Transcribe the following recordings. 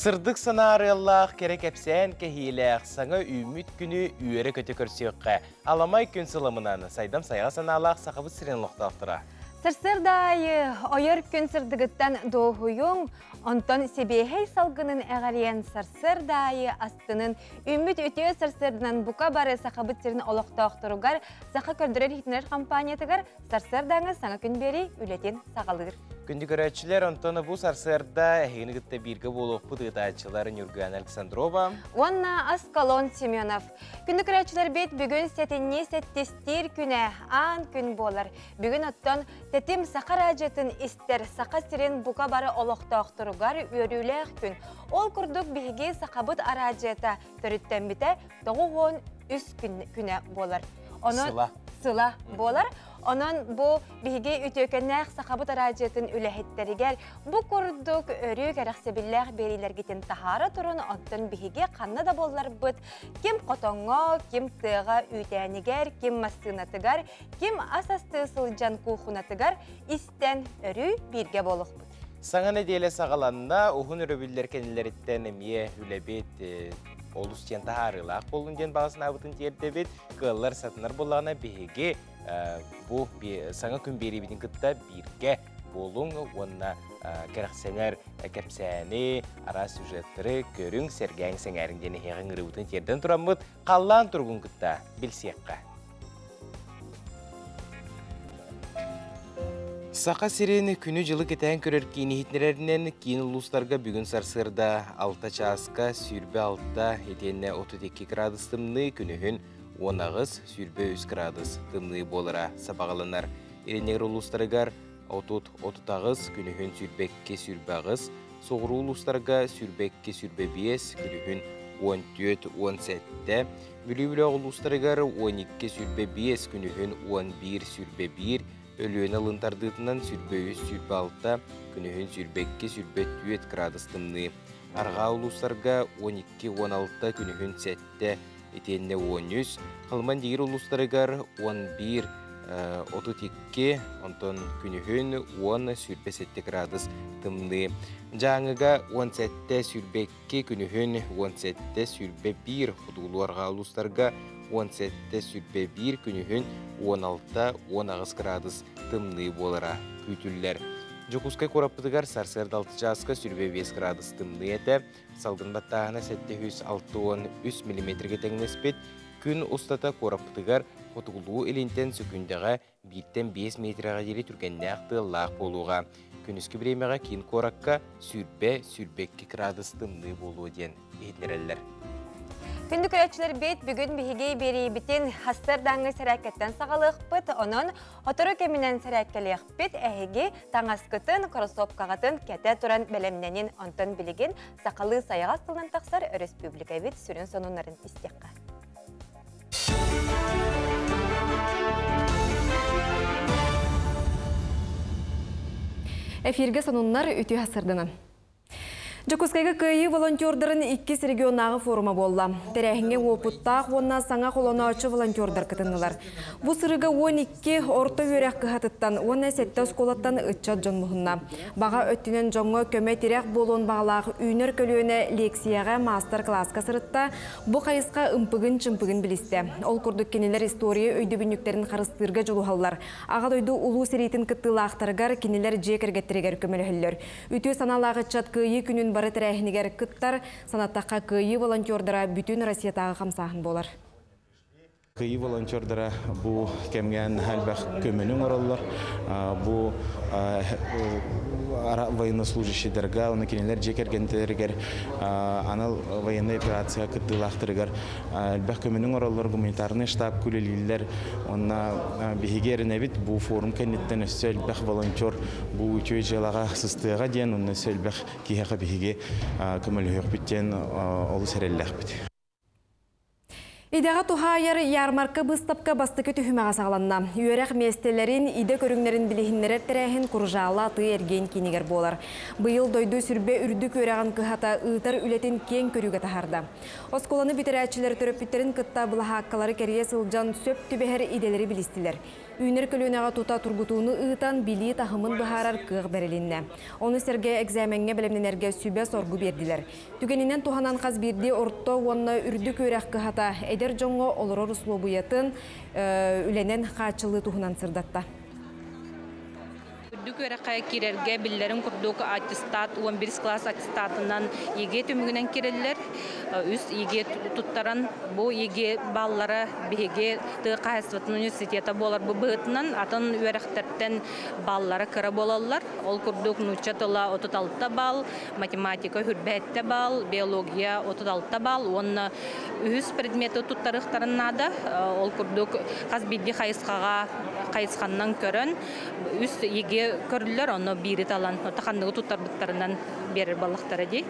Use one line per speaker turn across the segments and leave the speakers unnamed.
Сырдык санаа арыаллаах, кэрэ кэпсээн кэһиилээх, саҥа үүммүт күнү үөрэ-көтө көрсүөххэ. Аламай күн сыламынан, сайдам сайаҕа санаалаах Сахабыт сирин олохтоохторо.
Сарсыарда аайы ойор күн сырдыгыттан дуоһуйуҥ, онтон сибиэһэй салгынын эҕэрийэн сарсыарда аайы астынын, үүммүт үтүө сарсыарданан бука бары Сахабыт сирин олохтоохторугар Саха көрдөрөр-иһитиннэрэр компаниятыгар сарсыардааҥы саҥа күн биэрии үлэтин саҕалыыр.
Күндү көрөөччүлэр, онтон бу сарсыарда эһигини кытта бииргэ буолуохпут ыытааччылар Ньургуяна Александрова
уонна Аскалон Семенов. Күндү көрөөччүлэрбит бүгүн сэтинньи сэттистиир күнэ аан күн буолар. Бүгүн оттон Тэтим Саха радиотын истэр Саха сирин бука бары олохтоохторугар үөрүүлээх күн. Ол курдук биһиги Сахабыт араадьыйата төрүттэммитэ 93 күнэ буолар. Онон
сыла.
Сыла буолар. Онон бу биһиги үтүөкэннээх Сахабыт араадьыйатын үлэһиттэригэр бу курдук өрүү кэрэхсэбиллээх биэриилэргитин таһаара турун, оттон биһиги ханна да буолларбыт, ким хотоҥҥо, ким тыаҕа үүтээнигэр, ким массыынатыгар, ким ас астыы сылдьан куухунатыгар истэн өрүү бииргэ буолуохпут.
Саҥа нэдиэлэ саҕаланна, уһун өрөбүллэр кэннилэриттэн эмиэ үлэбит олус диэн таһаарыылаах буоллун диэн баҕа санаабытын тиэрдэбит. Кыаллар сатанар буоллаҕына биһиги бу саҥа күн биэриибитин кытта бииргэ буолуҥ уонна кэрэхсэнэр кэпсээни, араас сюжеттары көрүҥ, сэргээҥ, сэҥээриҥ диэн эһиэхэ ыҥырыыбытын тиэрдэн тураммыт, халлаан туругун кытта билсиэххэ. Саха сирин күнү-дьылы кэтээн көрөр киин иһитиннэрэринэн киин улуустарга бүгүн сарсыарда 6 чааска 26 итиэннэ 32 градус тымныы, күнүһүн 18 23 градус тымныы буолара сабаҕаланар. Илиҥҥи улуустарыгар 30-38, күнүһүн 22-28, соҕуруу улуустарга 22-25, күнүһүн 14-17, Бүлүү улуустарыгар 12-25, күнүһүн 11-21, Өлүөнэ ылын тардыытынан 23-26, күнүһүн 22-24 градус тымныы. Арҕаа улуустарга 12-16, күнүһүн 7, итиэннэ 13, Халыман диир улуустарыгар 11, 32, онтон күнүһүн 10-27 градус тымныы. Дьааҥыга 17-22, күнүһүн 17-21, хотугулуу арҕаа улуустарга 17-21, күнүһүн 16-18 градус тымныы буолара күүтүллэр. Дьокуускай куораппытыгар сарсыарда 6 чааска 25 градус тымныы этэ, салгын баттааһына 763 миллиметргэ тэҥнэспит. Күн устата куораппытыгар хотугулуу илинтэн сөкүүндэҕэ бииртэн 5 метрэҕэ диэри түргэннээх тыаллаах буолуоҕа. Күнүскү бириэмэҕэ киин куоракка 120-122 градус тымныы буолуо диэн иһитиннэрэллэр.
Күндү көрөөччүлэрбит, бүгүн биһиги биэриибитин сарсыардааҥҥы сэрээккэттэн саҕалыахпыт. Онон сотору кэминэн сэрээккэлиэхпит. Эһиги таҥаскытын, кроссовкаҕытын кэтэ туран бэлэмнэнин. Онтон билигин сахалыы сайаҕас тылынан тахсар өрөспүүбүлүкэбит сүрүн сонуннарын истиэххэ.
Эфиргэ сонуннар үтүө сарсыарданан. Дьокуускайга Кыайыы волонтердарын иккис регионнааҕы форума буолла. Тэрээһиҥҥэ уопуттаах уонна саҥа холонооччу волонтердар кытыннылар. Бу сырыыга 12 орто үөрэх кыһатыттан уонна сэттэ оскуолаттан ыччат дьон муһунна. Баҕа өттүнэн дьоҥҥо көмө-тирэх буолуон баҕалаах үүнэр көлүөнэ лекцияҕа маастар-кылааска сырытта, Бу хайысха ымпыгын-чымпыгын билистэ. Ол курдук кинилэр история өйдөбүнньүктэрин харыстыырга дьулуһаллар. Аҕа дойду Улуу сэриитин кыттыылаахтарыгар кинилэр дьиэ кэргэттэригэр көмөлөһөллөр. Үтүө санаалаах ыччат Кыайыы күнүн бары тэрээһинигэр кыттар, санаттахха Кыайыы волонтердара бүтүн Россиятааҕы хамсааһын буолар.
Кыайыы волонтердара бу кэмҥэ наһаа элбэх көмөнү оҥороллор. Бу военнослужащийдарга, уонна кинилэр дьиэ кэргэнтэригэр анал военнай операция кыттыылаахтарыгар элбэх көмөнү оҥороллор, гуманитарнай штаб үлэлииллэр. Уонна биһиги эрэнэбит бу форум кэнниттэн өссө элбэх волонтер бу үтүө дьыалаҕа сыстыаҕа диэн, уонна өссө элбэх киһиэхэ биһиги көмөлөһүөхпүт диэн олус эрэллээхпит.
Идэҕэ туһаайар ярмарка быыстапка бастакы түһүмэҕэ саҕаланна. Үөрэх миэстэлэрин, идэ көрүҥнэрин билиһиннэрэр тэрээһин Куржаала атыы-эргиэн киинигэр буолар. Быйыл дойду сүрбэ үрдүк үөрэҕин кыһата ыытар үлэтин киэҥ көрүүгэ таһаарда. Оскуоланы бүтэрээччилэр төрөппүттэрин кытта былаһааккалары кэрийэ сылдьан сөп түбэһэр идэлэри билистилэр. Үүнэр көлүөнэҕэ тута тургутууну ыытан, билии таһымын быһаарар кыах бэрилиннэ. Ону сэргэ экзамеҥҥа бэлэмнэнэргэ сүбэ-соргу биэрдилэр. Түгэнинэн туһанан хас биирдии орто уонна үрдүк үөрэх кыһата эдэр дьоҥҥо олорор услуобуйатын үлэнэн хааччылыы туһунан сырдатта.
Үрдүк үөрэххэ киирэргэ биллэрин курдук аттестат 11 класс аттестатынан ЕГЭ түмүгүнэн киирэллэр. Үс ЕГЭ туттаран бу ЕГЭ баллара биһиги тыа хаһаайыстыбатын университета буолар быһыытынан атын үөрэхтэртэн баллара кыра буолаллар. Ол курдук нуучча тыла 36 балл, математика 27 балл, биология 36 балл уонна үһүс предмети туттарыахтарын наада. Ол курдук хас биирдии хайысхаҕа хайысханнан көрөн үс ЕГЭ көрүллэр, онно биири талан, ханныгы туттарбыттарынан биэрэр баллахтара дии.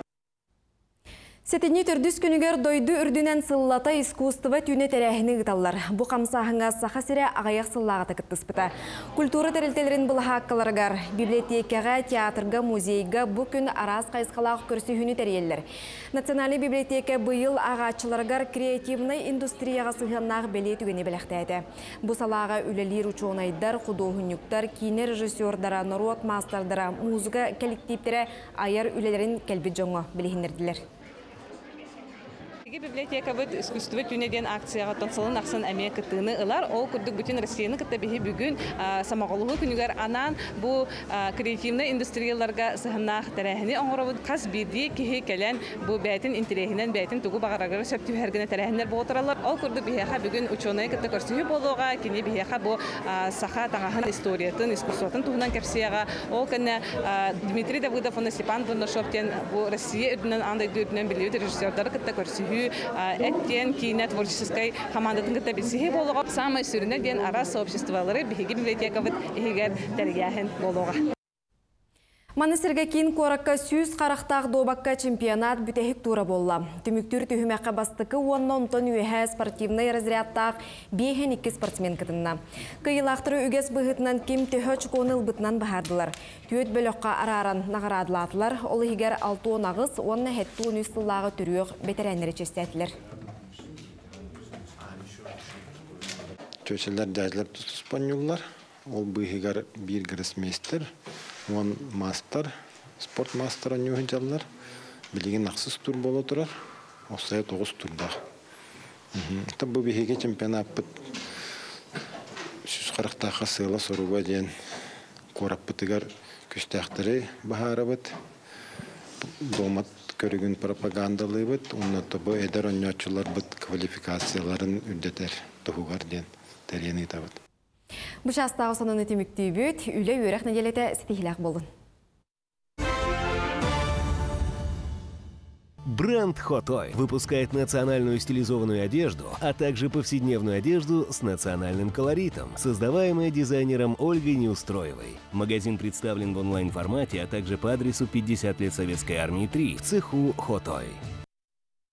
Сэтинньи төрдүс күнүгэр дойду үрдүнэн сыллата искусство түүнэ тэрээһини ыыталлар. Бу хамсааһыҥҥа Саха сирэ аҕыйах сыллааҕыта кыттыспыта. Культура тэрилтэлэрин былаһааккаларыгар, библиотекаҕа, театрга, музейга бу күн араас хайысхалаах көрсүһүүнү тэрийэллэр. Национальнай библиотека быйыл ааҕааччыларыгар креативнай индустрияҕа сыһыаннаах бэлиэ түгэни бэлэхтээтэ. Бу салааҕа үлэлиир учуонайдар, худуоһунньуктар, киинэ режиссердара, норуот маастардара, музыка кэлэктииптэрэ айар үлэлэрин кэлбит дьоҥҥо билиһиннэрдилэр.
Биһиги библиотекабыт «Искусство түүнэ» диэн акцияҕа сылын ахсын эмиэ кыттыыны ылар. Ол курдук бүтүн Россияны кытта биһи бүгүн Сомоҕолоһуу күнүгэр анаан бу креативнай индустрияларга сыһыннаах тэрээһини оҥоробут. Хас биирдии киһи кэлэн бу бэйэтин интэриэһинэн бэйэтин тугу баҕарарыгар сөп түбэһэр гына тэрээһиннэр буолтараллар. Ол курдук биһиэхэ бүгүн учуонайы кытта көрсүһүү буолуоҕа. Кини биһиэхэ бу саха таҥаһын историятын, искусствотын туһунан кэпсиэҕэ. Ол кэннэ Дмитрий Давыдов уонна Степан Бурнашов диэн бу Россия үрдүнэн, аан дойду үрдүнэн биллибит режиссердары кытта көрсүһүү, эт диэн киинэ творческой командатын кытта билсиһии буолуоҕа. Самое сүрүнэ диэн араас сообществолары биһиги библиотекабыт иһигэр тэрийээһин буолуоҕа.
Маны сэргэ киин куоракка 100 харахтаах дуобакка чемпионат бүтэһик тура буолла. Түмүктүүр түһүмэххэ бастакы уонна онтон үөһэ спортивнай разрядтаах 52 спортсмен кытынна. Кыайыылаахтары үгэс быһыытынан ким төһө очкону ылбытынан быһаардылар. Түөрт бөлөххө арааран наҕараадалаатылар, ол иһигэр 68 уонна 73 сыллааҕы төрүөх бэтэрээннэри чиэстээтилэр.
Чүөчэлэр дьээдьэлэр тус-туспа оонньууллар. Ол быыһыгар биир гроссмейстер, 10 маастар, спорт маастара оонньуу сылдьаллар. Билигин ахсыс тур буола турар. Уопсайа 9 турдаах. Бу биһиги чемпионаппыт 140-таахха сыала-соруга диэн куораппытыгар күүстээхтэри быһаарабыт. Дуобат көрүҥүн пропагандалыыбыт. Уонна бу эдэр оонньооччуларбыт квалификацияларын үрдэтэр туһугар диэн тэрийэн ыытабыт.
Бу чаастааҕы сонуну түмүктүүбүт, үлэ үөрэх нэдиэлэтэ ситиһиилээх буоллун.
Бренд Хотой выпускает национальную стилизованную одежду, а также повседневную одежду с национальным колоритом, создаваемая дизайнером Ольгой Неустроевой. Магазин представлен в онлайн-формате, а также по адресу 50 лет Советской Армии 3 в цеху Хотой.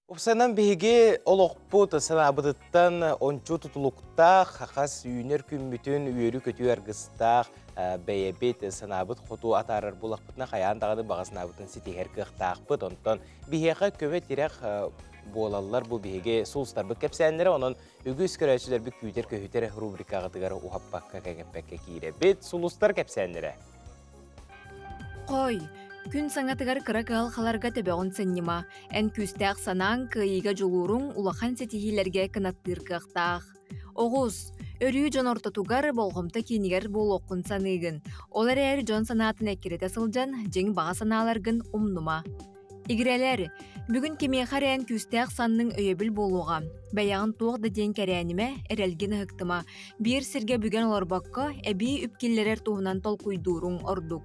Уопсайынан биһиги олохпут санаабытыттан ончу тутулуктаах, хас үүнэр күммүтүн үөрүү-көтүү аргыстаах бэйэбит санаабыт хоту атаарар буоллахпытына хайаан даҕаны баҕа санаабытын ситиһэр кыахтаахпыт. Онтон биһиэхэ көмө-тирэх буолаллар бу биһиги сулустарбыт кэпсээннэрэ. Онон үгүс көрөөччүлэрбит күүтэр-көһүтэр рубрикаҕытыгар уһаппакка кэҥэппэккэ киирэбит. Сулустар кэпсээннэрэ.
Хой, күн саҥатыгар кыра кыһалҕаларга төбөҕүн сынньыма. Эн күүстээх санааҥ, кыайыыга дьулууруҥ улахан ситиһиилэргэ кынаттыыр кыахтаах. Оҕус, өрүү дьон ортотугар, болҕомто киинигэр буолуоххун саныыгын. Ол эрээри дьон санаатын эккирэтэ сылдьан, дьиҥ баҕа санааларгын умнума. Игирэлэр, бүгүн кимиэхэ эрэ эн күүстээх санныҥ өйөбүл буолуоҕа. Бэйэҕин туох да диэн кэрэнимэ, эрэлгин ыһыктыма. Биир сиргэ бүгэн олорбокко, эбии үп киллэрэр туһунан толкуйдууруҥ ордук.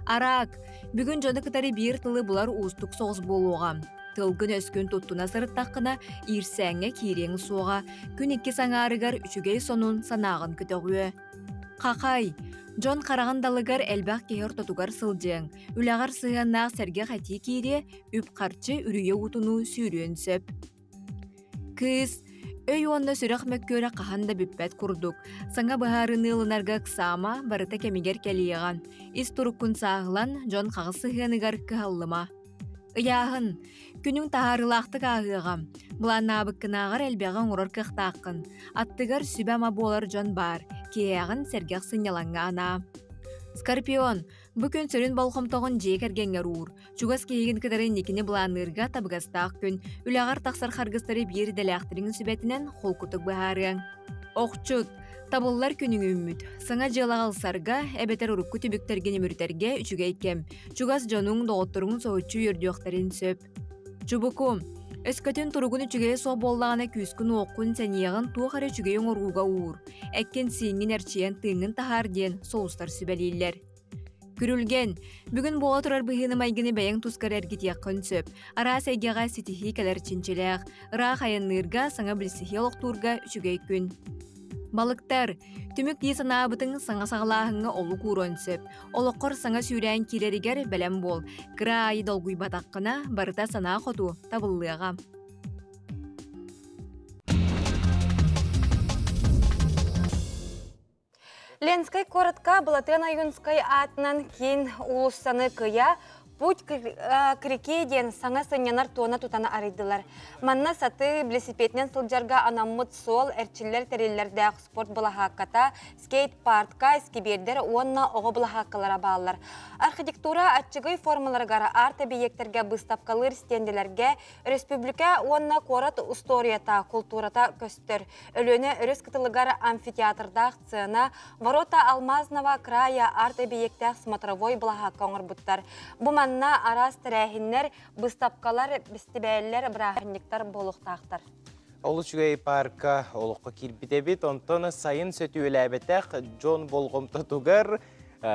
Араак, бүгүн дьону кытары биир тылы булар уустук соҕус буолуоҕа. Тылгын-өскүн туттуна сырыттаххына, иирсээҥҥэ киириэҥ суоҕа. Күн иккис аҥаарыгар үчүгэй сонун санааҕын көтөҕүө. Хахай, дьон хараҕын далыгар элбэх киһи ортотугар сылдьыаҥ. Үлэҕэр сыһыаннаах сэргэх этии киириэ, үп-харчы үрүйэ уутунуу сүүрүөн сөп. Кыыс, өй уонна сүрэх мөккүөрэ хаһан да бүппэт курдук. Саҥа быһаарыныы ылынарга ыксаама, барыта кэмигэр кэлиэҕэ. Ис туруккун сааһылан, дьон хаҕыс сыһыаныгар кыһаллыма. Ыйааһын, күнүҥ таһаарыылаахтык ааһыаҕа. Былааннаабыккынааҕар элбэҕи оҥорор кыахтааххын. Аттыгар сүбэ-ама буолар дьон баар, киэһэҕин сэргэх сынньалаҥҥа анаа. Скорпион, бу күн сүрүн болҕомтоҕун дьиэ кэргэҥҥэр уур. Чугас киһигин кытары инникини былаанныырга табыгастаах күн. Үлэҕэр тахсар харгыстары биир идэлээхтэриҥ сүбэтинэн холкутук быһаарыаҥ. Охчут, табыллар күнүҥ үүммүт. Саҥа дьыалаҕа ылсарга эбэтэр урукку түбүктэргин үмүрүтэргэ үчүгэй кэм. Чугас дьонуҥ, доҕотторуҥ соһуччу үөрдүөхтэрин сөп. Чубуку, өскөтүн туругун үчүгэйэ суох буоллаҕына күүскүн-уоххун, сэниэҕин туох эрэ үчүгэйи оҥорууга уур. Эккин-сииҥҥин эрчийэн тыыҥҥын таһаар диэн соустар сүбэлииллэр. Күрүлгэн, бүгүн буола турар быһыыны-майгыны бэйэҥ тускар эргитиэххин сөп. Араас эйгэҕэ ситиһии кэлэр чинчилээх. Ыраах айанныырга, саҥа билсиһии олохтуурга үчүгэй күн. Балыктар, түмүк дии санаабытыҥ саҥа саҕалааһыҥҥа олук ууруон сөп. Олоххор саҥа сүүрээн киирэригэр бэлэм буол. Кыра аайы долгуйбатаххына, барыта санаа хоту табыллыаҕа.
Ленскэй куоратка Былатыан Ойуунскай аатынан киин уулуссаны кыйа Путь к реке диэн саҥа сынньанар туона тутан арыйдылар. Манна сатыы велосипединэн сылдьарга анаммыт суол, эрчиллэр тэриллэрдээх спорт былаһаакката, скейт-парка, искибиэрдэр уонна оҕо былаһааккалара бааллар. Архитектура аччыгый формаларыгар арт-эбийиэктэргэ быыстапкалыыр стенделэргэ Өрөспүүбүлүкэ уонна куорат устуоруйата, култуурата көстөр. Өлүөнэ өрүс кытылыгар амфитеатрдаах сцена, Ворота Алмазного края арт-эбийиэктээх смотровой былаһаакка оҥорбуттар. Бу манна араас тэрээһиннэр, быыстапкалар, бэстибээллэр, бырааһынньыктар буолуохтаахтар.
Ол үчүгэй парка олоххо киирбит эбит. Онтон сайын сөтүөлээбэтэх дьон болҕомтотугар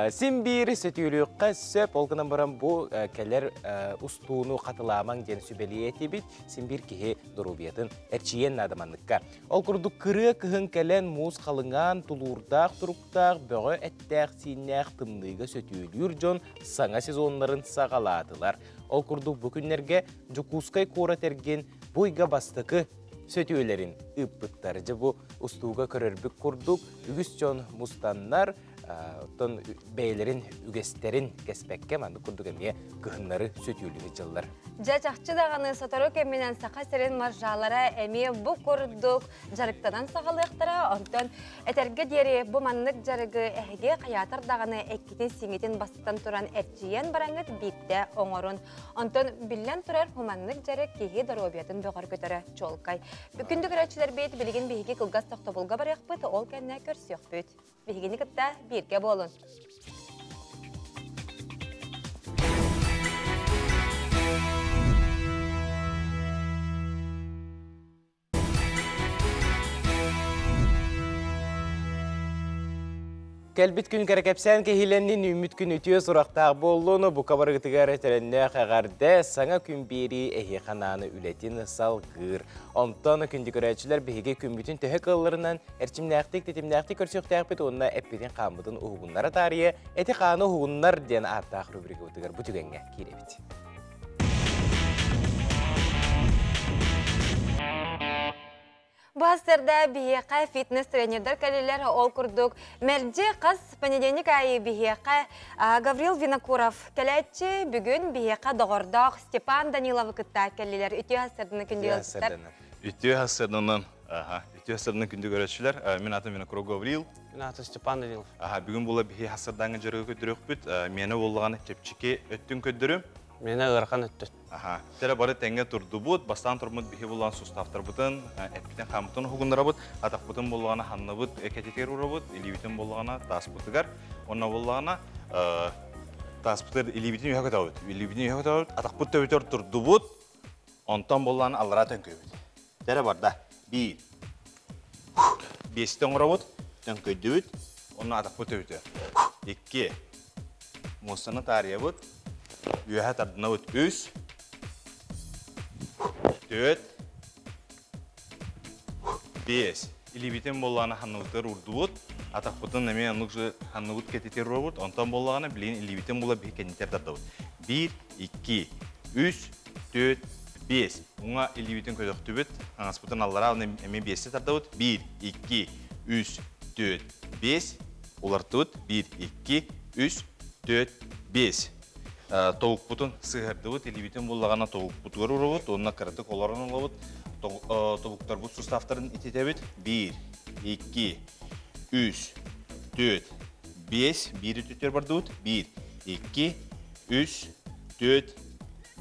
Син биир сөтүөлүөххэ сөп, ол гынан баран бу кэлэр устууну хатылаамаҥ диэн сүбэлиэ этибит. Син биир киһи доруобуйатын эрчийиэн наада манныкка. Ол курдук кырыа кыһын кэлэн муус халыҥаан, тулуурдаах туруктаах, бөҕө эттээх-сииннээх тымныыга сөтүөлүүр дьон саҥа сезоннарын саҕалаатылар. Ол курдук бу күннэргэ Дьокуускай куорат эргин бу ыйга бастакы сөтүөлэрин ыыппыттар. Дьэ бу устууга көрөрбүт курдук үгүс дьон мустаннар, Оттон бэйэлэрин үгэстэрин кэспэккэ маннык курдук эмиэ кыһыннары сөтүөлүү сылдьаллар.
Дьэ чахчы даҕаны сотору кэминэн Саха сирин маржалара эмиэ бу курдук дьарыктанан саҕалыахтара. Онтон этэргэ диэри бу маннык дьарыгы эһиги хайаатар даҕаны эккитин-сиҥитин бастатан туран эрчийэн бараҥҥыт биирдэ оҥорун. Онтон биллэн турар бу маннык дьарык киһи доруобуйатын бөҕөргөтөрө чуолкай. Күндү көрөөччүлэрбит билигин биһиги кылгас тохтобулга барыахпыт, ол кэннэ көрсүөхпүт. Биһигини кытта бииргэ буолун.
Кэлбит күн кэрэкэпсээн киһилэннин үүммүт күн үтүө сурахтаах буоллун, бука барыгытыгар тэрэннээх эҕэрдэ, саҥа күн биэрии эһиэхэ анааны үлэтин салгыыр. Онтон күндү көрөөччүлэр биһиги күммүтүн төһө кыалларынан эрчимнээхтик, тэтимнээхтик көрсүөхтээхпит уонна эппитин-хааммытын уһугуннара таарыйа эти-хааны уһугуннар диэн ааттаах рубрикабытыгар бу түгэҥҥэ киирэбит.
Бу сарда биһиэхэ фитнес-тренердэр кэлилэр. Ол курдук мэлдьи хас понедельник аайы биһиэхэ Гаврил Винокуров кэлээччи бүгүн биһиэхэ доҕордоох Степан Даниловы кытта кэллилэр. Үтүө сардыны күндү
Үтүө сардынан Үтүө сардынан күндү көрөөччүлэр. Мин атым Винокуров Гаврил.
Мин атым Степан Данилов.
Бүгүн була биһи хасырдааҥы дьарыгы көддөрүөхпүт. Миэнэ буоллаҕына чэпчэки өттүн көддөрүм.
Миэнэ ыарахан өттүн.
Аха. Тере бары тэҥҥэ турдубут, бастаан турмут биһи буллаан суставтарбытын, эппитин хааммытын уһугуннарабыт, атахпытын буллаҕына ханныбыт кэтитигэр урабыт, илиибитин буллаҕына тааспытыгар, онно буллаҕына тааспытыгар илиибитин үһэ көтөбүт, илиибитин үһэ көтөбүт, атахпыт төбүтүгэр турдубут, онтон буллаҕына аллараа төҥкөйбүт. Тере барда. Биир. Биэстэ оҥоробут, төҥкөйдүбүт, онно атахпыт төбүтүгэр. Икки. Муостаны таарыйабыт, үөһэ тардынабыт үс, түөрт, биэс. Илиибитин буоллаҕына ханныбытыгар урдубут, атахпытын эмиэ оннук же ханныбыт кэтитир уробут, онтон буоллаҕына билигин илиибитин була биһи кэннитэр тардабыт. Биир, икки, үс, түөрт, биэс. Уҥа илиибитин көтөхтүбүт, аҥаспытын аллараа эмиэ биэстэ тардабыт. Биир, икки, үс, түөрт, биэс. Улартыбыт. Биир, икки, үс, түөрт, биэс. Тобукпутун сыһардыбыт, илиибитин буллаҕына тобукпутугар урабыт, уонна кыратык олорон ылабыт. Тобуктарбыт суставтарын ититэбит. 1, 2, 3, 4, 5, биир үтүтүөр бардыбыт. 1, 2, 3, 4,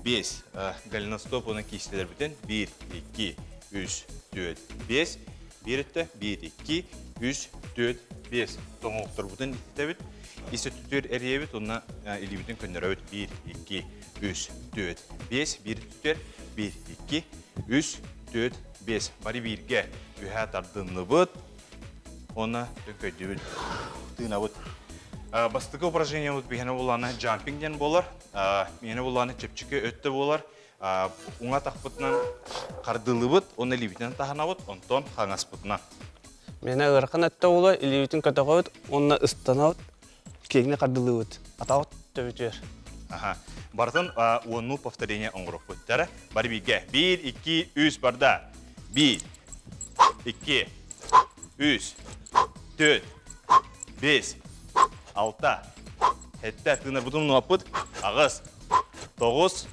5. Голеностоп уонна киистэлэрбитин 1, 2, 3, 4, 5. Биир өттө 1, 2, 3, 4, 5. Тоҥоохторбутун ититэбит. Ис өттүтүөр эрийэбит уонна илиибитин көннөрөбүт. 1, 2, 3, 4, 5. Биир өттүтүөр 1, 2, 3, 4, 5. Бары бииргэ үһэ тардынныбыт. Уонна төҥкөйдүбүт. Тыынабыт. Бастакы упражнениебыт биһиэнэ буоллаҕына джампинг диэн буолар. Миэнэ буоллаҕына чэпчэки өттө буолар. Уҥа атахпытынан хардыылыыбыт уонна илиибитинэн таһынабыт, онтон хаҥаспытынан.
Миэнэ ыарахан өттө буолар, илиибитин көтөҕөбүт уонна ыстанабыт, киэҥник хардылыыбыт. Атаҕыт төбүтүөр.
Аха. Барытын уоннуу повторение оҥоруохпут. Дара, бары бииргэ. Биир, икки, үс, барда. Биир, икки, үс, төрт, бес, алта, сэттэ, тыынарбытын умнубаппыт, аҕыс, тоҕус,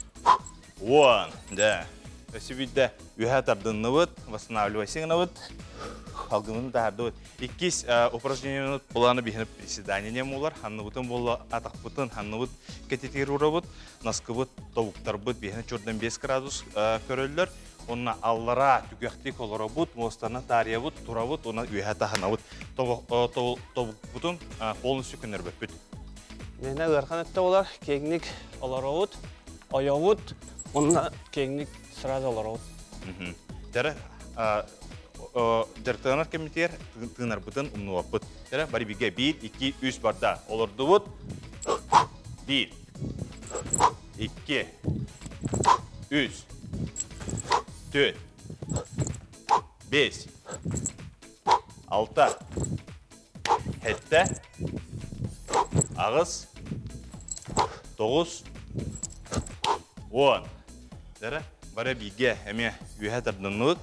уон. Дьэ, өссө биирдэ үөһэ тардынныбыт, восстанавливайся гынабыт, алгынын таһардыбыт. Иккис упражнениебыт булааны биһини приседание диэн буолар. Ханныбытын буолла атахпытын, ханныбыт кэтитигэр урабыт, наскыбыт, тобуктарбыт биһини чурдан 5 градус көрөллөр. Онно аллараа түгэхтик олоробут, муостаны таарыйабыт, турабыт, уонна үөһэ таһынабыт. Тобукпутун полностью көннөрбөппүт.
Миэнэ ыарахан өттө буолар, киэҥник олоробут, ойобут, уонна киэҥник сразу олоробут.
Дьара дьарыктанар кэмитигэр тыынарбытын умнубаппыт. Дьара бары бигэ биир, икки, үс барда. Олордубут. Биир, икки, үс, төрт, бес, алта, сэттэ, аҕыс, тоҕус, уон. Дара бары бииргэ эмиэ үөһэ тардынныбыт,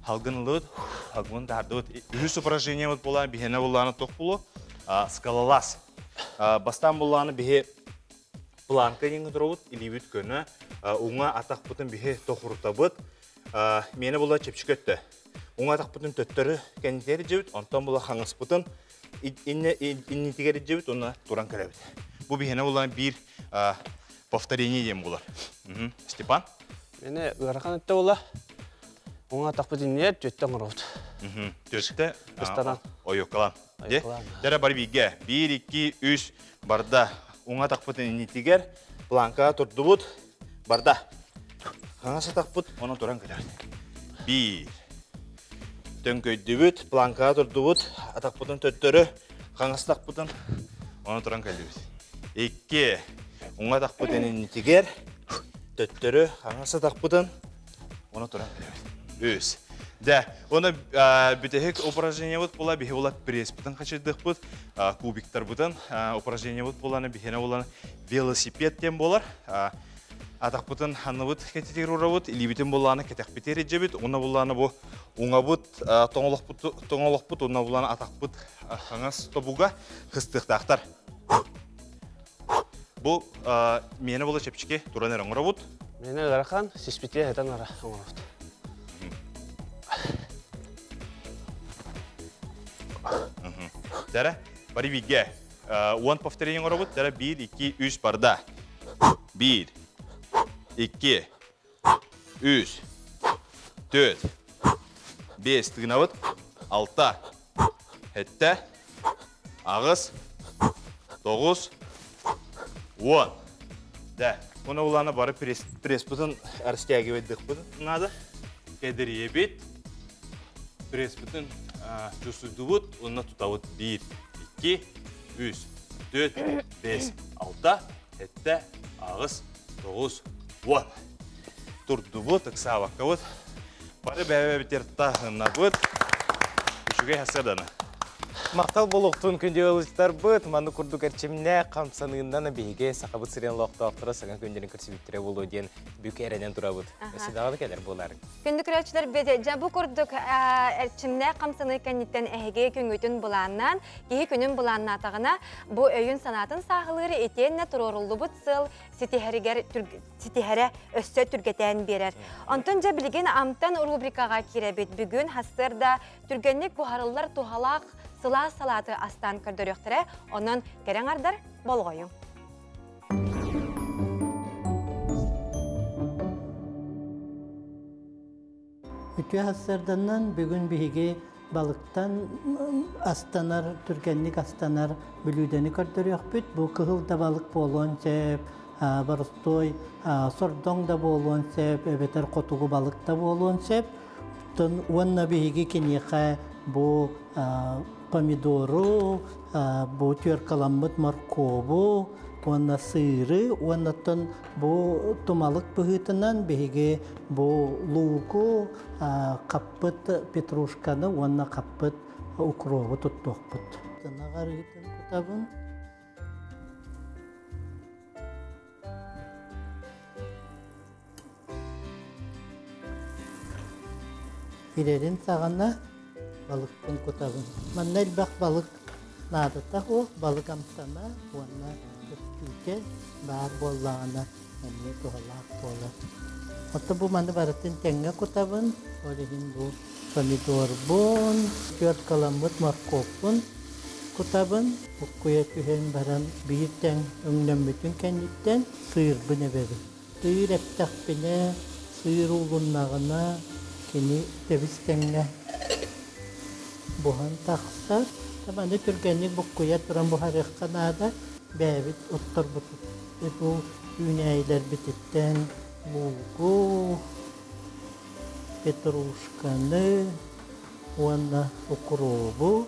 халгынылыбыт, халгын таһардыбыт. Үһүс упражнениебыт буолан биһиэнэ буллааны туох буолуо? Скалолаз. Бастаан буллааны биһи планка диэн турабыт, илиибит көнө, уҥа атахпытын биһи тохурутабыт. Миэнэ була чэпчэки өттө. Уҥа атахпытын төттөрү кэннитигэр илдьэбит, онтон була хаҥаспытын иннитигэр илдьэбит уонна туран кэлэбит. Бу биһиэнэ булан биир повторение диэн буолар. Степан?
Миэнэ ыарахан өттө була. Уҥа атахпыт иннигэр түөттэ оҥоробут.
Түөттэ ыстанан. Ойуоккалаан. Дьэрэ бары бииргэ. Биир, икки, үс, барда. Уҥа атахпытын иннитигэр планкаҕа турдубут. Барда. Хаҥас атахпыт, онон туран кэлэбит. Биир. Төҥкөйдүбүт, планкаҕа турдубут, атахпытын төттөрү, хаҥас атахпытын, онон туран кэллибит. Икки. Уҥа атахпытын иннитигэр, төттөрү, хаҥас атахпытын, Оны туран кэлэбит. Үс. Дэ, оны бүтэһик упражнениебыт була биһи була пресспытын хачыйдыхпыт, кубиктарбытын упражнениебыт буланы биһине булан велосипед диэн буолар. Атахпытын ханныбыт кэтитигэр урабыт, илиибитин буллааны кэтэхпитигэр илдьэбит, уна буллааны бу уҥабыт тоҥолохпут, уна буллааны атахпыт хаҥас тобуга хыстыахтаахтар. Бу миэнэ була чэпчэки туран эрэ оҥоробут.
Миэнэ ыарахан, сиспитиэ хэтэн ара оҥоробут.
Дара, бары бииргэ. Уон повторение оҥоробут. Дара, биир, икки, үс барда. Биир, икки, үс, төрт, бес тыынабыт, алта, сэттэ, аҕыс, тоҕус, уон. Да, уна улаана бары пресспытын растягивайдыхпыт надо. Кэдириэбит, пресспытын чувствуйдубут, уонна тутабыт биир, икки, үс, төрт, бес, алта, сэттэ, аҕыс, тоҕус, уон. Турдубут, ыксаабаккабыт. Бары бэйэ-бэйэбитигэр таһыннабыт. Үчүгэй хасыаданы.
Махтал буолуохтун күндү ыалдьыттарбыт, маннык курдук эрчимнээх хамсаныыннан биһиги Сахабыт сирин олохтоохторо саҥа күннэрин көрсүбүттэрэ буолуо диэн бүк эрэнэн турабыт. Өссө даҕаны кэлэр буолаарыҥ.
Күндү көрөөччүлэр бит дьэ бу курдук эрчимнээх хамсаныы кэнниттэн эһиги күҥҥүтүн былааннаан, киһи күнүн былааннаатаҕына, бу өйүн-санаатын сааһылыыр итиэннэ туруоруллубут сыал ситиһэригэр ситиһэрэ өссө түргэтээн биэрэр. Онтон дьэ билигин Амтан рубрикаҕа киирэбит. Бүгүн сарсыарда түргэнник буһарыллар туһалаах сылаас салааты астаан көрдөрүөхтэрэ. Онон кэрэ аҥардар болҕойуҥ.
Үтүө сарсыарданан бүгүн биһиги балыктан астанар, түргэнник астанар бүлүүдэни көрдөрүөхпүт. Бу кыһыл да балык буолуон сөп, боростуой сордоҥ да буолуон сөп, эбэтэр хотугу балык да буолуон сөп. Уонна биһиги киниэхэ бу помидору, бу түөркаламмыт моркуобу, уонна сыыры, уоннаттан бу тумалык быһыытынан биһиги бу лууку, хаппыт петрушканы уонна хаппыт укробу туттуохпут. Тынаҕар ыытын кутабын. Ирэрин саҕана балыкпын кутабын. Манна элбэх балык наадата суох, балык амтана уонна көстүүтэ баар буоллаҕына эмиэ туһалаах буолар. Оттон бу маны барытын тэҥҥэ кутабын, ол иһин бу помидорбун, түөркаламмыт моркуоппун кутабын, буккуйа түһэн баран биир тэҥ өҥнөммүтүн кэнниттэн сыырбын эбэбин. Сыыр эптэхпинэ, сыыр уулуннаҕына кини тэбис тэҥҥэ буһан тахсар. Маны түргэнник буккуйа туран буһарыахха наада. Бэйэбит отторбут бу үүнээйилэрбититтэн луугу, петрушканы уонна укробу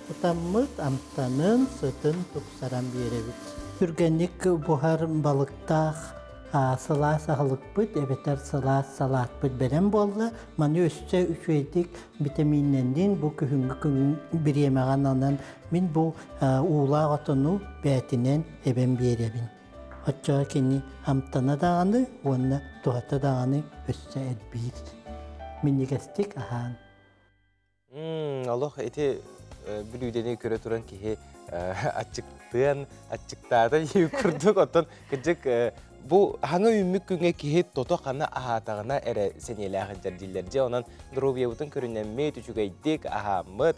кутаммыт амтанын, сытын тупсаран биэрэбит. Түргэнник буһар балыктаах сылаас аһылыкпыт эбэтэр сылаас салаатпыт бэлэм буолла. Маны өссө үчүгэйдик витаминнэннин бу күһүҥҥү күн бириэмэҕэ ананан мин бу уулаах отону бээтинэн эбэн биэрэбин. Оччоҕо кини амтана даҕаны уонна туһата даҕаны өссө элбиир. Минньигэстик аһаан.
Олох ити бүлүүдэни көрө туран киһи аччыктыан, аччыктаата дии курдук. Оттон кырдьык бу хаҥа үүммүт күҥҥэ киһи тото хана аһаатаҕына эрэ сэниэлээх сылдьар дииллэр. Дьэ онон доруобуйабытын көрүнэммит, үчүгэйдик аһааммыт.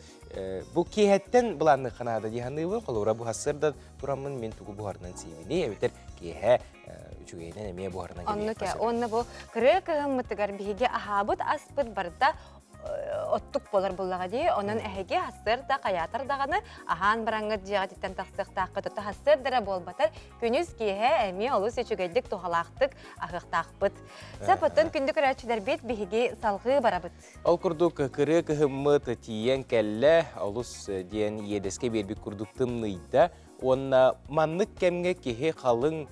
Бу киэһэттэн былаанныахха наада дии саныыбын. Холобура бу сарсыарда тураммын мин тугу буһарынан сиибиний эбэтэр киэһэ үчүгэйинэн эмиэ буһарынан
Оннук уонна бу кырыы кыһыммытыгар биһиги аһаабыт аспыт барыта оттук буолар буллаҕа дии. Онон эһиги сарсыарда хайаатар даҕаны аһаан бараҥҥыт дьиэҕититтэн тахсыахтааххыт. Ото сарсыардара буолбатар күнүс киэһэ эмиэ олус үчүгэйдик туһалаахтык аһыахтаахпыт. Сөп оттон күндү көрөөччүлэрбит биһиги салҕыы барабыт.
Ол курдук кырыы кыһыммыт тиийэн кэллэ, олус диэн иэдэскэ биэрбит курдук тымныйда. Уонна маннык кэмҥэ киһи халыҥ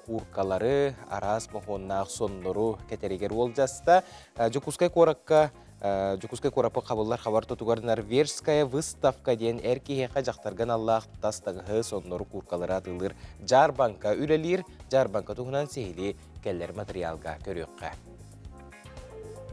кууркалары, араас моһуоннаах соннору кэтэригэр уолдьаста. Дьокуускай куоракка Дьокуускай куораппыт хабыллар хабар тутугар Норвежская выставка диэн эр киһиэхэ дьахтарга аналлаах тас таҥаһы, соннору, кууркалары атыылыыр дьаарбаҥка үлэлиир. Дьаарбаҥка туһунан сиһилии кэлэр материалга көрүөххэ.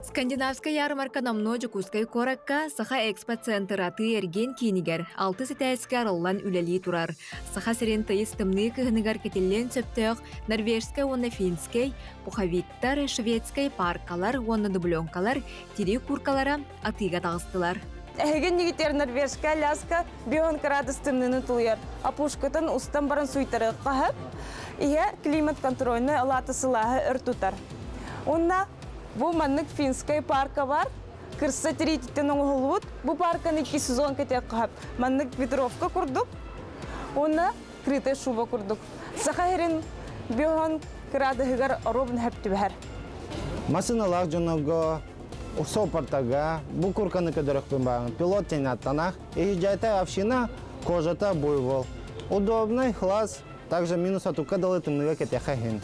Скандинавскай ярмарка номнуо Дьокуускай куоракка Саха Экспо-центр атыы-эргиэн киинигэр алтыс этээскэ арыллан үлэлии турар. Саха сирин тыйыс тымныы кыһыныгар кэтиллиэн сөптөөх норвежскай уонна финскэй, пуховиктар, шведскэй паркалар уонна дубленкалар тирии кууркалара атыыга таҕыстылар.
Эһигин нигитер норвежская ляска бион градус тымныны тулуйар. Опушкатын устан баран суйтарыахха Иһэ климат контрольный алааты сылааһы өр тутар. Онна бу маннык финскай парка бар. Кырса тириититтэн оҥоһуллубут. Бу парканы икки сезон кэтиэххэ Маннык ветровка курдук. Онна крытая шуба курдук. Саха сирин биоһон кыраадыһыгар ровно хөп түбэһэр.
Массыыналаах дьоннорго суоппартарга бу курканы көрдөрөхпүн баҕарабын. Пилот диэн аттанах. Иһдьээтэ овчина, кожата буйвол. Удобный, класс, также минус атукка дылы тымныыга кэтиэхэ иһин.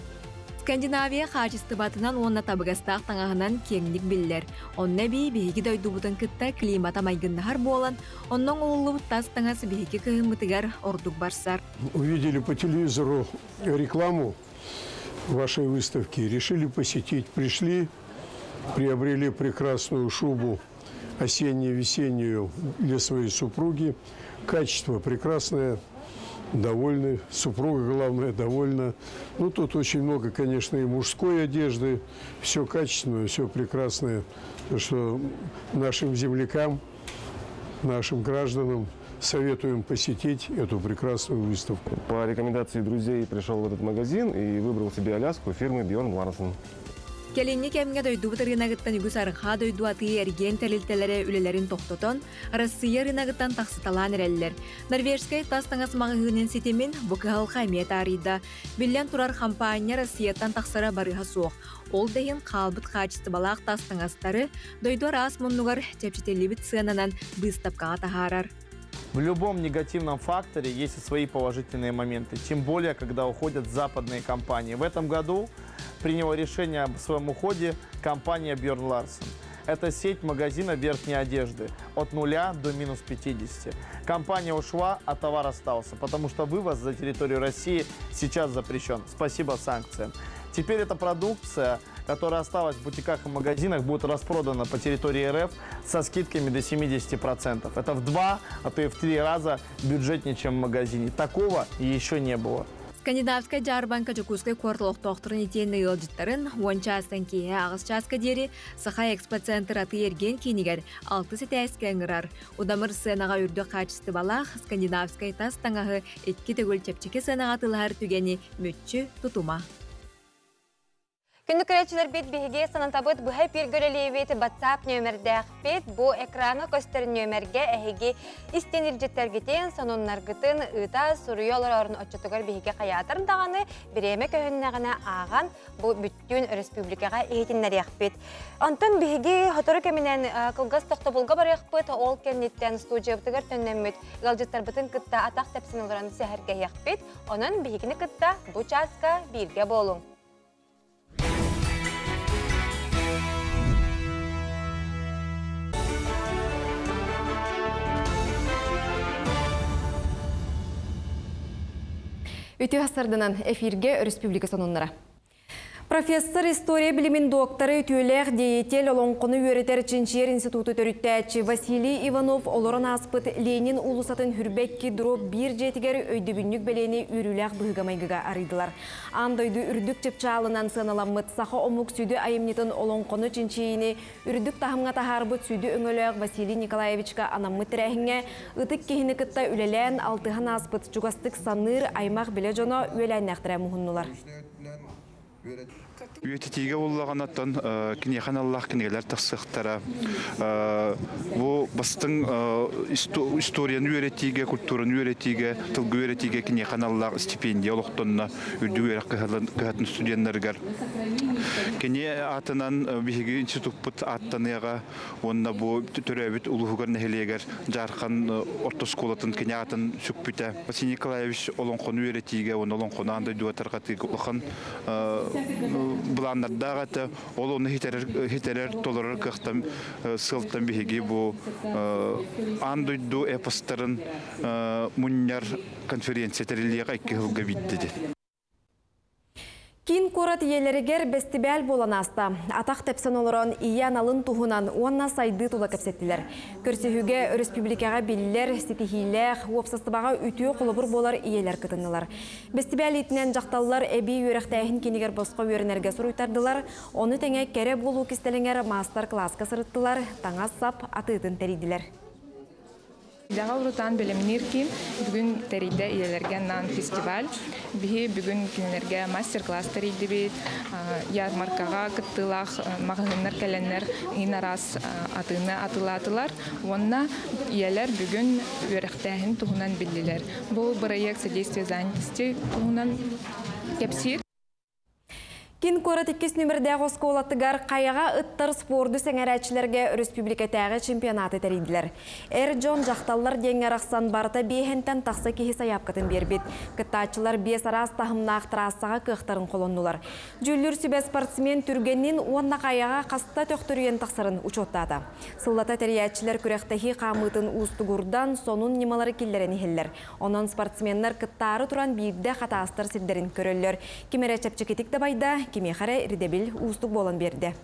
Скандинавия хаачыстыбатынан уонна табыгастаах таҥаһынан киэҥник биллэр. Онно эбии биһиги дойдубутун кытта климата майгыннаһар буолан, онно оҥоһуллубут тас таҥас биһиги кыһыммытыгар ордук барсар.
Увидели по телевизору рекламу вашей выставки, решили посетить. Пришли, приобрели прекрасную шубу осенне-весеннюю для своей супруги. Качество прекрасное, довольны. Супруга, главное, довольна. Ну, тут очень много, конечно, и мужской одежды. Все качественное, все прекрасное. Что нашим землякам, нашим гражданам советуем посетить эту прекрасную выставку.
По рекомендации друзей пришел в этот магазин и выбрал себе Аляску фирмы Бьорн Ларсен.
Кэлиҥҥи кэмҥэ дойдубут ырыынагыттан үгүс арҕаа дойду атыы-эргиэн тэрилтэлэрэ үлэлэрин тохтотон, Арассыыйа ырыынагыттан тахсыталаан эрэллэр. Норвежскай тас таҥас маҕаһыынын ситимин бу кыһалҕа эмиэ таарыйда. Биллэн турар, хампаанньа Россияттан тахсара барыһа суох. Ол да иһин хаалбыт хаачыстыбалаах тас таҥастары дойду араас муннугар чэпчэтиллибит сыананан быыстапкаҕа таһаарар.
В любом негативном факторе есть и свои положительные моменты, тем более, когда уходят западные компании. В этом году приняла решение об своем уходе компания Björn Larsen. Это сеть магазина верхней одежды от нуля до минус 50. Компания ушла, а товар остался, потому что вывоз за территорию России сейчас запрещен. Спасибо санкциям. Теперь эта продукция, которая осталась в бутиках и магазинах, будет распродана по территории РФ со скидками до 70%. Это в два, а то и в три раза бюджетнее, чем в магазине. Такого еще не было.
Скандинавскай дьаарбаҥка Дьокуускай куорат олохтоохторун итиэннэ ыалдьыттарын уон чаастан киэһэ аҕыс чааска диэри Саха экспоцентр атыы-эргиэн киинигэр алтыс этээскэ ыҥырар. Удамыр сыанаҕа үрдүк хаачыстыбалаах скандинавскай тас таҥаһы икки төгүл чэпчэки сыанаҕа атыылаһар түгэни мүччү тутума.
Күндү көрөөччүлэрбит биһиги санатабыт быһа эпиргэ үлэлиибит WhatsApp нүөмэрдээхпит. Бу экраҥҥа көстөр нүөмэргэ эһиги истин илдьиттэргитин, сонуннаргытын ыыта суруйа олорорун оччотугар биһиги хайаатар даҕаны бириэмэ көһүннэҕинэ ааҕан бу бүттүүн өрөспүүбүлүкэҕэ иһитиннэриэхпит. Онтон биһиги сотору кэминэн кылгас тохтобулга барыахпыт, ол кэнниттэн студиябытыгар төннөммүт ыалдьыттарбытын кытта атах тэпсэн олорон сэһэргэһиэхпит. Онон биһигини кытта бу чааска бииргэ буолуҥ.
Үтүө сарданан эфирге республика сонуннара. Профессор история билимин докторы үтүөлээх деятель олоҥхону үөрэтэр чинчийэр институту төрүттээччи Василий Иванов олорон ааспыт Ленин уулуссатын Хүрбэкки дроп биир дьиэтигэр өйдөбүнньүк бэлиэни үөрүүлээх быһыыга-майгыга арыйдылар. Аан дойду үрдүк чыпчаалынан сыаналаммыт саха омук сүдү айымньытын олоҥхону чинчийиини үрдүк таһымҥа таһаарбыт сүдү өҥөлөөх Василий Николаевичка анаммыт тэрээһиҥҥэ ытык киһини кытта үлэлээн алтыһан ааспыт чугастык саныыр аймах-билэ дьоно үөлээннээхтэрэ муһуннулар.
Үйэтитиигэ буллаҕына киниэхэ аналлаах кинигэлэр тахсыахтара. Бу бастыҥ историяны үөрэтиигэ, культураны үөрэтиигэ, тылгы үөрэтиигэ киниэхэ аналлаах стипендия олохтонно үрдүк үөрэх кыһатын студеннарыгар. Кини аатынан биһиги институппут ааттаныаҕа уонна бу төрөөбүт улууһугар нэһилиэгэр Дьаархан орто оскуолатын кини аатын сүкпүтэ. Василий Николаевич олоҥхону үөрэтиигэ уонна олоҥхону аан дойдуга тарҕатыыга улахан былааннардаах этэ. Ол ону хитэрэр, толорор кыахтан сыалтан биһиги бу аан дойду эпостарын мунньар конференция тэриллиэҕэ икки сылга биирдэ.
Киин куорат ийэлэригэр бэстибээл буолан ааста. Атах тэпсэн олорон ийэ аналын туһунан уонна сайдыы тула кэпсэттилэр. Көрсүһүүгэ өрөспүүбүлүкэҕэ биллэр, ситиһиилээх, уопсастыбаҕа үтүө холобур буолар ийэлэр кытыннылар. Бэстибээл иитинэн дьахталлар эбии үөрэхтээһин кинигэр босхо үөрэнэргэ суруйтардылар, ону тэҥэ кэрэ буолуу кистэлэҥэр маастар-кылааска сырыттылар, таҥас-сап атыытын тэрийдилэр.
Идэҕэ урутаан бэлэмниир киин бүгүн тэрийдэ ийэлэргэ анаан фестиваль. Биһи бүгүн кинилэргэ мастер-класс тэрийдибит, ярмаркаҕа кыттыылаах маҕаһыыннар кэлэннэр иин араас атыыны атыылаатылар уонна ийэлэр бүгүн үөрэхтээһин туһунан биллилэр. Бу бырайыак содействие занятости туһунан кэпсиир.
Киин куорат иккис нүмердээх оскуолатыгар хайаҕа ыттар спорду сэҥээрээччилэргэ өрөспүүбүлүкэтээҕи чемпионаты тэрийдилэр. Эр дьон, дьахталлар диэҥҥэ арахсан барыта биэһэнтэн тахса киһи сайаапкатын биэрбит. Кыттааччылар биэс араас таһымнаах трассаҕа кыахтарын холоннулар. Дьүүллүүр сүбэ спортсмен түргэнин уонна хайаҕа хаста төхтөрүйэн тахсарын учуоттаата. Сыллата тэрийээччилэр күрэхтэһии хаамыытын уустугурдан, сонун ньымалары киллэрэн иһэллэр. Онон спортсменнар кыттаары туран биирдэ хатаастар сирдэрин көрөллөр. Ким эрэ чэпчэкитик дабайда, кимиэхэ эрэ ирдэбил уустук буолан биэрдэ.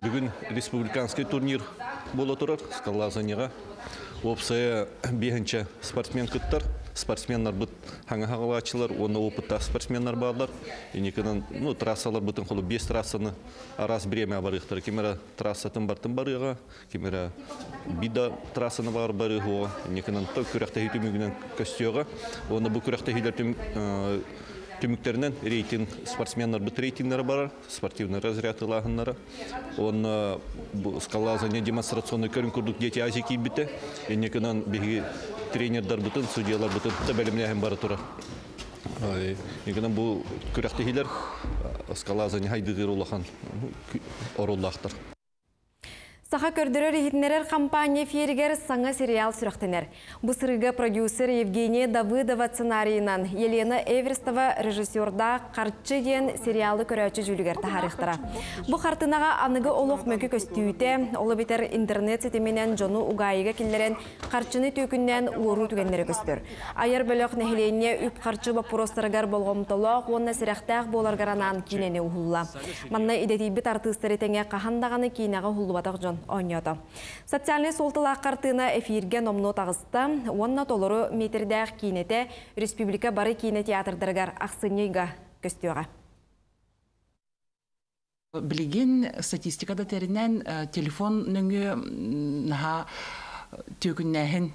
Бүгүн республиканский турнир буола турар скалолазанияҕа. Уопсайа биэһинчэ спортсмен кыттар. Спортсменнарбыт хаҥа хаҕалааччылар уонна опыттаах спортсменнар бааллар. Инникинэн ну, трассаларбытын холу биэс трассаны араас бириэмэ барыахтара. Ким эрэ трассатын бартын барыаҕа, Ким эрэ бида трассаны баҕар барыһуо, инникинэн күрэхтэһии түмүгүнэн көстүөҕэ. Уонна бу күрэхтэһиилэр түмүктэринэн рейтинг спортсменнарбыт рейтиннэрэ барар, спортивный разряд ылааһыннара. Уонна бу скалолазание демонстрационный көрүҥ курдук Дети Азии киирбитэ. Инникинэн биһиги тренердарбытын, судьяларбытын да бэлэмнээһин бара турар. Инникинэн бу күрэхтэһиилэр скалолазание хайдыытыгар улахан оруоллаахтар.
Саха көрдөрөр-иһитиннэрэр хампаанньа эфиригэр саҥа сериал сүрэхтэнэр. Бу сырыыга продюсер Евгения Давыдова сценарийынан Елена Эверстова режиссердаах «Харчы» диэн сериалы көрөөччү дьүүлүгэр таһаарыахтара. Бу хартынаҕа аныгы олох мөкү көстүүтэ, ол эбэтэр интернет ситиминэн дьону угаайыга киллэрэн харчыны түөкүннээн уоруу түгэннэрэ көстөр. Айар бөлөх нэһилиэнньэ үп-харчы боппуруостарыгар болҕомтолоох уонна сэрэхтээх буоларгар анаан киинэни уһулла. Манна идэтийбит артыыстары тэҥэ хаһан даҕаны киинэҕэ уһуллубатах дьон оонньоото. Социальнай суолталаах хартыына эфиргэ номнуо таҕыста уонна толору метрдээх киинэтэ республика бары киинэ театрдарыгар ахсынньы ыйга көстүөҕэ.
Билигин статистика да тэринэн телефон нөҥүө наһаа түөкүннээһин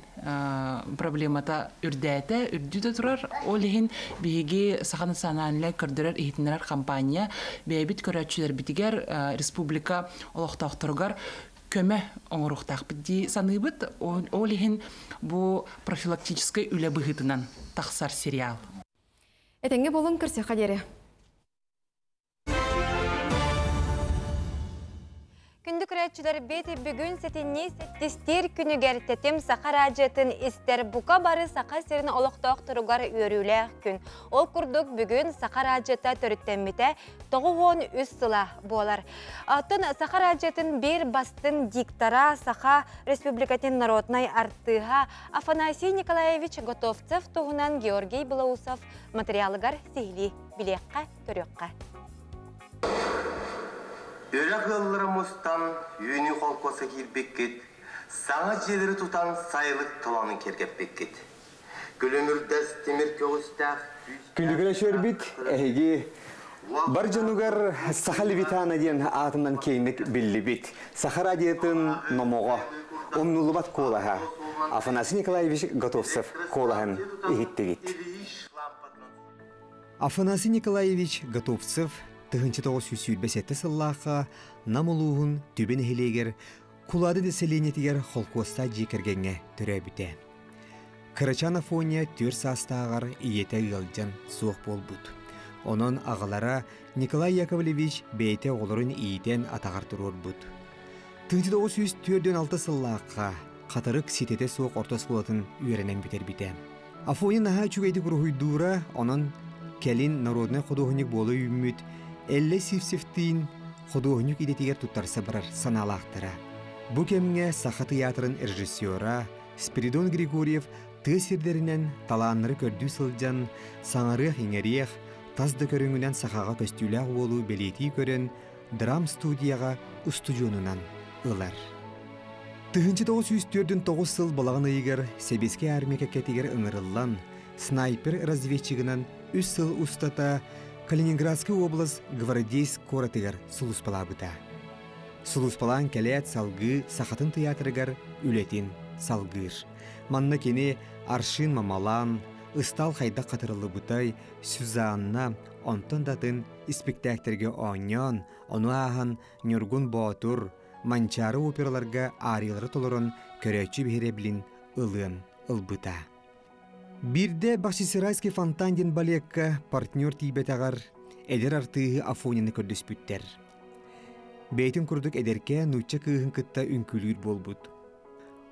проблемата үрдээтэ, үрдүү да турар. Ол иһин биһиги Саха национальнай көрдөрөр-иһитиннэрэр компания бэйэбит көрөөччүлэрбитигэр республика олохтоохторугар көмө оҥоруохтаахпыт дии саныыбыт. Ол иһин бу профилактическай үлэ быһыытынан тахсар сериал.
Этэҥҥэ буолуҥ, көрсүөххэ диэри.
Күндү көрөөччүлэрбит, бүгүн сэтинньи сэттистиир күнүгэр Тэтим Саха радиотын истэр бука бары Саха сирин олохтоохторугар үөрүүлээх күн. Ол курдук бүгүн Саха радиота төрүттэммитэ 93 сыла буолар. Оттон Саха радиотын биир бастыҥ диктора, Саха Республикатын народнай артыыһа Афанасий Николаевич Готовцев туһунан Георгий Белоусов материалыгар сиһилии билиэххэ, көрүөххэ.
Үрэх ыаллара мустан, үүнүү холкуоска киирбиккит, саҥа дьиэлэри тутан сайылык толоонун киэргэппиккит. Күлүмүрдэс тимир көҕүстээх
Күндү көрөөччүлэрбит, эһиги бар дьонугар Саха Левитана диэн аатынан киэҥник биллибит. Саха радиотын номоҕо, умнуллубат куолаһа Афанасий Николаевич Готовцев куолаһын иһиттигит. Афанасий Николаевич Готовцев 1927 сыллаахха Нам улууһун Түбэ нэһилиэгэр Кулаады дэсэлиэнньэтигэр холкуостаах дьиэ кэргэҥҥэ төрөөбүтэ. Кырачаан Афоня түөрт саастааҕар ийэтэ ыалдьан суох буолбут. Онон аҕалара Николай Яковлевич бэйэтэ оҕолорун иитэн атаҕар туруорбут. 1946 сыллаахха Хатырык ситэтэ суох орто оскуолатын үөрэнэн бүтэрбитэ. Афоня наһаа үчүгэйдик уруһуйдуура, онон кэлин народнай худуоһунньук буола үүммүт Эллэй Сивцевтиин худуоһунньук идэтигэр туттарса барар санаалаахтара. Бу кэмҥэ Саха тыйаатырын режиссера Спиридон Григорьев тыа сирдэринэн талааннары көрдүү сылдьан, саҥарыах-иҥэриэх, тас да көрүҥүнэн сахаҕа көстүүлээх уолу бэлиэтии көрөн, драм-студияҕа устудьуонунан ылар. 1949 сыл балаҕан ыйыгар Сэбиэскэй армия кэккэтигэр ыҥырыллан, снайпер-разведчигынан үс сыл устата Калининградскай уобалас Гвардейск куоратыгар сулууспалаабыта. Сулууспалаан кэлээт салгыы Сахатын тыйаатырыгар үлэтин салгыыр. Манна кини Аршин Мамалан, Ыстаал хайдах хатырыллыбытай, Сюзанна, онтон да атын испиктээктэргэ оонньоон, ону ааһан Ньургун Боотур, Манчаары операларга аариялары толорон көрөөччү биһирэбилин ылыан ылбыта. Биирдэ Бахчисарайский фонтан диэн балекка партнер тиийбэтэҕэр эдэр артыыһы Афонины көрдөспүттэр. Бэйэтин курдук эдэркээн нуучча кыыһын кытта үҥкүүлүүр буолбут.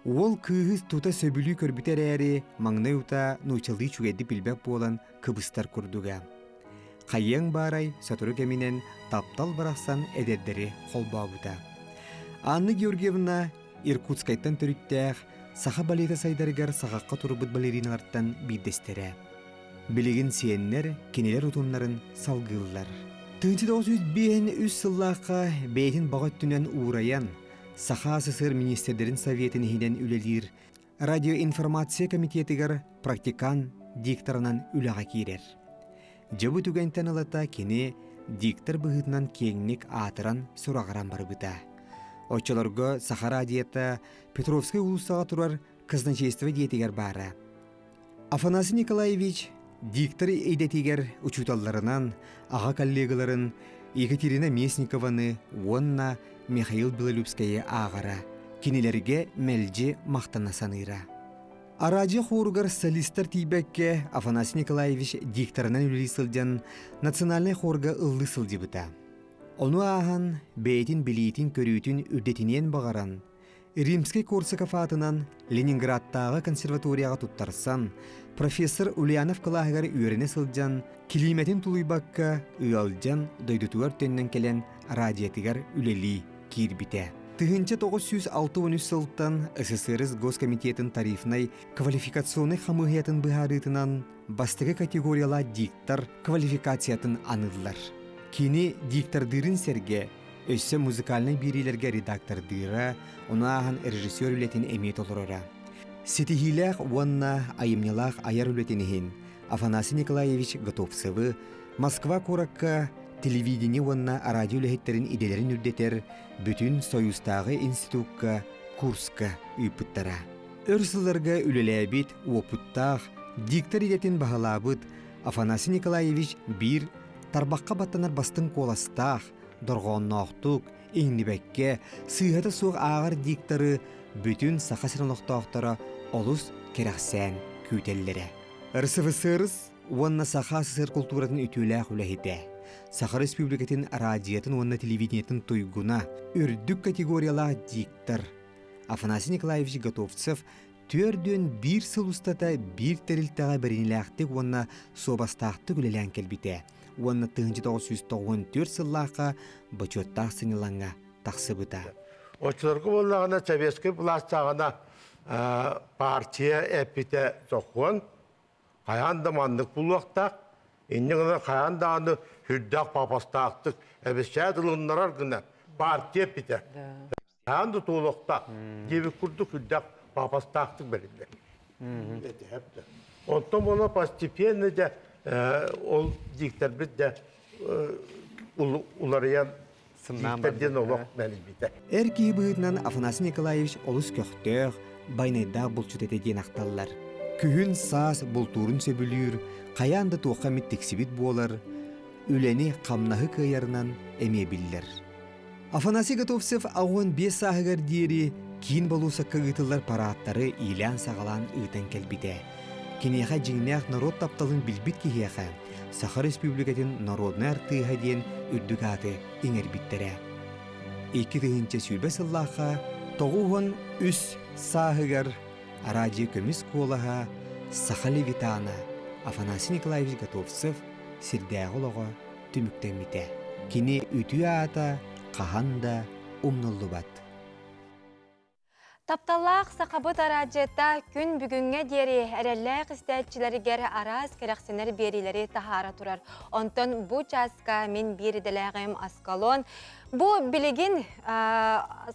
Уол кыыһы тута сөбүлүү көрбүтэ эрээри, маҥнай утаа нууччалыы үчүгэйдик билбэт буолан кыбыстар курдуга. Хайыаҥ баарай, сотору кэминэн таптал барахсан эдэрдэри холбообута. Анна Георгиевна Иркутскайтан төрүттээх, саха балета сайдарыгар саҕахха турбут балериналартан биирдэстэрэ. Билигин сиэннэр кинилэр утумнарын салгыыллар. 1905 сыллаахха бэйэтин баҕа өттүнэн уурайан, Саха СССР министрдэрин советын иһинэн үлэлиир радиоинформация комитетыгар практикант дикторынан үлэҕэ киирэр. Дьэ бу түгэнтэн ылата кини диктор быһыытынан киэҥник аатыран-сураҕыран барбыта. Оччолорго Саха радиота Петровскай уулуссаҕа турар казначейство дьиэтигэр баара. Афанасий Николаевич диктор идэтигэр учууталларынан аҕа коллегаларын Екатерина Местникованы уонна Михаил Белолюбскайы ааҕара, кинилэргэ мэлдьи махтана саныыра. Араадьыйа хуоругар солистар тиийбэккэ Афанасий Николаевич дикторынан үлэлии сылдьан национальнай хуорга ыллыы сылдьыбыта. Ону ааһан бэйэтин билиитин-көрүүтүн үрдэтиниэн баҕаран, Римскэй-Корсаков аатынан Ленинградтааҕы консерваторияҕа туттарсан, профессор Ульянов кылааһыгар үөрэнэ сылдьан, килиимэтин тулуйбакка ыалдьан дойдутугар төннөн кэлэн радиотыгар үлэлии киирбитэ. 1963 сылтан СССР Госкомитетын тарифнай квалификационнай хамыыһыйатын быһаарыытынан бастакы категориялаах диктор квалификациятын аныыллар. Кини диктордыырын сэргэ өссө музыкальнай биэриилэргэ редактордыыра, ону ааһан режиссер үлэтин эмиэ толороро. Ситиһиилээх уонна айымньылаах айар үлэтин иһин Афанасий Николаевич Готовцевы Москва куоракка телевидение уонна радио үлэһиттэрин идэлэрин үрдэтэр бүтүн Союзтааҕы институкка курска ыыппыттара. Өр сылларга үлэлээбит, уопуттаах, диктор идэтин баһылаабыт Афанасий Николаевич биир тарбахха баттанар бастыҥ куоластаах, дорҕоонноохтук, иҥнибэккэ, сыыһата суох ааҕар дикторы бүтүн Саха сирин олохтоохторо олус кэрэхсээн күүтэллэрэ. РСФСР уонна Саха СССР култууратын үтүөлээх үлэһитэ, Саха Республикатын радиотын уонна телевидениетын туйгуна, үрдүк категориялаах диктор Афанасий Николаевич Готовцев 41 сыл устата биир тэрилтэҕэ бэриниилээхтик уонна суобастаахтык үлэлээн кэлбитэ уонна 1994 сыллаахха бочуоттаах сынньалаҥҥа тахсыбыта.
Оччолорго буоллаҕына советскай былаастааҕына партия эппитэ сокуон хайаан да маннык булуохтаах, инньэ гынан хайаан даҕаны сүрдээх папастаахтык эбисээт ылыннарар гына партия эппитэ. Хайаан да туолуохтаах диэбит курдук сүрдээх папастаахтык бэриллэр. Онтон буола постепенно дьэ ол диктэрбит дьэ уларыйан диктор диэн олох мэлийбитэ.
Эр киһи быһыытынан Афанасий Николаевич олус көхтөөх, байнайдаах булчут этэ диэн ахталлар. Күһүн саас бултуурун сөбүлүүр, хайаан да туохха эмит тиксибит буолар, үлэни хамнаһы кыайарынан эмиэ биллэр. Афанасий Готовцев 85 сааһыгар диэри киин болуосакка ыытыллар парааттары иилээн-саҕалаан ыытан кэлбитэ. Киниэхэ дьиҥнээх норуот тапталын билбит киһиэхэ Саха Республикатын народнай артыыһа диэн үрдүк ааты иҥэрбиттэрэ. 2020 сыллаахха 93 сааһыгар араадьыйа көмүс куолаһа Саха Левитана Афанасий Николаевич Готовцев сирдээҕи олоҕо түмүктэммитэ. Кини үтүө аата хаһан да умнуллубат.
Тапталлаах сахабыт араадьыйата күн бүгүҥҥэ диэри эрэллээх истээччилэригэр араас кэрэхсэнэр биэриилэри таһаара турар. Онтон бу чааска мин биир идэлээҕим Аскалон. Бу билигин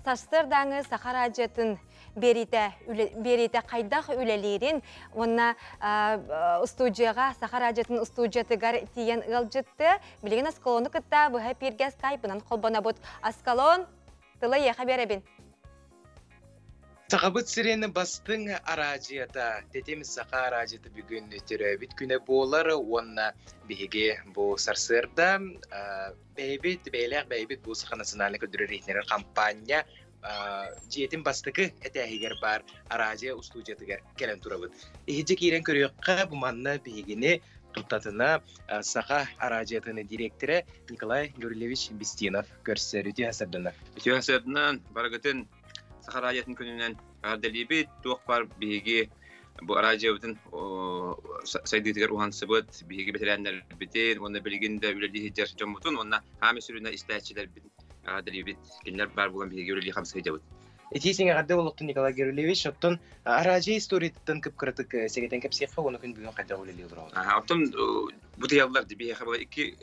сарсыардааҥы саха араадьыйатын биэриитэ, биэриитэ хайдах үлэлиирин уонна устуудьуйаҕа Саха радиотын устуудьуйатыгар тиийэн ыалдьытты. Билигин Аскалону кытта быһа эпииргэ скайпынан холбонобут. Аскалон, тыла эйиэхэ биэрэбин.
Сахабыт сирин бастыҥ араадьыйата, Тэтим саха араадьыйата бүгүн төрөөбүт күнэ буолар уонна биһиги бу сарсыарда бэйэбит, бэйэлээх бэйэбит бу Саха национальнай көрдөрөр иһитиннэрэр хампаанньа дьиэтин бастакы этээһигэр баар араадьыйа устуудьуйатыгар кэлэн турабыт. Иһирдьэ киирэн көрүөххэ, бу манна биһигини Тутатына Саха араадьыйатын директора Николай Гаврильевич Бестинов көрсөр. Үтүө сарданар.
Үтүө сарданан барыгытын Саха араадьыйатын күнүнэн эҕэрдэлиибит. Туох бар биһиги бу араадьыйабытын сайдыытыгар уһансыбыт биһиги бэтэрээннэрбитин уонна билигин да үлэлии сылдьар дьоммутун уонна хаамы сүрүнэ истээччилэрбитин эҕэрдэлиибит. Кинилэр баар буолан биһиги үлэлии хамсыы сылдьабыт.
Итии эҕэрдэ олохтун Николай Гаврильевич. Оттон араадьыйа историятыттан кып-кыратык сэгэтэн кэпсиэххэ уонна күн бүгүн хайдах үлэлии олороҕут?
Оттон бу тыйаллар биһиэхэ була икки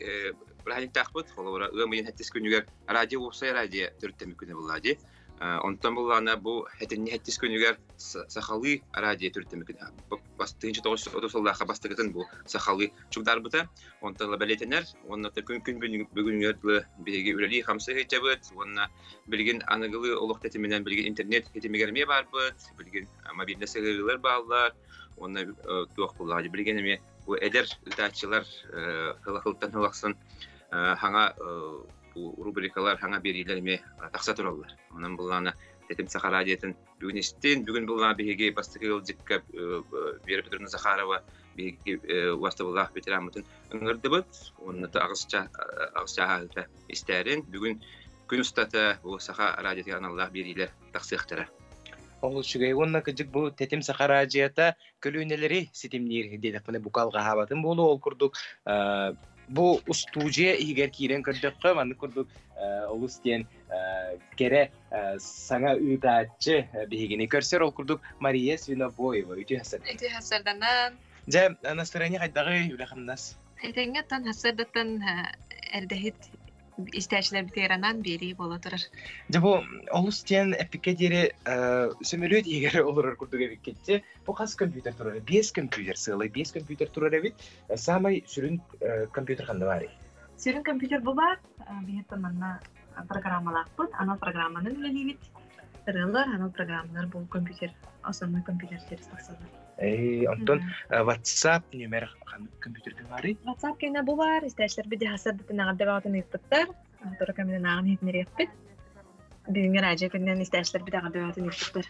бырааһынньыктаахпыт. Холобура, ыам ыйын хэттис күнүгэр радио уопсай радио төрүттэммит күнэ буолла дии. Онтон буллаана бу хэтинни хэттис күнүгэр сахалыы радио төрүттэммит күнэ. Бастыынча 930 сыллаахха бастакытын бу сахалыы чугдарбыта. Онтон ла бэлиэтэнэр. Уонна күн күн бүгүнүгэр дылы биһиги үлэлии хамсыы сылдьабыт. Уонна билигин аныгылыы олох тэтиминэн билигин интернет тэтимигэр эмиэ баарбыт. Билигин мобильный сыһыарыылар бааллар. Уонна туох буллаҕа билигин эмиэ бу эдэр ыытааччылар хылахылтан хылахсын хаҥа рубрикалар, хаҥа биэриилэр эмиэ тахса тураллар. Онон буллаана Тэтим Саха радиотын бүгүн истин, бүгүн буллаана биһиги бастакы ыалдьыкка Вера Петровна Захарова биһиги уастабыллаах ветераммытын ыҥырдыбыт. Уонна аҕыс чааһыта истээрин. Бүгүн күн устата бу Саха радиотыгар аналлаах биэриилэр тахсыахтара.
Ол үчүгэй уонна кыдьык бу Тэтим Саха радиота көлүөнэлэри ситимниир диэтэхпинэ бука алҕаһаабатым буолуо. Ол курдук бу устуудьуйа иһигэр киирэн көрдөххө маннык курдук олус диэн кэрэ саҥа ыытааччы биһигини көрсөр. Ол курдук Мария Свинобоева үтүө хасарданан.
Үтүө хасарданан.
Дьэ, настроение хайдаҕый үлэ-хамнас?
Этэҥҥэ оттон хасардаттан эрдэһит истээчилэрбитигэр анаан биэрии буола турар.
Дьэ бу олус диэн эппиккэ диэри сөмөлүөт иһигэр олорор курдук эбиккитти. Бу хас компьютер турар? Биэс компьютер сыалай, биэс компьютер турар эбит. Саамай сүрүн компьютер ханна баарый?
Сүрүн компьютер бу баар. Биһиттэн манна программалаахпыт. Анал программанан үлэлиибит. Ырыалар, анал программалар бу компьютер, основной компьютер через тахсаллар.
Онтон WhatsApp нүмер компьютерге баарый?
WhatsApp кэнэ бу бар, истээчилэрбит дьаһасар бытын аҕарда ыыппыттар. Тура кэминэн ааҕан иһитинэриэхпит. Бүгүҥҥү радио күнүнэн истээчилэрбит аҕарда ыыппыттар.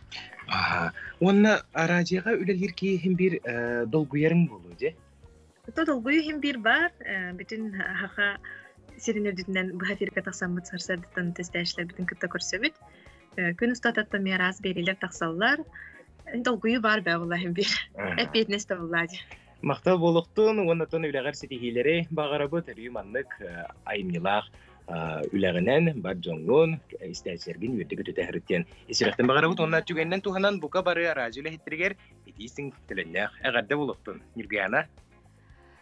Уонна радиоға үлэлиир киһи бир долгуйарың болу, де?
То долгуйу хим бир бар, бүтүн хаха сирин үрдүтүнэн быһа эфирге тахсаммыт сарсардыттан тестээчилэрбитин кытта көрсөбүт. Күн устататтан миэраас биэриилэр тахсаллар. Долгуйу бар бэ була хим бир. Эппиэтинэс да буллаа.
Махтал буолуохтун уонна тон үлэҕэр ситиһиилэри баҕарабыт. Өрүү маннык айымньылаах үлэҕинэн бар дьоҥҥун, истээчилэргин үөрдэ көтүтэ сырыт исирэхтэн баҕарабыт. Уонна түгэннэн туһанан бука бары радио үлэһиттэригэр итиисиҥ төлөннөөх эҕэрдэ буолуохтун. Ньургуяна.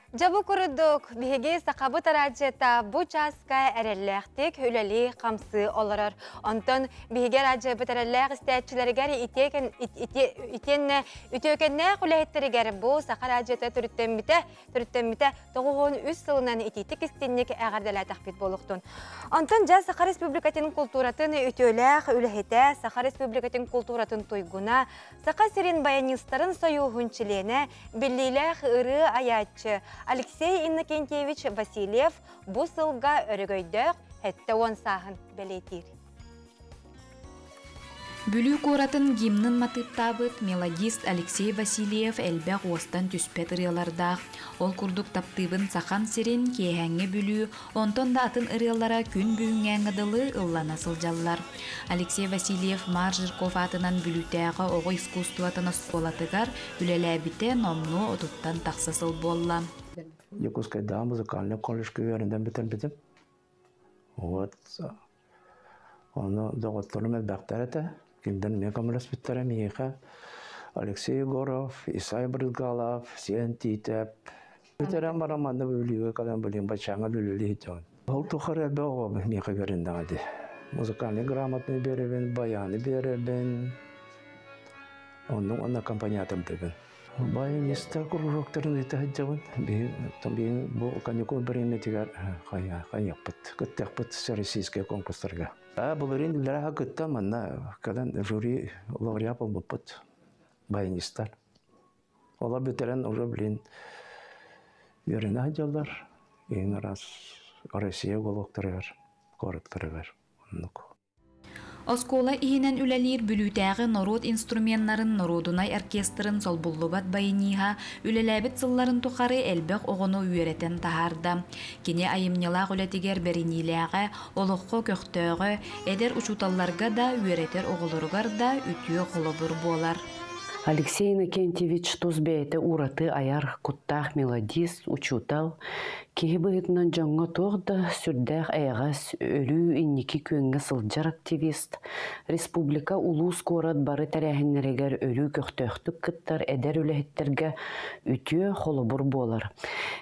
Дьэ бу курдук биһиги Сахабыт радиота бу чааска эрэллээхтик үлэлии хамсыы олорор. Онтон биһиги радиобыт эрэллээх истээччилэригэр итиэннэ үтүөкэннээх үлэһиттэригэр бу Саха радиота төрүттэммитэ төрүттэммитэ 93 сылынан итиитик истинник эҕэрдэлээтэхпит буолуохтун. Онтон дьэ Саха Республикатын култууратын үтүөлээх үлэһитэ, Саха Республикатын култууратын туйгуна, Саха сирин баянистарын сойууһун чилиэнэ, биллиилээх ырыа айааччы Алексей Иннокентьевич Васильев бу сылга өрөгөйдөөх 70 сааһын бэлиэтиир.
Бүлүү куоратын гимнын матыыптаабыт мелодист Алексей Васильев элбэх уостан түспэт ырыалардаах. Ол курдук таптыыбын Сахам сирин, киэһээҥҥи Бүлүү, онтон да атын ырыалара күн бүгүҥҥээҥҥэ дылы ыллана сылдьаллар. Алексей Васильев Мар Жирков аатынан Бүлүүтээҕи оҕо искусствотын оскуолатыгар үлэлээбитэ номнуо отуттан тахса сыл буолла.
Якутскайдааҕы музыкальнай колледжка үөрэнэн бүтэрбитим. Вот. Ону доҕотторум элбэхтэр этэ. Кинилэр эмиэ көмөлөспүттэрэ миэхэ. Алексей Егоров, Исай Брызгалов, Сиэн Тиитэп. Бүтэрэн баран манна Бүлүүгэ кэлэн билин баччааҥҥа үлэлии сылдьабын. Ол тухары элбэх оҕо миэхэ үөрэннэҕэ дии. Музыкальный грамотный биэрэбин, баяны биэрэбин. Оннук уонна аккомпаниатордыыбын. Баяниста кружоктарын ыыта сылдьабын. Биһи бу каникул бириэмэтигэр хайыахпыт, кыттыахпыт всероссийскай конкурстарга. Былырыын үллэрэ кытта манна кэлэн жюри лауреат буолбуппут баянистар. Олар бүтэрэн уже блин үөрэнэ сылдьаллар. Ең раз Россия уголоктарыгар, куораттарыгар. Оннук.
Оскуола иһинэн үлэлиир Бүлүүтээҕи норуот инструменнарын норуодунай оркестрын солбуллубат баяниһа үлэлээбит сылларын тухары элбэх оҕону үөрэтэн таһаарда. Кини айымньылаах үлэтигэр бэриниилээҕэ, олоххо көхтөөҕө, эдэр учууталларга да, үөрэтэр оҕолоругар да үтүө холобур буолар.
Алексей Иннокентьевич тус бэйэтэ ураты айар куттаах мелодист, учуутал, киһи быһыытынан дьоҥҥо туох да сүрдээх эйэҕэс, өрүү инники күөҥҥэ сылдьар активист, республика, улуус, куорат бары тэрээһиннэригэр өрүү көхтөөхтүк кыттар эдэр үлэһиттэргэ үтүө холобур буолар.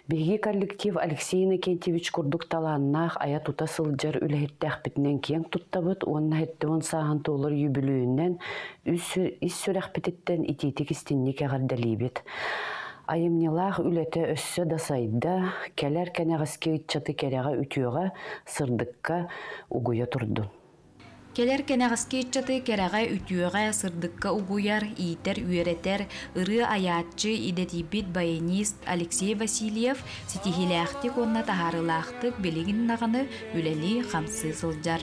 Биһиги коллектив Алексей Иннокентьевич курдук талааннаах айа-тута сылдьар үлэһиттээхпитинэн киэҥ туттабыт уонна 70 сааһын туолар юбилейинэн ис сүрэхпититтэн итиитик истинник эҕэрдэлиибит. Айымньылаах үлэтэ өссө да сайда, кэлэр кэнэҕэски ыччаты кэрэҕэ-үтүөҕэ, сырдыкка угуйа турдун.
Кэлэр кэнэҕэски ыччаты кэрэҕэ-үтүөҕэ, сырдыкка угуйар, иитэр-үөрэтэр, ырыа айааччы, идэтийбит баянист Алексей Васильев ситиһиилээхтик уонна таһаарыылаахтык билигин даҕаны үлэлии-хамсыы сылдьар.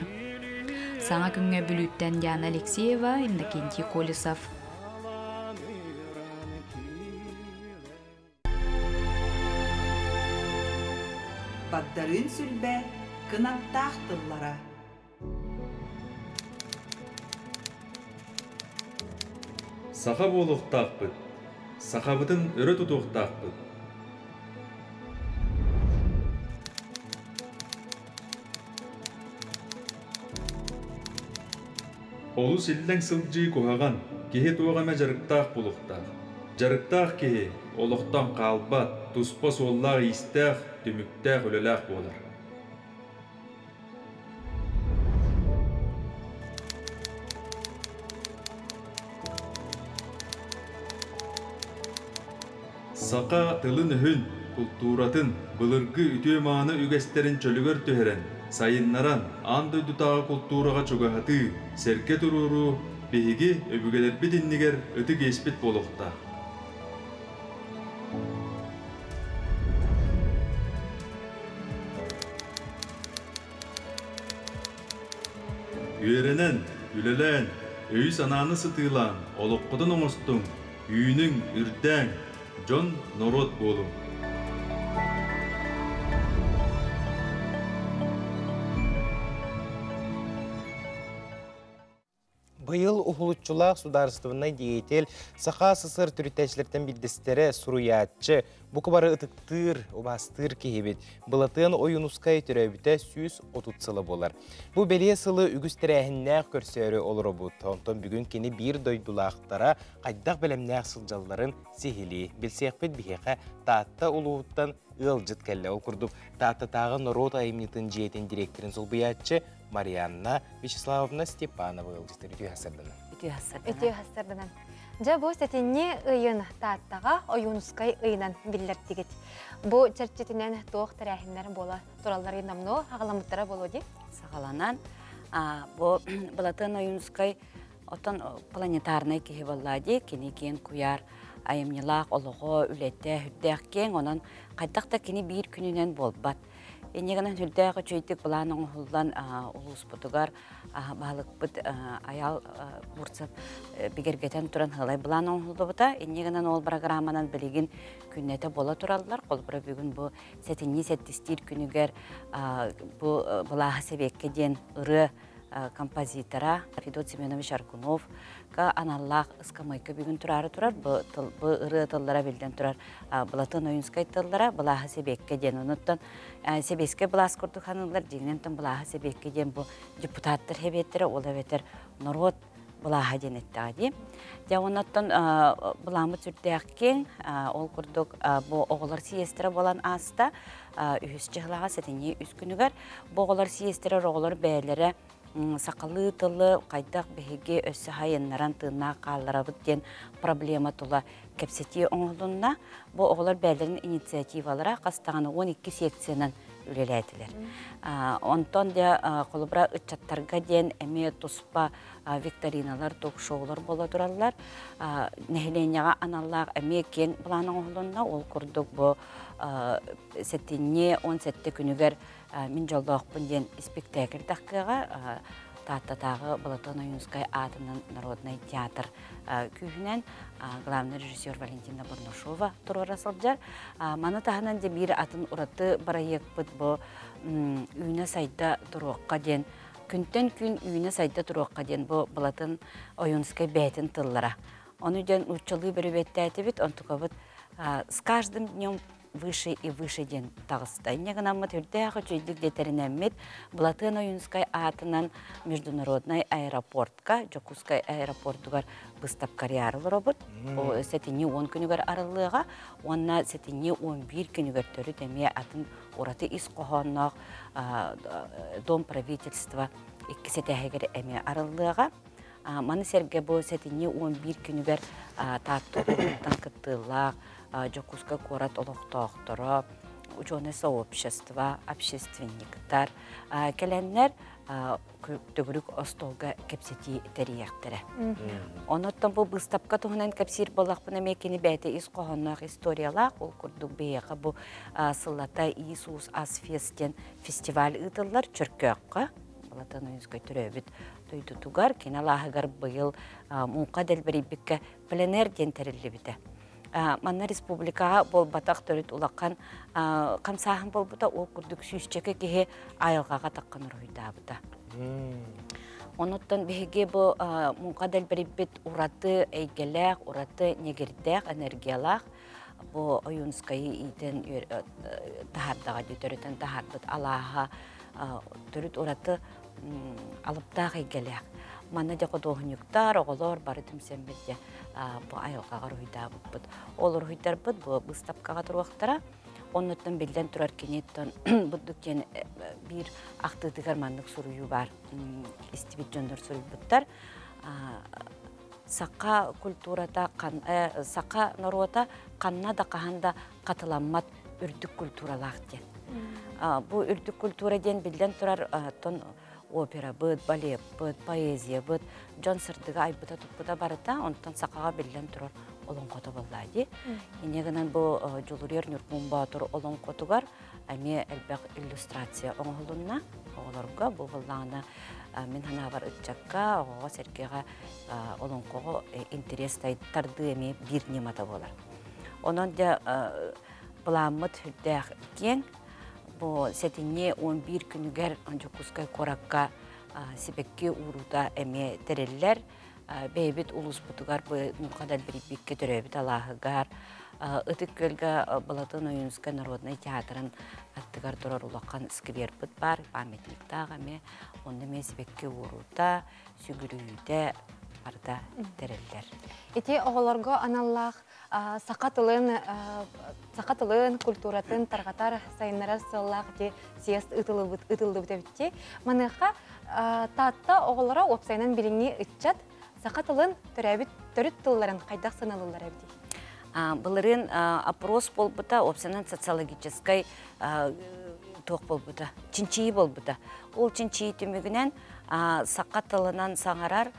Саҥа күҥҥэ Бүлүүттэн Диана Алексеева, Иннокентий Колесов.
Багдарыын сүлбэ кынаттаах тыллара.
Саха буолуохтаахпыт, сахабытын өрө тутуохтаахпыт. Олус иллэҥ сылдьыы куһаҕан, киһи туох эмэ дьарыктаах буолуохтаах. Дьарыктаах киһи олохтон хаалбат, туспа суоллаах-иистээх, түмүктээх үлэлээх буолар. Саха тылын-өһүн, култууратын, былыргы үтүө-мааны үгэстэрин чөлүгэр түһэрэн, сайыннаран, аан дойдутааҕы култуураҕа чугаһатыы, сэргэ туруоруу биһиги өбүгэлэрбит иннигэр ытык иэспит буолуохтаах. Үөрэнэн, үлэлээн, өйү-санааны сытыылаан, олоххутун оҥостуҥ, үүнүҥ, үрдээҥ, дьон, норуот буолуҥ.
Быйыл уһулуччулаах судаарыстыбаннай деятель, Саха СССР төрүттээччилэртэн биирдэстэрэ, суруйааччы, бука бары ытыктыыр, убаастыыр киһибит Былатыан Ойуунускай төрөөбүтэ 130 сыла буолар. Бу бэлиэ сылы үгүс тэрээһиннээх көрсөөрү олоробут. Онтон бүгүн кини биир дойдулаахтара хайдах бэлэмнээх сылдьалларын сиһилии билсиэхпит биһиэхэ Таатта улууһуттан ыалдьыт кэллэ. Ол курдук Тааттатааҕы норуот айымньытын дьиэтин директорын солбуйааччы Марианна Вячеславовна Степанова ыалдьыттар үтүө хасарданан.
Үтүө хасарданан. Үтүө хасарданан. Дьэ бу сэтинньи ыйын Тааттаҕа Ойуунускай ыйынан биллэрдигит. Бу чэрчитинэн туох тэрээһиннэр буола тураллар намно аҕаламмыттара буолуо дии?
Саҕаланан бу Былатыан Ойуунускай оттон планетарнай киһи буолла дии кини киэн куйаар айымньылаах олоҕо үлэтэ үрдээх киэҥ онон хайдах да кини биир күнүнэн буолбат Инньэ гынан сүрдээх үчүгэйдик былаан оҥоһуллан улууспутугар баһылыкпыт Айаал Бурцев бигэргэтэн туран сылай былаан оҥоһуллубута. Инньэ гынан ол программанан билигин күннэтэ буола тураллар. Холобура бүгүн бу сэтинньи сэттистиир күнүгэр бу былааһы сэбиэккэ диэн ырыа композитора Федот Семенович Аргунов аналлаах ыскамыайка бүгүн тураары турар. Бу ырыа тыллара биллэн турар Былатыан Ойуунскай тыллара Былааһы Сэбиэккэ диэн. Онуттан сэбиэскэй былаас курдук саныыллар дьиҥинэн Былааһы Сэбиэккэ диэн бу депутаттар сэбиэттэрэ ол эбэтэр норуот былааһа диэн эттэҕэ дии. Дьэ оннуттан былааммыт сүрдээх киэҥ. Ол курдук бу оҕолор сийиэстэрэ буолан ааста. Үһүс чыһылаҕа сэтинньи үс күнүгэр бу оҕолор сийиэстэрэ оҕолор бэйэлэрэ сахалыы тылы хайдах биһиги өссө хайыннаран тыыннаах хаалларабыт диэн проблема тула кэпсэтии оҥоһулунна. Бу оҕолор бэйэлэрин инициативалара хас даҕаны 12 секциянан үлэлээтилэр. Онтон дьэ холобура ыччаттарга диэн эмиэ туспа викториналар, ток-шоулар буола тураллар. Нэһилиэнньэҕэ аналлаах эмиэ киэҥ былаан оҥоһулунна. Ол курдук бу сэтинньи 17 күнүгэр Мин дьоллоохпун диэн испиктээкил тахкыаҕа Тааттатааҕы Платон Ойуунскай аатынан народнай театр күүһүнэн главный режиссер Валентина Бурнашова туруора сылдьар. Маны таһынан дьэ биир атын ураты бырайыакпыт бу үүнэ-сайда туруохха диэн күнтэн күн үүнэ-сайда туруохха диэн бу Былатын Ойуунскай бэйэтин тыллара. Ону диэн нууччалыы бөрүбүөттээтибит, онтукабыт с каждым днем выше и выше диэн таҕыста. Инньэ гынаммыт үрдээх үчүгэйдик дэтэринэммит Былатыан Ойуунскай аатынан международнай аэропортка, Дьокуускай аэропортугар быыстапка арыйаары олоробут. Сэтинньи 10 күнүгэр арыллыаҕа уонна сэтинньи 11 күнүгэр төрүт эмиэ атын ураты ис хоһоонноох Дом правительства иккис этээһигэр эмиэ арыллыаҕа. Маны сэргэ бу сэтинньи 11 күнүгэр Таатта улууһуттан кыттыылаах Дьокуускай куорат олохтоохторо, ученое сообщество, общественниктар кэлэннэр төгүрүк остуолга кэпсэтии тэрийиэхтэрэ. Онуттан бу быыстапка туһунан кэпсиир буоллахпына, эмиэ кини бэйэтэ ис хоһоонноох историялаах, ол курдук биһиэхэ бу сыллата Иисус Асфест диэн фестиваль ыытыллар Чөркөөххө, Балатан Ойуунскай төрөөбүт дойдутугар, кини алааһыгар быйыл муҥха дэлбэрийбиккэ пленэр диэн тэриллибитэ. Манна республикаҕа буолбатах төрүт улахан хамсааһын буолбута, ол курдук сүүсчэкэ киһи айылҕаҕа таххан уруһуйдаабыта. Онуттан биһиги бу муҥха дэлбэрийбит ураты эйгэлээх, ураты ньэгирдээх, энергиялаах бу Ойуунскайы иитэн таһаардаҕа дии төрүтэн таһаарбыт алааһа төрүт ураты алыптаах эйгэлээх. Манна дьэ худуоһунньуктар, оҕолор бары түмсэммит дьэ бу айылҕаҕа уруһуйдаабыппыт. Ол уруһуйдарбыт бу быыстапкаҕа туруохтара. Оннуттан биллэн турар киниттэн бурдук диэн биир ахтыытыгар маннык суруйуу баар. Истибит дьоннор суруйбуттар. Саха культурата, саха норуота ханна да хаһан да хатыламмат үрдүк культуралаах диэн. Бу үрдүк культура диэн биллэн турар тон операбыт, балеппыт, поэзиябыт, дьон сырдыга айбыта туппута барыта, онтон сахаҕа биллэн турар олоҥхото буоллаа дии. Инньэ гынан бу Дьулуруйар Ньургун Боотур олоҥхотугар эмиэ элбэх иллюстрация оҥоһулунна оҕолорго. Бу буоллаҕына мин санаабар ыччакка, оҕоҕо сэргэҕэ олоҥхоҕо интерес тардыы эмиэ биир ньымата буолар. Онон дьэ былааммыт сүрдээх киэҥ. Бу сэтинньи 11 күнүгэр Дьокуускай куоракка сибэкки ууруута эмиэ тэриллэр. Бэйэбит улууспутугар бу Муҥха Дэлбирийбиккэ төрөөбүт алааһыгар Ытык Күөлгэ Былатын Ойуунускай народнай театрын аттыгар турар улахан сквербыт баар, памятниктаах эмиэ. Онно эмиэ сибэкки ууруута, сүгүрүйүүтэ барыта тэриллэр.
Ити оҕолорго аналлаах саха тылын саха тылын, культуратын тарҕатар, сайыннарар сыаллаах ити съезд ыытыллыбыт ыытыллыбыт эбитти. Маныаха Таатта оҕолоро уопсайынан билиҥҥи ыччат саха тылын төрөөбүт төрүт тылларын хайдах сыаналыыллар эбитий?
Былырыын опрос буолбута, уопсайынан социологическай туох буолбута, чинчийии буолбута. Ол чинчийии түмүгүнэн саха тылынан саҥарар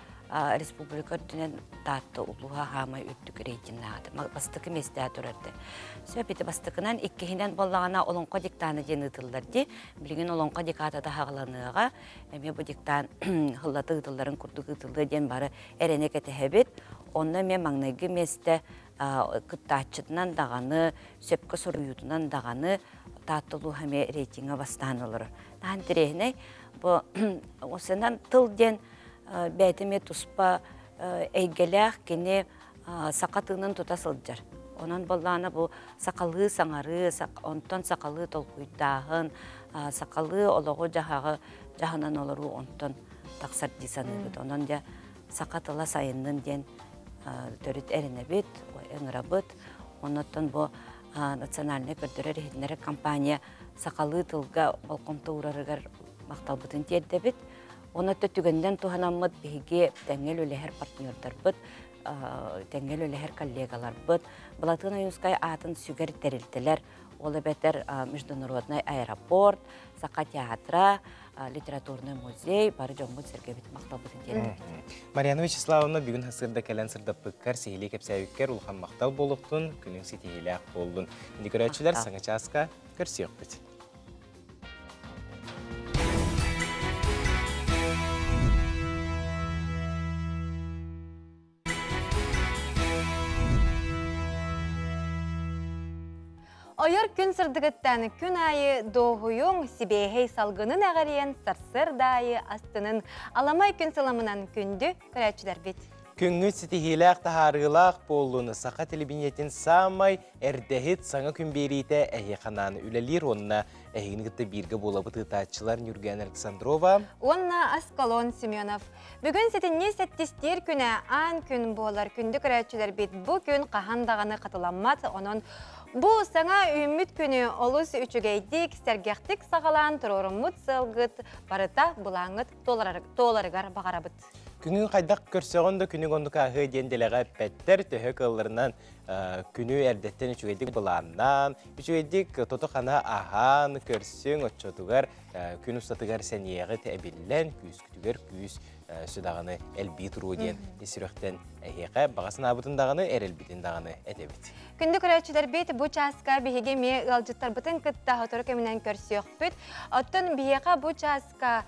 республика үрдүнэн Таатта улууһа хаамай үрдүк рейтиннаата. Бастакы миэстэҕэ турар дии. Сөп ити бастакынан, иккиһинэн буоллаҕына Олоҥхо диктана диэн ыытыллар дии. Билигин Олоҥхо декадата хаҕаланыаҕа. Эмиэ бу диктант хыллата ыытылларын курдук ыытыллыа диэн бары эрэнэ кэтэһэбит. Онно эмиэ маҥнайгы миэстэ кыттааччытынан даҕаны, сөпкө суруйуутунан даҕаны Таатта улууһа эмиэ рейтиҥҥэ бастаан олорор. Наһаа интэриэһинэй. Бу осынан тыл диэн бэйэтэ эмиэ туспа эйгэлээх кини саха тыынын тута сылдьар. Онон буоллаҕына бу сахалыы саҥарыы, онтон сахалыы толкуйдааһын, сахалыы олоҕу-дьаһаҕы дьаһанан олоруу онтон тахсар дии саныыбыт. Онон дьэ саха тыла сайыннын диэн төрүт эрэнэбит, ыҥырабыт. Оннуттан бу национальнай көрдөрөр-иһитиннэрэр компания сахалыы тылга болҕомто уурарыгар махталбытын тиэрдэбит. Онон түгэнинэн туһанаммыт биһиги тэҥҥэ үлэлэһэр партнердарбыт, тэҥҥэ үлэлэһэр коллегаларбыт, Былатыан Ойуунскай аатын сүгэр тэрилтэлэр, ол эбэтэр Международный аэропорт, Саха театра, литературный музей, бары дьоммут-сэргэбит махталбытын тиэрдэбит.
Марьяна Вячеславовна бүгүн сырда кэлэн сырдаппыккар, сиһилии кэпсээбиккэр улахан махтал буолуохтун, күнүҥ ситиһиилээх буоллун. Инди көрөөччүлэр саҥа чааска көрсүөхпүт.
Ойор күн сырдыгыттан күн айы доһуйуң сибэһэй салгынын эҕэрийэн сарсыарда айы астынын аламай күн сыламынан күндү көрөөччүлэрбит.
Күҥҥүт ситиһиилээх таһаарыылаах буоллун саха телевидениетин саамай эрдэһит саҥа күн биэриитэ эһиэхэ анаан үлэлиир уонна эһигини кытта бииргэ буолабыт ыытааччылар Нюргуяна Александрова
уонна Аскалон Семенов. Бүгүн сэтинньи сэттистиир күнэ аан күн буолар. Күндү көрөөччүлэрбит бу күн хаһан даҕаны хатыламмат. Онон бу саҥа үүммүт күнү олус үчүгэйдик, сэргэхтик саҕалаан туруоруммут сыалгыт барыта былааҥҥыт туоларыгар баҕарабыт.
Күнүн хайдах көрсөҕүн да күнүг оннук ааһыа диэн дэлэҕэ эппэттэр, төһө кыалларынан күнү эрдэттэн үчүгэйдик былааннаан, үчүгэйдик тото-хана аһаан, көрсүҥ, оччотугар күн устатыгар сэниэҕит эбиллэн, күүскүтүгэр күүс сүдаҕаны элбии туруо диэн ис сүрэхтэн эһиэхэ баҕа санаабытын даҕаны, эрэлбитин даҕаны этэбит.
Күндү көрөөччүлэрбит, бу чааска биһиги эмиэ ыалдьыттарбытын кытта сотору кэминэн көрсүөхпүт. Оттон биһиэхэ бу чааска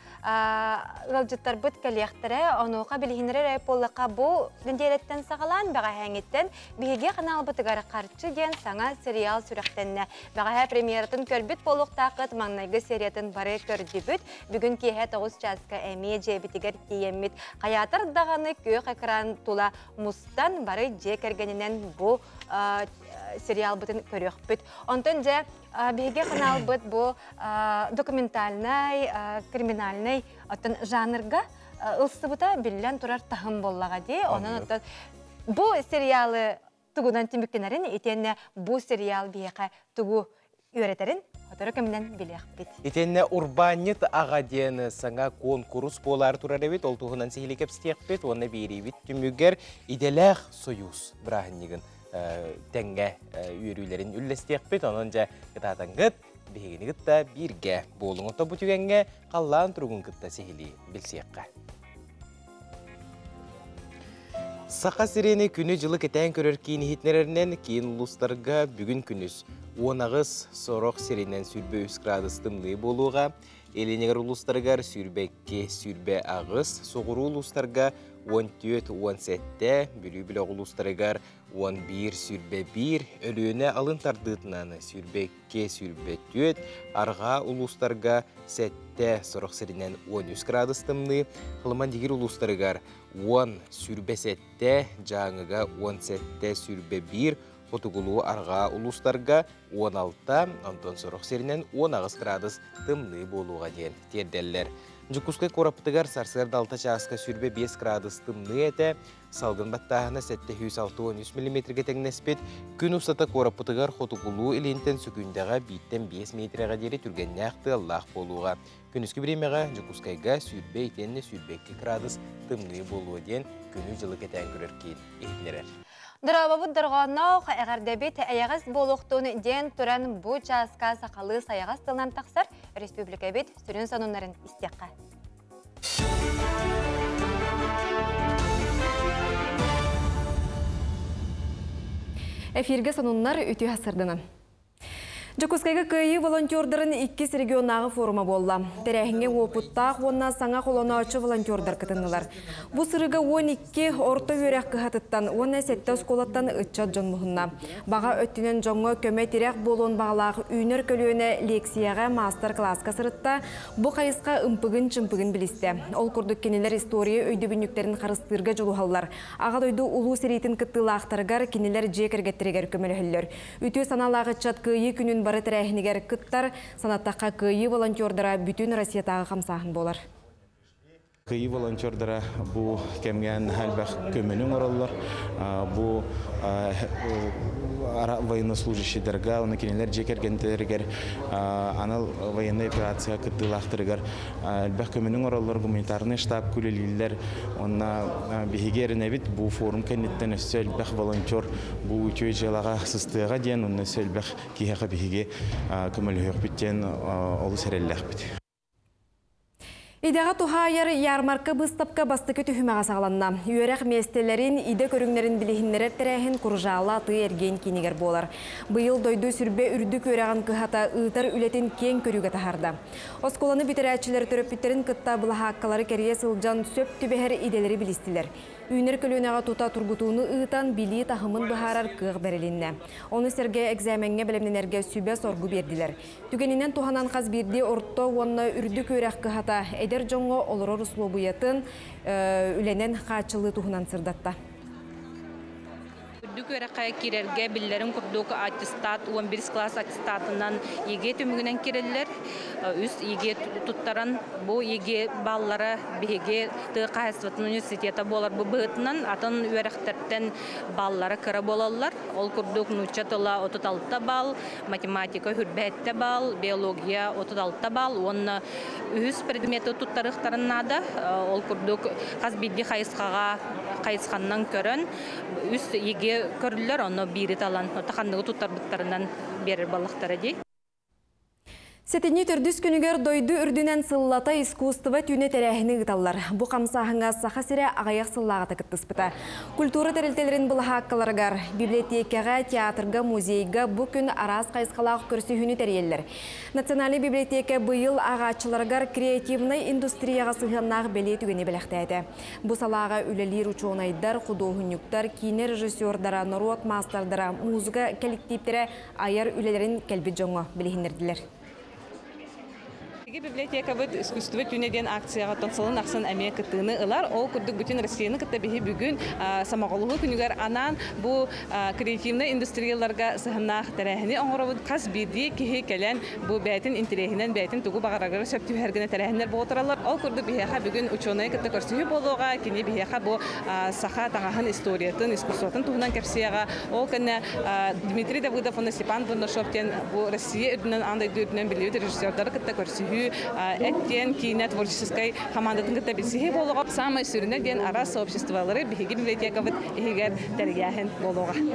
ыалдьыттарбыт кэлиэхтэрэ. Онуоха билиһиннэрэр эрэ буоллахха, бу нэдиэлэттэн саҕалаан бэҕэһээҥиттэн биһиги ханаалбытыгар Харчы диэн саҥа сериал сүрэхтэннэ. Бэҕэһээ премьератын көрбүт буолуохтааххыт, маҥнайгы сериятын бары көрдүбүт. Бүгүн киэһэ 9 чааска эмиэ дьиэбитигэр тиийэммит. Хайаатар даҕаны күөх экран тула мустан бары дьиэ кэргэнинэн бу сериалбытын көрүөхпүт. Онтон дьэ биһиги ханаалбыт бу документальнай, криминальнай оттон жанрга ылсыбыта биллэн турар таһым буоллаҕа дии. Онон оттон бу сериалы тугунан түмүктэнэрин итиэннэ бу сериал биһиэхэ тугу үөрэтэрин сотору кэминэн билиэхпит.
Итиэннэ урбаанньыт аҕа диэн саҥа куонкурус буолаары турар эбит. Ол туһунан сиһилии кэпсэтиэхпит уонна биэриибит түмүгэр идэлээх сойуус бырааһынньыгын тэҥҥэ үөрүүлэрин үллэстиэхпит. Онон дьэ кытаатаҥҥыт биһигини кытта бииргэ буолуҥ. Ото бу түгэҥҥэ халлаан туругун кытта сиһилии билсиэххэ. Саха сирини күнү-дьылы кэтээн көрөр киин иһитинэрэринэн киин улуустарга бүгүн күнүс 18 сорох сиринэн 23 градус тымныы буолуоҕа. Илинигэр улуустарыгар 22, 28, соҕуруу улуустарга 14, 17, Бүлүү бөлөх улуустарыгар 11, 21, Өлүөнэ алын тардыытынан 22, 24, арҕаа улуустарга 7, сорох сиринэн 13 градус тымныы, Халыма-Дигир улуустарыгар 10, 27, Дьааҥыга 17, 21, хотугулуу-арҕаа улуустарга 16, онтон сорох сиринэн 18 градус тымныы буолуоҕа диэн тиэрдэллэр. Дьокуускай куораппытыгар сарсыарда 6 чааска 25 градус тымныы этэ, Салгын баттааһына 763 миллиметргэ тэҥнэспит. Күн устата куораппытыгар хотугулуу илинтэн сөкүүндэҕэ бииртэн 5 метрэҕэ диэри түргэннээх тыаллаах буолуоҕа. Күнүскү бириэмэҕэ Дьокуускайга 20 итиэннэ 22 градус тымныы буолуо диэн күнү-дьылы кэтээн көрөр киин иһитиннэрэр.
Дорообобут дорҕоонноох эҕэрдэбит эйэҕэс буолуохтун диэн туран бу чааска сахалыы сайаҕас тылынан тахсар республикабит сүрүн сонуннарын истиэххэ.
Эфиргэ сонуннар үтүө сырдынан. Дьокуускайга Кыайыы волонтердарын иккис регионнааҕы форума буолла. Тэрээһиҥҥэ уопуттаах уонна саҥа холонооччу волонтердар кытыннылар. Бу сырыыга 12 орто үөрэх кыһатыттан уонна сэттэ оскуолаттан ыччат дьон муһунна. Баҕа өттүнэн дьоҥҥо көмө-тирэх буолуон баҕалаах үүнэр көлүөнэ лекцияҕа маастар-кылааска сырытта, Бу хайысха ымпыгын-чымпыгын билистэ. Ол курдук кинилэр история өйдөбүнньүктэрин харыстыырга дьулуһаллар. Аҕа дойду Улуу сэриитин кыттыылаахтарыгар кинилэр дьиэ кэргэттэригэр көмөлөһөллөр. Үтүө санаалаах ыччат Кыайыы күнүн бары тэрээһинигэр кыттар, санаттахха Кыайыы волонтердара бүтүн Россиятааҕы хамсааһын буолар.
Кыайыы волонтердара бу кэмҥэ наһаа элбэх көмөнү оҥороллор. Бу военнослужащийдарга, уонна кинилэр дьиэ кэргэнтэригэр анал военнай операция кыттыылаахтарыгар элбэх көмөнү оҥороллор, гуманитарнай штаб үлэлииллэр. Уонна биһиги эрэнэбит бу форум кэнниттэн өссө элбэх волонтер бу үтүө дьыалаҕа сыстыаҕа диэн, уонна өссө элбэх киһиэхэ биһиги көмөлөһүөхпүт диэн олус эрэллээхпит.
Идэҕэ туһаайар ярмарка быыстапка бастакы түһүмэҕэ саҕаланна. Үөрэх миэстэлэрин, идэ көрүҥнэрин билиһиннэрэр тэрээһин Куржаала атыы-эргиэн киинигэр буолар. Быйыл дойду сүрбэ үрдүк үөрэҕин кыһата ыытар үлэтин киэҥ көрүүгэ таһаарда. Оскуоланы бүтэрээччилэр төрөппүттэрин кытта былаһааккалары кэрийэ сылдьан сөп түбэһэр идэлэри билистилэр. Үүнэр көлүөнэҕэ тута тургутууну ыытан, билии таһымын быһаарар кыах бэрилиннэ. Ону сэргэ экзамеҥҥа бэлэмнэнэргэ сүбэ-соргу биэрдилэр. Түгэнинэн туһанан хас биирдии орто уонна үрдүк үөрэх кыһата эдэр дьоҥҥо олорор услуобуйатын үлэнэн хааччылыы туһунан сырдатта.
Үрдүк үөрэххэ киирэргэ биллэрин курдук аттестат 11 класс аттестатынан ЕГЭ түмүгүнэн киирэллэр. Үс ЕГЭ туттаран бу ЕГЭ баллара биһиги тыа хаһаайыстыбатын университета буолар бу быһыытынан атын үөрэхтэртэн баллара кыра буолаллар. Ол курдук нуучча тыла 36 балл, математика 27 балл, биология 36 балл уонна үһүс предмети туттарыахтарын наада. Ол курдук хас биирдии хайысхаҕа хайысханнан көрөн үс ЕГЭ көрүллэр, онно биири талан, ханныгы туттарбыттарынан биэрэр баллахтара дии.
Сэтинньи төрдүс күнүгэр дойду үрдүнэн сыллата искусство түүнэ тэрээһини ыыталлар. Бу хамсааһыҥҥа Саха сирэ аҕыйах сыллааҕыта кыттыспыта. Культура тэрилтэлэрин былаһааккаларыгар, библиотекаҕа, театрга, музейга бу күн араас хайысхалаах көрсүһүүнү тэрийэллэр. Национальнай библиотека быйыл ааҕааччыларыгар креативнай индустрияҕа сыһыаннаах бэлиэ түгэни бэлэхтээтэ. Бу салааҕа үлэлиир учуонайдар, худуоһунньуктар, киинэ режиссердара, норуот маастардара, музыка кэлэктииптэрэ айар үлэлэрин кэлбит дьоҥҥо билиһиннэрдилэр.
Биһиги библиотекабыт «Искусство түүнэ» диэн акцияҕа сылын ахсын эмиэ кыттыыны ылар. Ол курдук бүтүн Россияны кытта биһи бүгүн Самоҕолоһуу күнүгэр анаан бу креативнай индустрияларга сыһыннаах тэрээһини оҥоробут. Хас биирдии киһи кэлэн бу бэйэтин интэриэһинэн, бэйэтин тугу баҕарарыгар сөп түбэһэр гына тэрээһиннэр буола тураллар. Ол курдук биһиэхэ бүгүн учуонайы кытта көрсүһүү буолуоҕа. Кини биһиэхэ бу саха таҥаһын историятын, искусствотын туһунан кэпсиэҕэ. Ол кэннэ Дмитрий Давыдов уонна Степан Бурнашов диэн бу Россия үрдүнэн, аан дойду үрдүнэн биллибит режиссердары кытта көрсүһүү, эт диэн киинэ творческой хамаандатын кытта билсиһии буолуоҕа. Саамай сүрүнэ диэн араас сообществолары биһиги библиотекабыт иһигэр тэрийээһин буолуоҕа.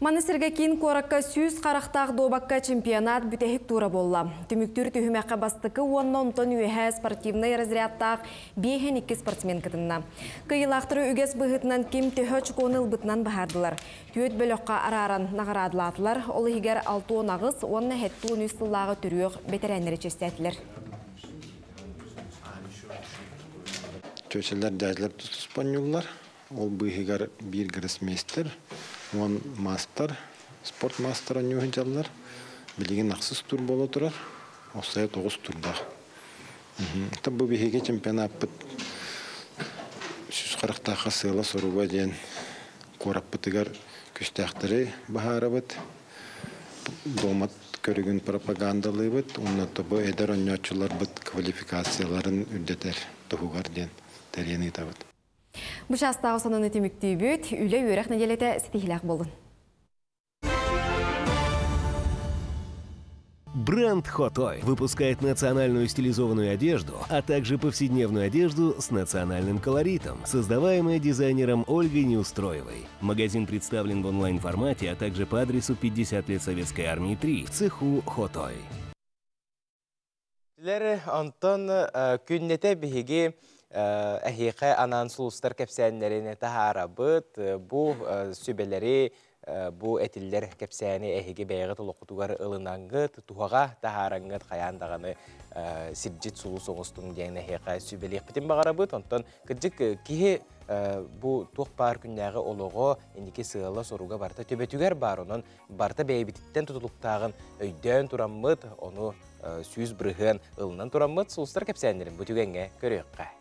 Маны сэргэ киин куоракка 100 харахтаах дуобакка чемпионат бүтэһик тура буолла. Түмүктүүр түһүмэххэ бастакы уонна онтон үөһэ спортивнай разрядтаах 52 спортсмен кытынна. Кыайыылаахтары үгэс быһыытынан ким төһө очукуону ылбытынан быһаардылар. Түөрт бөлөххө арааран наҕараадалаатылар, ол иһигэр 68 уонна 73 сыллааҕы төрүөх бэтэрээннэри чиэстээтилэр.
Чүөчэлэр дьээдьэлэр туспанньуллар. Ол быыһыгар биир гроссмейстер, уон маастар, спорт маастара ньуһун Билигин ахсыс тур буола турар, осайа тоҕус турдаах. Бу биһиги чемпионаппыт сүүс харахтаахха сыала-соруга диэн куораппытыгар күстээхтэри баһаарабыт, дуомат көрүгүн пропагандалыыбыт, уонна тобу эдэр онньооччуларбыт квалификацияларын үрдэтэр туһугар диэн тэрийэн ыытабыт.
Бу чаастааҕы сонуну түмүктүүбүт, үлэ үөрэх нэдиэлэтэ ситиһиилээх буоллун.
Бренд Хотой выпускает национальную стилизованную одежду, а также повседневную одежду с национальным колоритом, создаваемая дизайнером Ольгой Неустроевой. Магазин представлен в онлайн-формате, а также по адресу 50 лет Советской Армии 3 в цеху Хотой.
Онтон күннэтэ биһиги эһиэхэ анаан сулустар кэпсээннэрин таһаарабыт, бу сүбэлэри, бу этиллэр кэпсээни эһиги бэйэҕит олоххутугар ылынаңгыт, туһаҕа таһаараңгыт хайаан даҕаны сирдьит сулус оҥостуҥ диэн эһиэхэ сүбэлиэхпитин баҕарабыт. Онтон кырдьык киһи бу туох баар күннээҕи олоҕо, инники сыала-соруга барыта төбөтүгэр баар, онон барыта бэйэбититтэн тутулуктааҕын өйдөөн тураммыт, ону 100% ылынан тураммыт сулустар кэпсээннэрин бу түгэҥҥэ көрүөххэ.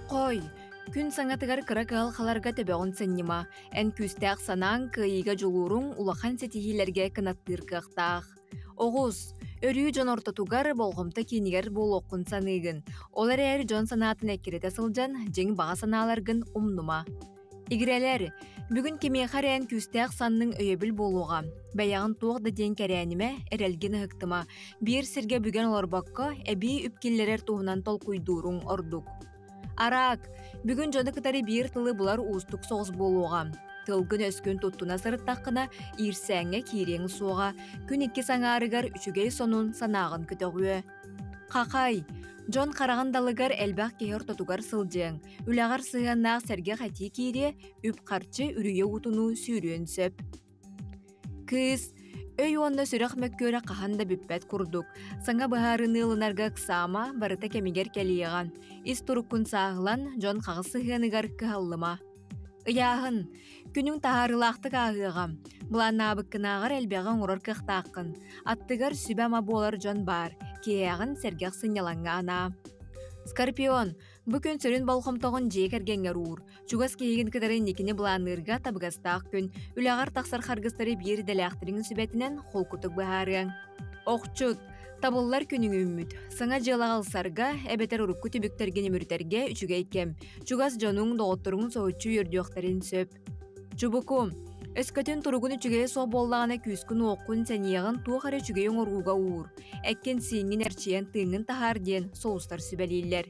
Хой, күн саҥатыгар кыра кыһалҕаларга төбөҕүн сынньыма. Эн күүстээх санааҥ, кыайыыга дьулууруҥ улахан ситиһиилэргэ кынаттыыр кыахтаах. Оҕус, өрүү дьон ортотугар, болҕомто киинигэр буолуоххун саныыгын. Ол эрээри дьон санаатын эккирэтэ сылдьан, дьиҥ баҕа санааларгын умнума. Игирэлэр, бүгүн кимиэхэ эрэ эн күүстээх санныҥ өйөбүл буолуоҕа. Бэйэҕин туох да диэн кэрэнимэ, эрэлгин ыһыктыма. Биир сиргэ бүгэн олорбокко, эбии үп киллэрэр туһунан толкуйдууруҥ ордук. Араак, бүгүн дьону кытары биир тылы булар уустук соҕус буолуоҕа. Тылгын-өскүн туттуна сырыттаххына, иирсээҥҥэ киириэҥ суоҕа. Күн иккис аҥаарыгар үчүгэй сонун санааҕын көтөҕүө. Хахай, дьон хараҕын далыгар элбэх киһи ортотугар сылдьыаҥ. Үлэҕэр сыһыаннаах сэргэх этии киириэ, үп-харчы үрүйэ уутунуу сүүрүөн сөп. Кыыс, Өй уонна сүрэх мөккүөрэ хаһан да бүппэт курдук. Саҥа быһаарыныы ылынарга ыксаама, барыта кэмигэр кэлиэҕэ. Ис туруккун сааһылан, дьон хаҕыс сыһыаныгар кыһаллыма. Ыйааһын. Күнүҥ таһаарыылаахтык ааһыаҕа. Былааннаабыккынааҕар элбэҕи оҥорор кыахтааххын. Аттыгар сүбэ-ама буолар дьон баар. Киэһэҕин сэргэх сынньалаҥҥа анаа. Скорпион. Бу күн сүрүн болҕомтоҕун дьиэ кэргэҥҥэр уур. Чугас киһигин кытары инникини былаанныырга табыгастаах күн. Үлэҕэр тахсар харгыстары биир идэлээхтэриҥ сүбэтинэн холкутук быһаарыаҥ. Охчут. Табыллар күнүҥ үүммүт. Саҥа дьыалаҕа ылсарга эбэтэр урукку түбүктэргин үмүрүтэргэ үчүгэй кэм. Чугас дьонуҥ, доҕотторуҥ соһуччу үөрдүөхтэрин сөп. Чубуку. Өскөтүн туругун үчүгэйэ суох буоллаҕына күүскүн-уоххун, сэниэҕин туох эрэ үчүгэйи оҥорууга уур. Эккин-сииҥҥин эрчийэн тыыҥҥын таһаар диэн соустар сүбэлииллэр.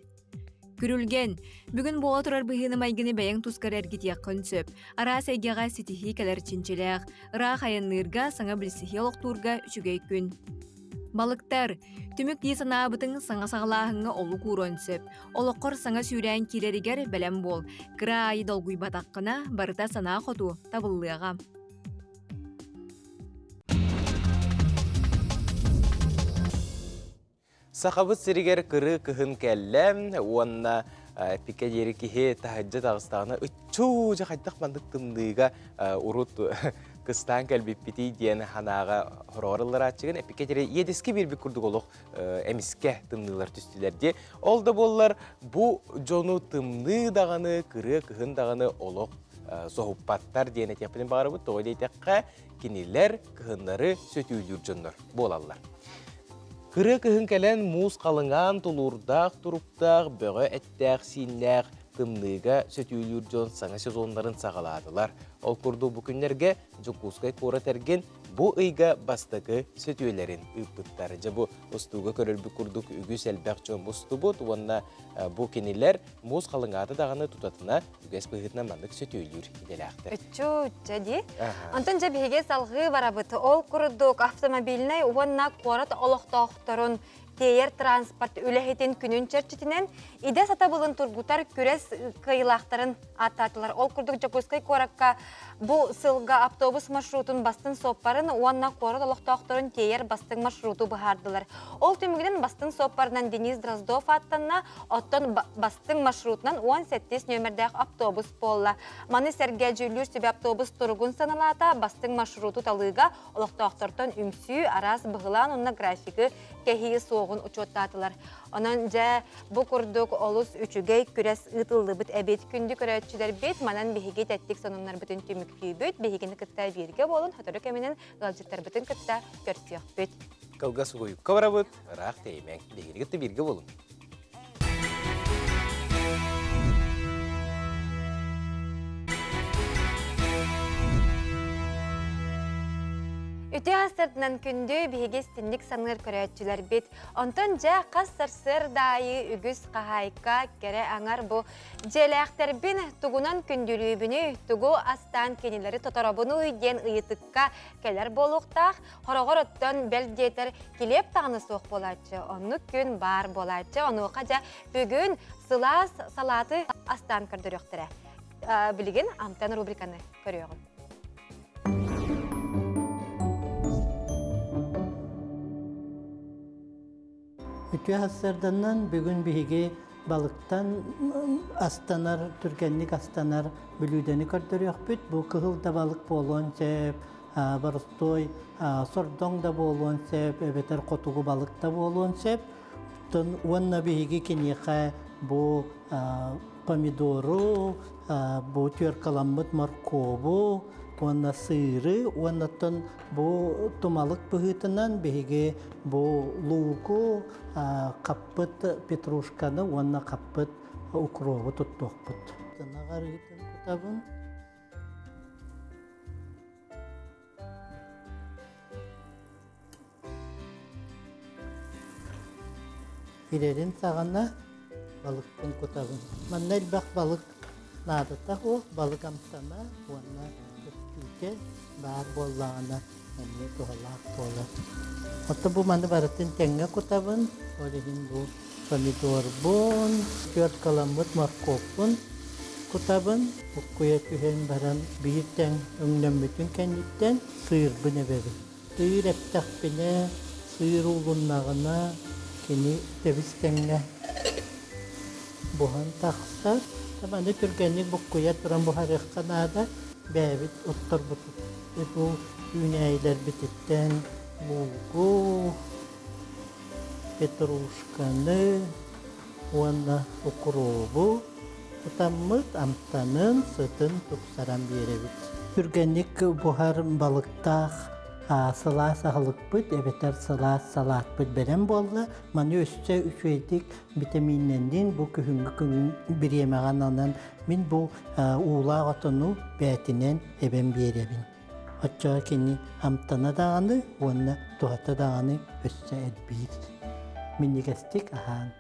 Күрүлгэн, бүгүн буола турар быһыыны-майгыны бэйэҥ тускар эргитиэххин сөп. Араас эйгэҕэ ситиһии кэлэр чинчилээх. Ыраах айанныырга, саҥа билсиһии олохтуурга үчүгэй күн. Балыктар, түмүк дии санаабытыҥ саҥа саҕалааһыҥҥа олук ууруон сөп. Олоххор саҥа сүүрээн киирэригэр бэлэм буол. Кыра аайы долгуйбатаххына, барыта санаа хоту табыллыаҕа.
Сахабыт сиригэр кырыы кыһын кэллэ уонна пике диэри киһи таһырдьа таҕыстаҕына ыччуу дьэ хайдах маннык тымныыга урут кыстаан кэлбиппитий диэн санааҕа хороҕор ылларааччыгын эпикэ диэри иэдэски биэрбит курдук олох эмискэ тымныылар түстүлэр дии. Ол да буоллар бу дьону тымныы даҕаны кырыа кыһын даҕаны олох соһуппаттар диэн этиэхпитин баҕарабыт. Тоҕо диэтэххэ кинилэр кыһыннары сөтүөлүүр дьоннор буолаллар. Кырыа кыһын кэлэн муус халыҥаан тулуурдаах туруктаах, бөҕө эттээх-сииннээх тымныыга сөтүөлүүр дьон саҥа сезоннарын саҕалаатылар. Ол курдук бу күннэргэ Дьокуускай куорат эргин бу ыйга бастакы сөтүөлэрин ыыппыттар. Дьэ бу устууга көрөрбүт курдук үгүс элбэх дьон мустубут уонна бу кинилэр муус халыҥаата даҕаны тутатына үгэс быһыытынан маннык сөтүөлүүр идэлээхтэр.
Үччү дии. Онтон дьэ биһиги салҕыы барабыт. Ол курдук автомобильнай уонна куорат олохтоохторун тиэйэр транспорт үлэһитин күнүн чэрчитинэн идэ сатабылын тургутар күрэс кыайыылаахтарын ааттаатылар. Ол курдук Дьокуускай куоракка бу сылга автобус маршрутун бастын суоппарын уонна куорат олохтоохторун тиэйэр бастыҥ маршруту быһаардылар. Ол түмүгүнэн бастыҥ суоппарынан Денис Дроздов ааттанна, оттон бастыҥ маршрутунан 17 нүөмэрдээх автобус буолла. Маны сэргэ дьүүллүүр сүбэ автобус туругун саналаата, бастыҥ маршруту талыыга олохтоохтортон үҥсүү, араас быһылаан уонна графигы кэһии суоҕун учуоттаатылар. Онон дьэ бу курдук олус үчүгэй күрэс ыытыллыбыт эбит. Күндү көрөөччүлэрбит, манан биһиги тэттик сонуннарбытын түмүктүүбүт. Биһигини кытта бииргэ буолун, сотору кэминэн ыалдьыттарбытын кытта көрсүөхпүт.
Кылгас угуйукка барабыт, ыраах тэйимэҥ. Биһигини кытта бииргэ буолун.
Үтүө сырдынан күндү биһиги истинник саныыр көрөөччүлэрбит. Онтон дьэ хас сарсыардаайы үгүс хаһаайка кэрэ аҥар бу дьиэлээхтэрбин тугунан күндүлүүбүнүй, тугу астаан кинилэри тоторобунуй диэн ыйытыкка кэлэр буолуохтаах. Хороҕор оттон бэл диэтэр килиэп даҕаны суох буолааччы, оннук күн баар буолааччы. Онуоха дьэ бүгүн сылаас салааты астаан көрдөрүөхтэрэ. Билигин Амтан рубриканы көрүөҕүм.
Үтүө сарсыарданан бүгүн биһиги балыктан астанар, түргэнник астанар бүлүүдэни көрдөрүөхпүт. Бу кыһыл да балык буолуон сөп, боростуой сордоҥ да буолуон сөп, эбэтэр хотугу балык да буолуон сөп. Уонна биһиги киниэхэ бу помидору, бу түөркаламмыт моркуобу уонна сыыры уоннаттан бу тумалык быһыытынан биһиги бу лууку, хаппыт петрушканы уонна хаппыт укробу туттуохпут. Тынаҕар кутабын. Ирэрин саҕана балыкпын кутабын. Манна элбэх балык наадата суох, балык амтана уонна көстүүтэ баар буоллаҕына эмиэ туһалаах буолар. Оттон бу маны барытын тэҥҥэ кутабын, ол иһин бу помидорбун, түөркаламмыт моркуоппун кутабын. Буккуйа түһэн баран биир тэҥ өҥнөммүтүн кэнниттэн сыырбын эбэбин. Сыыр эптэхпинэ, сыыр уулуннаҕына, кини тэбис-тэҥҥэ буһан тахсар. Маны түргэнник буккуйа туран буһарыахха наада. Бэйэбит отторбут бу үүнээйилэрбититтэн луугу, петрушканы уонна укробу кутаммыт амтанын, сытын тупсаран биэрэбит. Түргэнник буһар балыктаах сылаас аһылыкпыт эбэтэр сылаас салаатпыт бэлэм буолла. Маны өссө үчүгэйдик витаминнэннин бу күһүҥҥү күн бириэмэҕэ ананан мин бу уулаах отону бээтинэн эбэн биэрэбин. Оччоҕо кини амтана даҕаны уонна туһата даҕаны өссө элбиир. Минньигэстик аһаан.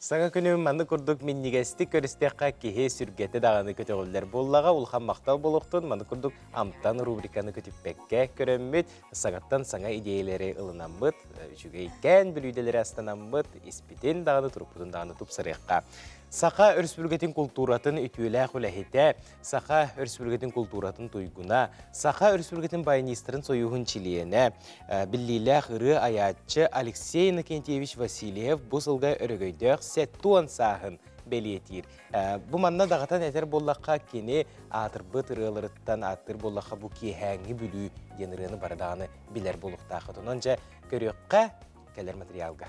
Саҥа күнү маннык курдук минньигэстик көрүстэххэ киһи сүргэтэ даҕаны көтөҕүллэр буоллаҕа. Улахан махтал буолуохтун, маннык курдук амтан рубриканы көтүппэккэ көрөммүт, саҥаттан саҥа идиэйэлэри ылынаммыт, үчүгэйкээн бүлүүдэлэри астанаммыт, испитин даҕаны, турукпутун даҕаны тупсарыахха. Саха Өрөспүүбүлүкэтин култууратын үтүөлээх үлэһитэ, Саха Өрөспүүбүлүкэтин култууратын туйгуна, Саха Өрөспүүбүлүкэтин баянистарын сойууһун чилиэнэ, биллиилээх ырыа айааччы Алексей Иннокентьевич Васильев бу сылга өрөгөйдөөх 70 сааһын бэлиэтиир. Бу манна даҕатан этэр буоллахха, кини аатырбыт ырыаларыттан ааттыыр буоллахха, бу киэһээҥҥи Бүлүү диэн ырыаны бары даҕаны билэр буолуохтааххыт. Онон дьэ көрүөххэ кэлэр материалга.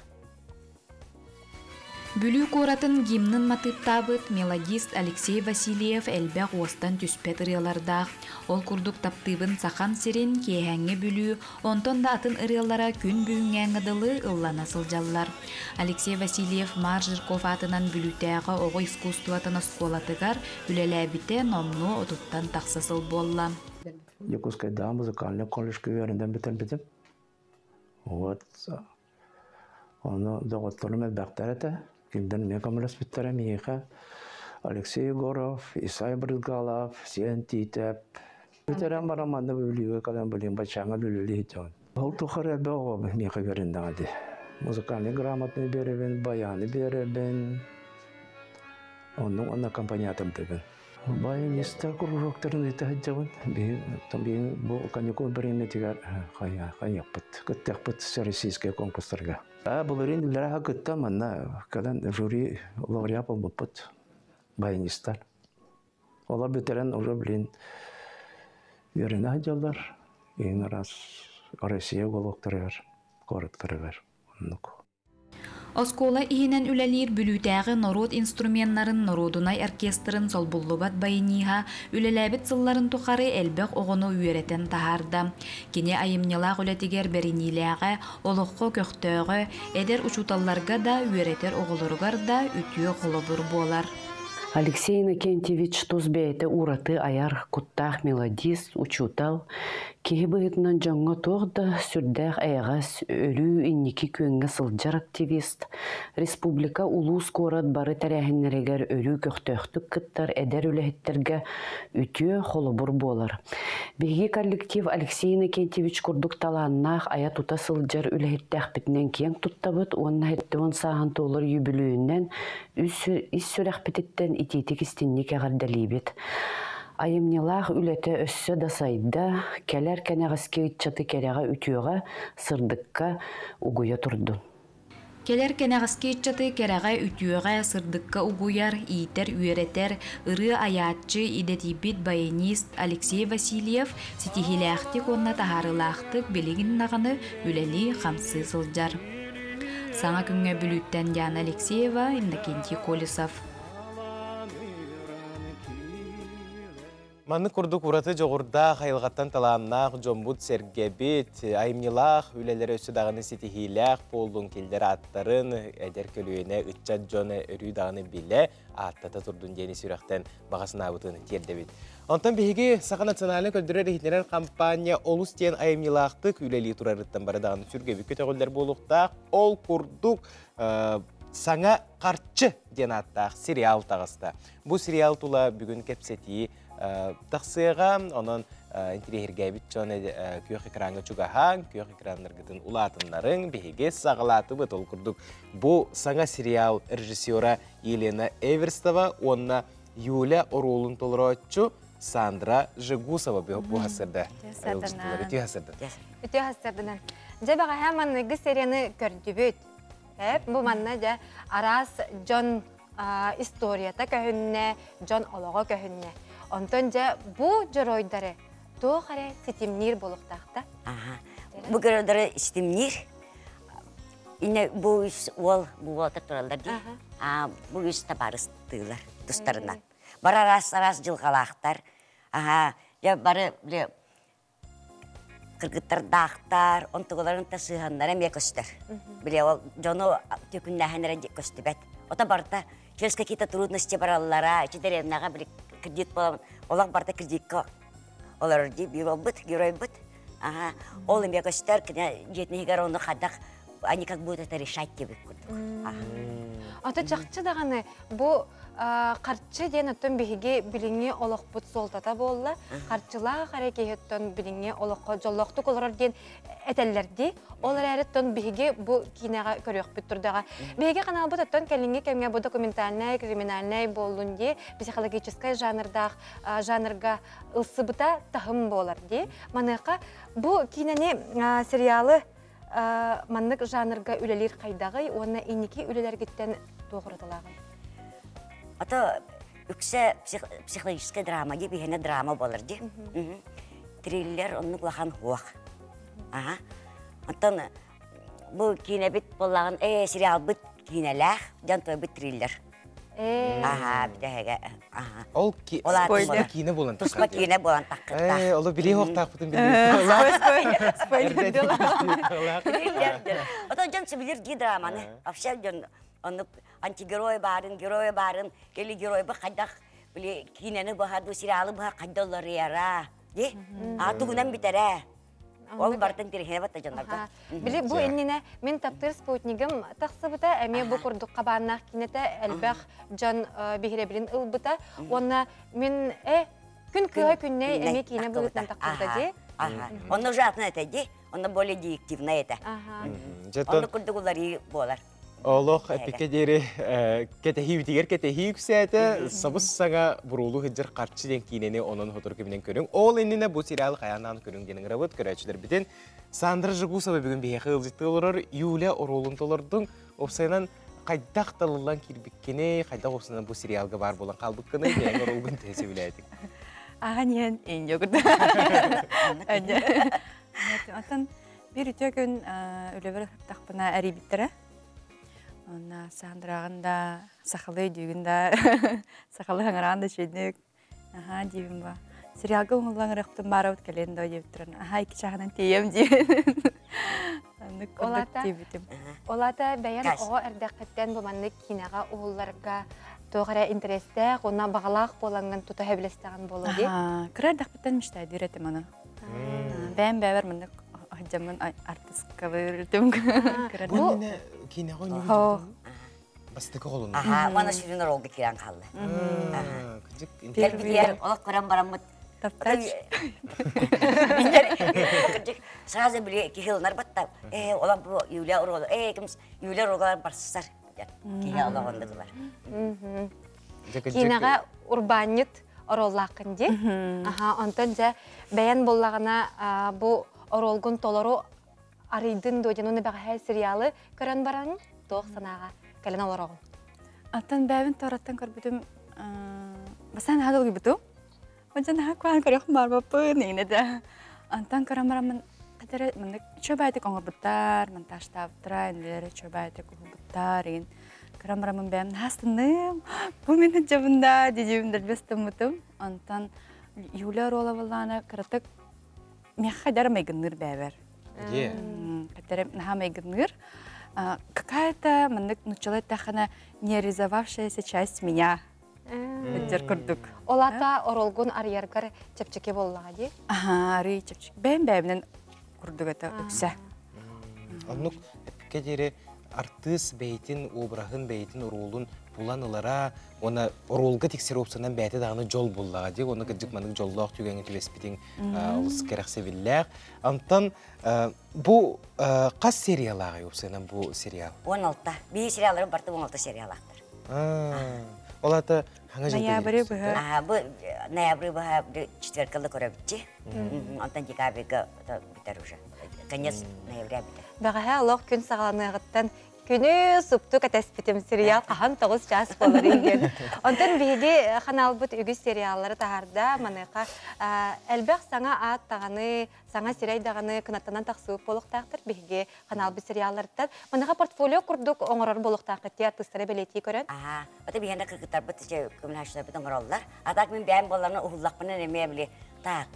Бүлүү куоратын гимнын матыыптаабыт мелодист Алексей Васильев элбэх уостан түспэт ырыалардаах. Ол курдук Таптыыбын Сахам сирин, Киэһээҥҥи Бүлүү, онтон да атын ырыалара күн бүгүҥҥээҥҥэ дылы ыллана сылдьаллар. Алексей Васильев Мар Жирков аатынан Бүлүүтээҕи оҕо искусствотын оскуолатыгар үлэлээбитэ номнуо отуттан тахса сыл буолла.
Дьокуускайдааҕы музыкальнай колледжка үөрэнэн бүтэрбитим. Вот Ону доҕотторум элбэхтэр этэ. Кинилэр эмиэ көмөлөспүттэрэ миэхэ. Алексей Егоров, Исай Брызгалов, Сиэн Тиитэп. Бүтэрэн баран манна Бүлүүгэ кэлэн билин баччааҥҥа үлэлии сылдьабын. Ол тухары элбэх оҕо миэхэ үөрэннэҕэ дии. Музыкальный грамотный биэрэбин, баяны биэрэбин. Оннук уонна аккомпаниатордыыбын. Баянистар кружоктарын ыыта сылдьабын. Биһи бу каникул бириэмэтигэр хайыахпыт, кыттыахпыт всероссийскай конкурстарга. Былырыын үлэлээх кытта манна кэлэн жюри лауреат буолбуппут баянистар. Олор бүтэрэн уже блин үөрэнэ сылдьаллар. Ең раз Россия уголоктарыгар, куораттарыгар оннук.
Оскуола иһинэн үлэлиир Бүлүүтээҕи норуот инструменнарын норуодунай оркестрын солбуллубат баяниһа үлэлээбит сылларын тухары элбэх оҕону үөрэтэн таһаарда. Кини айымньылаах үлэтигэр бэриниилээҕэ, олоххо көхтөөҕө, эдэр учууталларга да, үөрэтэр оҕолоругар да үтүө холобур буолар.
Алексей Иннокентьевич тус бэйэтэ ураты айар куттаах мелодист, учуутал, киһи быһыытынан дьоҥҥо туох да сүрдээх эйэҕэс, өрүү инники күөҥҥэ сылдьар активист, республика, улуус, куорат бары тэрээһиннэригэр өрүү көхтөөхтүк кыттар эдэр үлэһиттэргэ үтүө холобур буолар. Биһиги коллектив Алексей Иннокентьевич курдук талааннаах айа-тута сылдьар үлэһиттээхпитинэн киэҥ туттабыт уонна 70 сааһын туолар юбилейинэн ис сүрэхпититтэн итиитик-истинник эҕэрдэлиибит. Айымньылаах үлэтэ өссө да сайда, кэлэр кэнэҕэски ыччаты кэрэҕэ-үтүөҕэ, сырдыкка угуйа турдун.
Кэлэр кэнэҕэски ыччаты кэрэҕэ-үтүөҕэ, сырдыкка угуйар, иитэр-үөрэтэр, ырыа айааччы, идэтийбит баянист Алексей Васильев ситиһиилээхтик уонна таһаарыылаахтык билигин даҕаны үлэлии-хамсыы сылдьар. Саҥа күҥҥэ Бүлүүттэн Диана Алексеева, Иннокентий Колесов.
Маннык курдук ураты дьоҕурдаах, айылҕаттан талааннаах дьоммут сэргэбит, айымньылаах үлэлэрэ өссө даҕаны ситиһиилээх буоллун кинилэр ааттарын эдэр көлүөнэ ыччат дьон өрүү даҕаны билэ, ааттата турдун диэни сүрэхтэн баҕа санаабытын тиэрдэбит. Онтон биһиги Саха национальнай көрдөрөр-иһитиннэрэр хампаанньа олус диэн айымньылаахтык үлэлии турарыттан бары даҕаны сүргэбит көтөҕүллэр буолуохтаах. Ол курдук саҥа харчы диэн ааттаах сериал таҕыста. Бу сериал тула бүгүн кэпсэтии тахсыаҕа. Онон интириэһиргээбит дьон күөх экраҥҥа чугаһаан, күөх экраннаргытын улаатыннарыҥ, биһиги саҕалаатыбыт. Ол курдук бу саҥа сериал режиссера Елена Эверстова уонна Юля оруолун толорооччу Сандра Жегусова бу хасырда. Үтүө хасырдан.
Үтүө хасырданан. Дьэ бэҕэһээ манныгы серияны көрдүбүт. Эп бу манна дьэ араас дьон историята көһүннэ, дьон олоҕо көһүннэ. Онтон дьэ бу дьоруойдары туох эрэ ситимниир буолуохтаахта.
Бу геройдары ситимниир. Инне бу үс уол бу уолаттар тураллар дии. А бу үс табаарыстыылар тустарынан. Бары араас-араас дьылҕалаахтар. Аха, дьэ бары били кыргыттардаахтар, онтугуларын да сыһыаннара эмиэ көстөр. Били ол дьону түкүннээһиннэрэ көстүбэт. Ото барыта через какие-то трудности бараллара, ичи дэриэбинэҕэ били кредит буолан, олох барыта кредикка олорор дии биир уолбут, геройбут. Аха, ол эмиэ көстөр, кини дьиэтин иһигэр ону хайдах они как будто это решать диэбит курдук.
Ото чахчы даҕаны бу харчы диэн оттон биһиги билиҥҥи олохпут суолтата буолла. Харчылаах эрэ киһи оттон билиҥҥи олоххо дьоллоохтук олорор диэн этэллэр дии. Ол эрээри оттон биһиги бу киинэҕэ көрүөхпүт турдаҕа. Биһиги каналбыт оттон кэлиҥҥи кэмҥэ бу документальнай, криминальнай буоллун дии, психологическай жанрдаах жанрга ылсыбыта таһым буолар дии. Маныаха бу киинэни сериалы маннык жанрга үлэлиир хайдаҕый уонна инники үлэлэргиттэн туох уратылааҕый?
Ото үксэ психологическая драма дии, биһиэнэ драма буолар дии. Триллер оннук улахан хуох. Аха. Оттон бу киинэбит буоллаҕын, э сериалбыт киинэлээх, дьон тойбут триллер. Аха, бүтэһигэ. Аха.
Ол
Спойлер.
киинэ буолан
Туспа киинэ буолан таххыттаах.
Э, олу билии хоқтаахпытын
билии. Спойлер. Отон дьон сөбүлүүр дии драманы. Вообще дьон оннук антигерой баарын, герой баарын, или герой бы хайдах били киинэни быһа ду сериалы быһа хайда олоруяра. Ди? А тугунан бүтэрэ. Ол бартын тириһине батта дьоннорго.
Били бу иннинэ мин таптыыр спутнигым тахсыбыта, эмиэ бу курдук хабааннаах кинэтэ элбэх дьон биһирэбилин ылбыта. Уонна мин э күн кыһа күннэй эмиэ киинэ быһыытынан тахсыбыта дии.
Онно уже атын этэ дии. Онно более директивная этэ. Онно курдук уларыы буолар.
Олох эпикке диэри кэтэһиибитигэр кэтэһии үксээтэ, сабыс-саҥа буруулуу сылдьар харчы диэн киинэни онон сотору кэминэн көрүҥ. Ол иннинэ бу сериал хайаан көрүҥ диэн ыҥырабыт көрөөччүлэрбитин. Сандра Жегусова бүгүн биһиэхэ ыалдьыттыы олорор Юля оруолун толордуҥ. Уопсайынан хайдах талыллан киирбиккиний, хайдах уопсайынан бу сериалга баар буолан хаалбыккыный, бэйэҥ оруолгун төһө сөбүлээтиҥ?
Ахан иһэн иньо курдук. Оттон биир үтүө күн үлэбэр ыһыктахпына эрийбиттэрэ. Онно Сандраҕын да, сахалыы өйдүүгүн да, сахалыы хаҥыраан да үчүгүйдүк. Аһаа диибин ба. Сериалга уһуллан ырыахпытын баарабыт кэлиэн доо диэбиттэрин. Аһаа икки чааһынан тиийэм диэн. Оннук курдук тиийбитим.
Ол аата бэйэн оҕо эрдэххиттэн бу маннык киинэҕэ уһулларга туох эрэ интэриэстээх уонна баҕалаах буолаҥҥын тута сөбүлэстэҕин буолуо дии.
Кыра эрдэхпиттэн мечтайдыыр этим аны. Бэйэм бэйэбэр маннык сылдьаммын артыскалыыр
Бу киинэҕэ ойнуур бастакы холун.
Аха, уонна сүрүн ролга киирэн хаалла. Кэлбитигэр олох көрөн бараммыт
Таптач.
Сразу били киһи ылынар батта. Э, олам бу Юлия ролу, э, ким Юлия ролугар барсар. Киһи олоҕондугулар.
Киинэҕэ урбаанньыт оруоллааххын дии. Аха, онтон дьэ бэйэн буллаҕына бу оруолгун толору арыйдын дуо диэн уонна бэҕэһээ сериалы көрөн баран туох санааҕа кэлэн олороҕун?
Аттан бэйэбин туораттан көрбүтүм бастаан наһаа долгуйбутум. Ончон наһаа куһаҕан көрүөхпүн баарбаппын иҥнэ да. Антан көрөн бараммын хатары маннык чөбээтик оҥорбуттар, монтажтаабыттара, инилэри чөбээтик уһулбуттар игин көрөн бараммын бэйэм наһаа астынным. Бу мин сылдьабын да дидиибин дэлби астыммытым. Онтон Юлия Оруола буоллаҕына кыратык миэхэ дьара майгынныыр бэйэбэр. Хатары наһаа майгынныыр. Какая-то маннык нуччалыы эттэххинэ нереализовавшаяся часть меня Дьэр курдук.
Ол ата оролгун арыйаргар чэпчэки буоллаҕа дии?
Аһаа, арый чэпчэки. Бэйэм бэйэбинэн курдук это үксэ.
Оннук эппиккэ диэри артыыс бэйэтин обраһын, бэйэтин оруолун булан ылара, уонна оруолга тиксэр уопсанан бэйэтэ даҕаны дьол буллаҕа дии. Уонна кырдьык маннык дьоллоох түгэҥҥэ түбэспитиҥ олус кэрэхсэбиллээх. Онтон бу хас сериялааҕый уопсайынан бу сериал?
16. Биир сериаллары барыта 16 сериялаахтар.
Ол ата хаңа жылда
Ноябры быһа.
Аа, бу ноябры быһа четверкалы көрөбүтчи. Онтон декабрьга бүтэр уже. Конец ноября бүтэр.
Бэҕэһээ олох күн саҕаланыаҕыттан күнү супту кэтэспитим сериал хаһан 9 час буоларый диэн. Онтон биһиги ханаалбыт үгүс сериаллары таһаарда. Маныаха элбэх саҥа аат даҕаны, саҥа сирэй даҕаны кынаттанан тахсыбыт буолуохтаахтар биһиги ханаалбыт сериалларыттан. Маныаха портфолио курдук оҥорор буолуохтааххыт дии артыыстары бэлиэтии көрөн.
Аха, ото биһиэнэ кыргыттарбыт көмөлөһөөччүлэрбит оҥороллор. А так мин бэйэм буолларына уһуллахпына эмиэ били так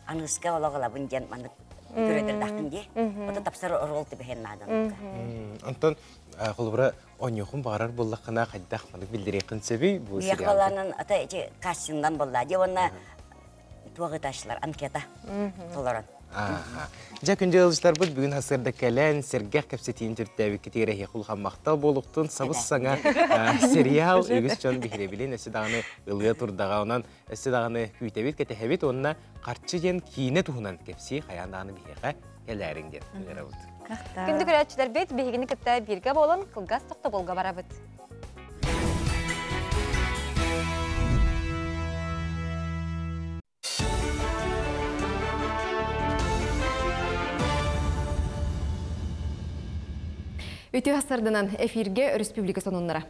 аныыска олох ылабын диэн маннык көрөдөрдахпын дии. Ото тапсар оруол түбэһэн наадан.
Онтон холобура оньуохун баҕарар буоллаххына хайдах маннык биллэриэххин сөбүй бу
Миэх
сериалга?
баланан ата эти кастингдан болла дии уонна туох ытааччылар анкета толорон.
Дьэ күндү ыалдьыттарбыт бүгүн сарсыарда кэлэн сэргэх кэпсэтиини төрүттээбиккитигэр эһиэхэ улахан махтал буолуохтун сабыс саҥа сериал үгүс дьон биһирэбилин өссө даҕаны ылыа турдаҕа онон өссө даҕаны күүтэбит кэтэһэбит уонна харчы диэн киинэ туһунан кэпсии хайаан даҕаны биһиэхэ кэлээриҥ диэн ыҥырабыт.
Күндү көрөөччүлэрбит биһигини кытта бииргэ буолан кылгас тохтобулга барабыт.
Үтүө сарданан эфирге республика сонуннара.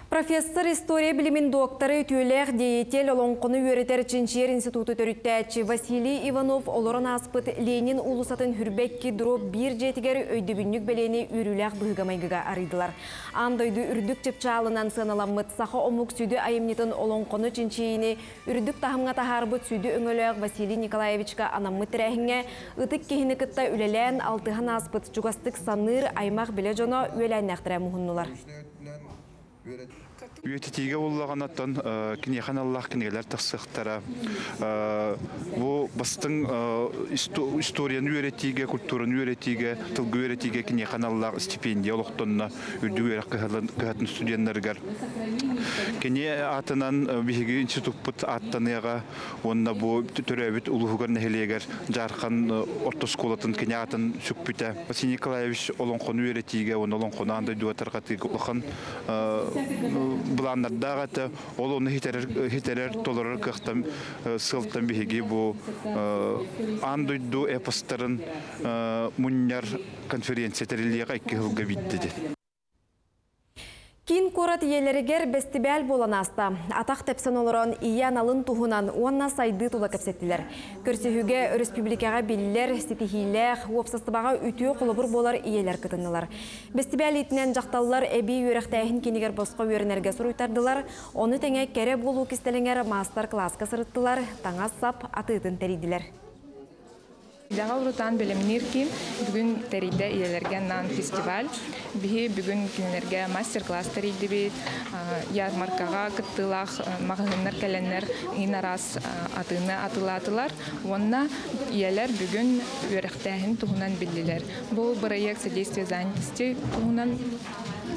Профессор история билимин докторы үтүөлээх деятель олоҥхону үөрэтэр чинчийэр институту төрүттээччи Василий Иванов олорон ааспыт Ленин уулуссатын Хүрбэкки дроп биир дьиэтигэр өйдөбүнньүк бэлиэни үөрүүлээх быһыыга-майгыга арыйдылар. Аан дойду үрдүк чыпчаалынан сыаналаммыт саха омук сүдү айымньытын олоҥхону чинчийиини үрдүк таһымҥа таһаарбыт сүдү өҥөлөөх Василий Николаевичка анаммыт тэрээһиҥҥэ ытык киһини кытта үлэлээн алтыһан ааспыт чугастык саныыр аймах билэ дьоно үөлээннээхтэрэ муһуннулар.
Үйэтитиигэ буллаҕына киниэхэ аналлаах кинигэлэр тахсыахтара. Бу бастыҥ историяны үөрэтиигэ, культураны үөрэтиигэ, тылгы үөрэтиигэ киниэхэ аналлаах стипендия олохтонно үрдүк үөрэх кыһатын студеннарыгар. Кини аатынан биһиги институппут ааттаныаҕа уонна бу төрөөбүт улууһугар нэһилиэгэр Дьаархан орто оскуолатын кини аатын сүкпүтэ. Василий Николаевич олоҥхону үөрэтиигэ уонна олоҥхону аан дойдуга тарҕатыыга улахан былааннардаах этэ. Ол ону хитэрэр, толорор кыахтан сыалтан биһиги бу аан дойду эпостарын мунньар конференция тэриллиэҕэ икки сылга биирдэ.
Киин куорат ийэлэригэр бэстибээл буолан ааста. Атах тэпсэн олорон ийэ аналын туһунан уонна сайдыы тула кэпсэттилэр. Көрсүһүүгэ өрөспүүбүлүкэҕэ биллэр, ситиһиилээх, уопсастыбаҕа үтүө холобур буолар ийэлэр кытыннылар. Бэстибээл иитинэн дьахталлар эбии үөрэхтээһин киинигэр босхо үөрэнэргэ суруйтардылар, ону тэҥэ кэрэ буолуу кистэлэҥэр маастар-кылааска сырыттылар, таҥас-сап атыытын тэрийдилэр.
Идэҕэ урутаан бэлэмниир киин бүгүн тэрийдэ ийэлэргэ анаан фестиваль. Биһи бүгүн кинилэргэ мастер-класс тэрийдибит, ярмаркаҕа кыттыылаах маҕаһыыннар кэлэннэр иин араас атыыны атыылаатылар уонна ийэлэр бүгүн үөрэхтээһин туһунан биллилэр. Бу бырайыак содействие занятости туһунан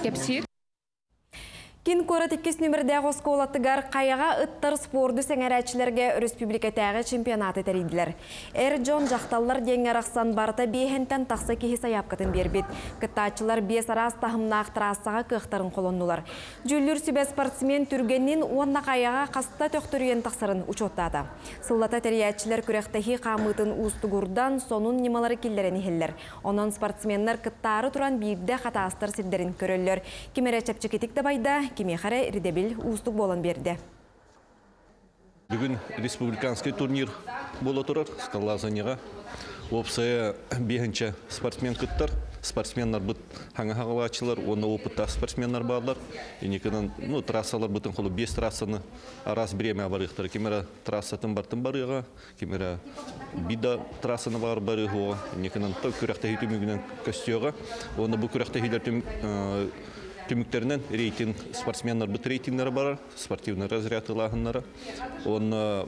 кэпсиир.
Киин куорат иккис нүмердээх оскуолатыгар хайаҕа ыттар спорду сэҥээрээччилэргэ өрөспүүбүлүкэтээҕи чемпионаты тэрийдилэр. Эр дьон, дьахталлар диэҥҥэ арахсан барыта биэһэнтэн тахса киһи сайаапкатын биэрбит. Кыттааччылар биэс араас таһымнаах трассаҕа кыахтарын холоннулар. Дьүүллүүр сүбэ спортсмен түргэнин уонна хайаҕа хаста төхтөрүйэн тахсарын учуоттаата. Сыллата тэрийээччилэр күрэхтэһии хаамыытын уустугурдан, сонун ньымалары киллэрэн иһэллэр. Онон спортсменнар кыттаары туран биирдэ хатаастар сирдэрин көрөллөр. Ким эрэ чэпчэкитик да байда, кимиэхэ эрэ ирдэбил уустук буолан биэрдэ.
Бүгүн республиканский турнир буола турар скалолазанияҕа. Уопсайа биэһинчэ спортсмен кыттар. Спортсменнарбыт хаҥа хаҕалааччылар уонна опыттаах спортсменнар бааллар. Инникинэн ну, трассаларбытын холу биэс трассаны араас бириэмэ барыахтара. Ким эрэ трассатын бартын барыаҕа, ким эрэ бида трассаны баар барыаҕа. Инникинэн күрэхтэһии түмүгүнэн көстүөҕэ. Уонна бу күрэхтэһиилэр түмүктэринэн рейтинг спортсменнарбыт рейтингнара барар, спортивный разряд ылааһыннара. Уонна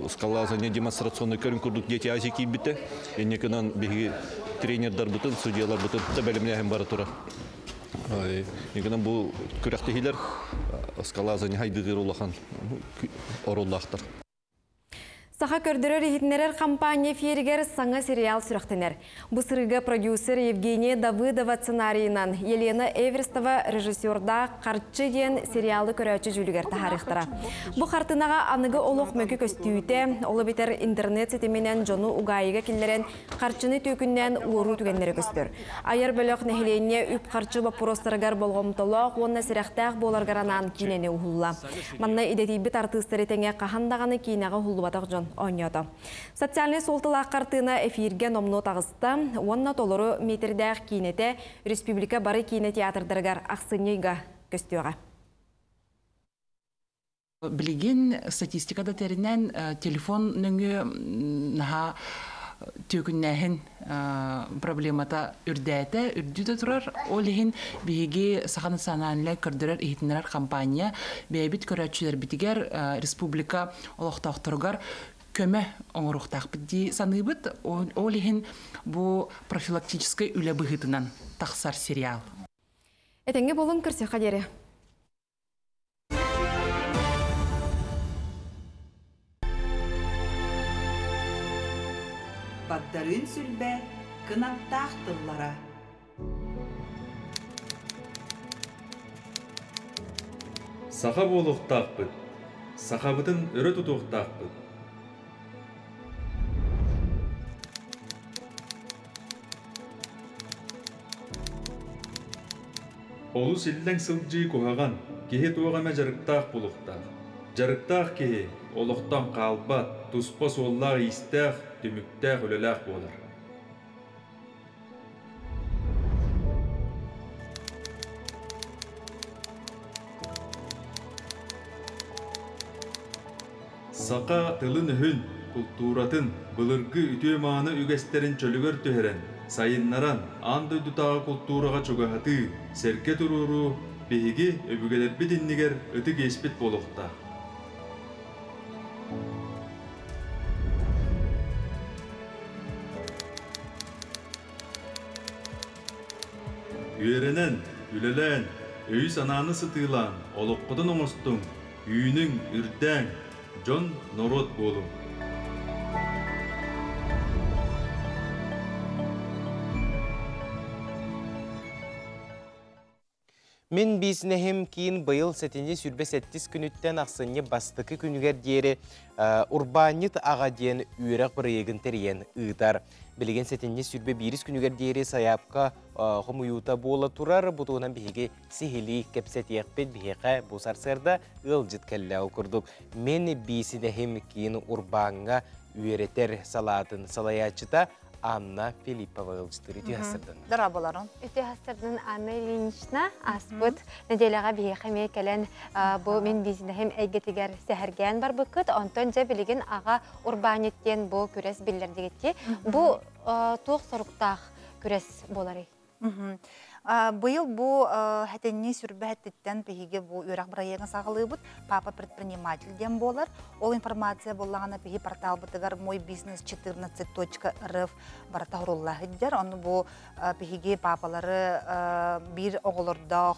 скалолазание демонстрационный көрүҥ курдук Дети Азии киирбитэ. Инникинэн биһиги тренердарбытын, судьяларбытын да бэлэмнээһин бара турар. Инникинэн бу күрэхтэһиилэр скалолазание хайдыытыгар улахан оруоллаахтар.
Саха көрдөрөр иһитиннэрэр компания эфиригэр саҥа сериал сүрэхтэнэр. Бу сырыыга продюсер Евгения Давыдова сценарийынан Елена Эверстова режиссердаах Харчы диэн сериалы көрөөччү дьүүлүгэр таһаарыахтара. Бу хартынаҕа аныгы олох мөкү көстүүтэ, ол эбэтэр интернет ситиминэн дьону угаайыга киллэрэн харчыны түөкүннээн уоруу түгэннэрэ көстөр. Айар бөлөх нэһилиэнньэ үп-харчы боппуруостарыгар болҕомтолоох уонна сэрэхтээх буоларгар анаан киинэни уһулла. Манна идэтийбит артыыстары тэҥэ хаһан даҕаны киинэҕэ уһуллубатах дьон оонньоото. Социальнай суолталаах хартыына эфиргэ номнуо таҕыста уонна толору метрдээх киинэтэ республика бары киинэ театрдарыгар ахсынньы ыйга көстүөҕэ.
Билигин статистика да тэринэн телефон нөҥүө наһаа түөкүннээһин проблемата үрдээтэ, үрдүү да турар. Ол иһин биһиги Саха национальнай көрдөрөр иһитиннэрэр компания бэйэбит көрөөччүлэрбитигэр республика олохтоохторугар көмө оҥоруохтаахпыт дии саныыбыт. Ол иһин бу профилактическай үлэ быһыытынан тахсар сериал.
Этэҥҥэ буолуҥ, көрсүөххэ диэри.
Багдарыын сүлбэ кынаттаах тыллара.
Саха буолуохтаахпыт, сахабытын өрө тутуохтаахпыт. Олус иллэҥ сылдьыы куһаҕан, киһи туох эмэ дьарыктаах буолуохтаах. Дьарыктаах киһи олохтон хаалбат, туспа суоллаах-иистээх, түмүктээх үлэлээх буолар. Саха тылын-өһүн, култууратын, былыргы үтүө-мааны үгэстэрин чөлүгэр түһэрэн, сайыннаран, аан дойдутааҕы култуураҕа чугаһатыы, сэргэ туруоруу биһиги өбүгэлэрбит иннигэр ытык иэспит буолуохтаах. Үөрэнэн, үлэлээн, өйү-санааны сытыылаан, олоххутун оҥостуҥ, үүнүҥ, үрдээҥ, дьон, норуот буолуҥ.
Мин бизнеһим киин быйыл сэтинньи 27 күнүттэн ахсынньы бастакы күнүгэр диэри урбаанньыт аҕа диэн үөрэх бырайыагын тэрийэн ыытар. Билигин сэтинньи 21 күнүгэр диэри сайаапка хомуйуута буола турар. Бу туһунан биһиги сиһилии кэпсэтиэхпит. Биһиэхэ бу сарсыарда ыалдьыт кэллэ. Ол курдук Мин биисинэһим киин урбааҥҥа үөрэтэр салаатын салайааччыта Анна Филиппова ыалдьыттыыр үтүө сырдын.
Дорооболорун. Үтүө сырдын Анна Ильинична ааспыт нэдиэлэҕэ биһиэхэ эмиэ кэлэн бу мин бизнеһим эйгэтигэр сэһэргээн барбыккыт. Онтон дьэ билигин аҕа урбаанньыт диэн бу күрэс биллэрдигитти. Бу туох соруктаах күрэс буоларый?
Быйыл бу хэтинни сүрбэ хэттиттэн биһиги бу үөрэх бырайыагын саҕалыыбыт. Папа предприниматель диэн буолар. Ол информация буоллаҕына биһи порталбытыгар мой бизнес 14.рф барыта хорулла сылдьар. Ону бу биһиги папалары биир оҕолордоох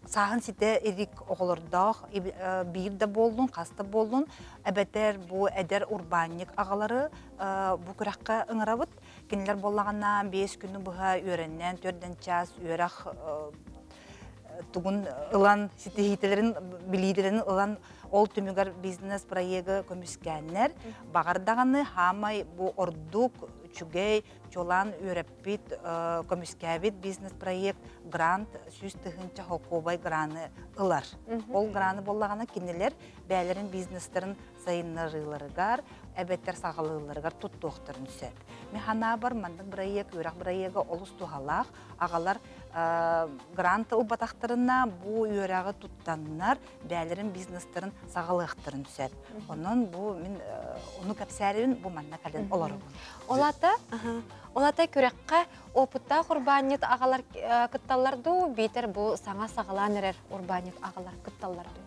сааһын ситэ илик оҕолордоох биир да буоллун, хас да буоллун, эбэтэр бу эдэр урбаанньык аҕалары бу күрэххэ ыҥырабыт. Кинилэр буоллаҕына 5 күнү быһа үөрэннэн, төрдөн час үөрэх тугун ылан, ситиһиитэлэрин, билиилэрин ылан, ол түмүгэр бизнес проегы көмүскээннэр, баҕар даҕаны хаамай бу ордук үчүгэй, чуолаан үөрэппит, көмүскээбит бизнес-проект грант 100 000 холкуобай граны ылар. Ол граны буоллаҕына кинилэр бэйэлэрин бизнестарын сайыннарыыларыгар, эбэтэр саҕалыылларыгар туттуохтарын сөп. Мин санаабар маннык бырайыак, үөрэх бырайыага олус туһалаах. Аҕалар грант ылбатахтарына бу үөрэҕи туттаннар бэйэлэрин бизнестарын саҕалыахтарын сөп. Онон бу мин ону кэпсээрибин бу манна кэлэн олоробун.
Олата, олата күрэххэ опыттаах урбаанньыт аҕалар кытталлар дуу, биитэр бу саҥа саҕалаан эрэр урбаанньыт аҕалар кытталлар дуу?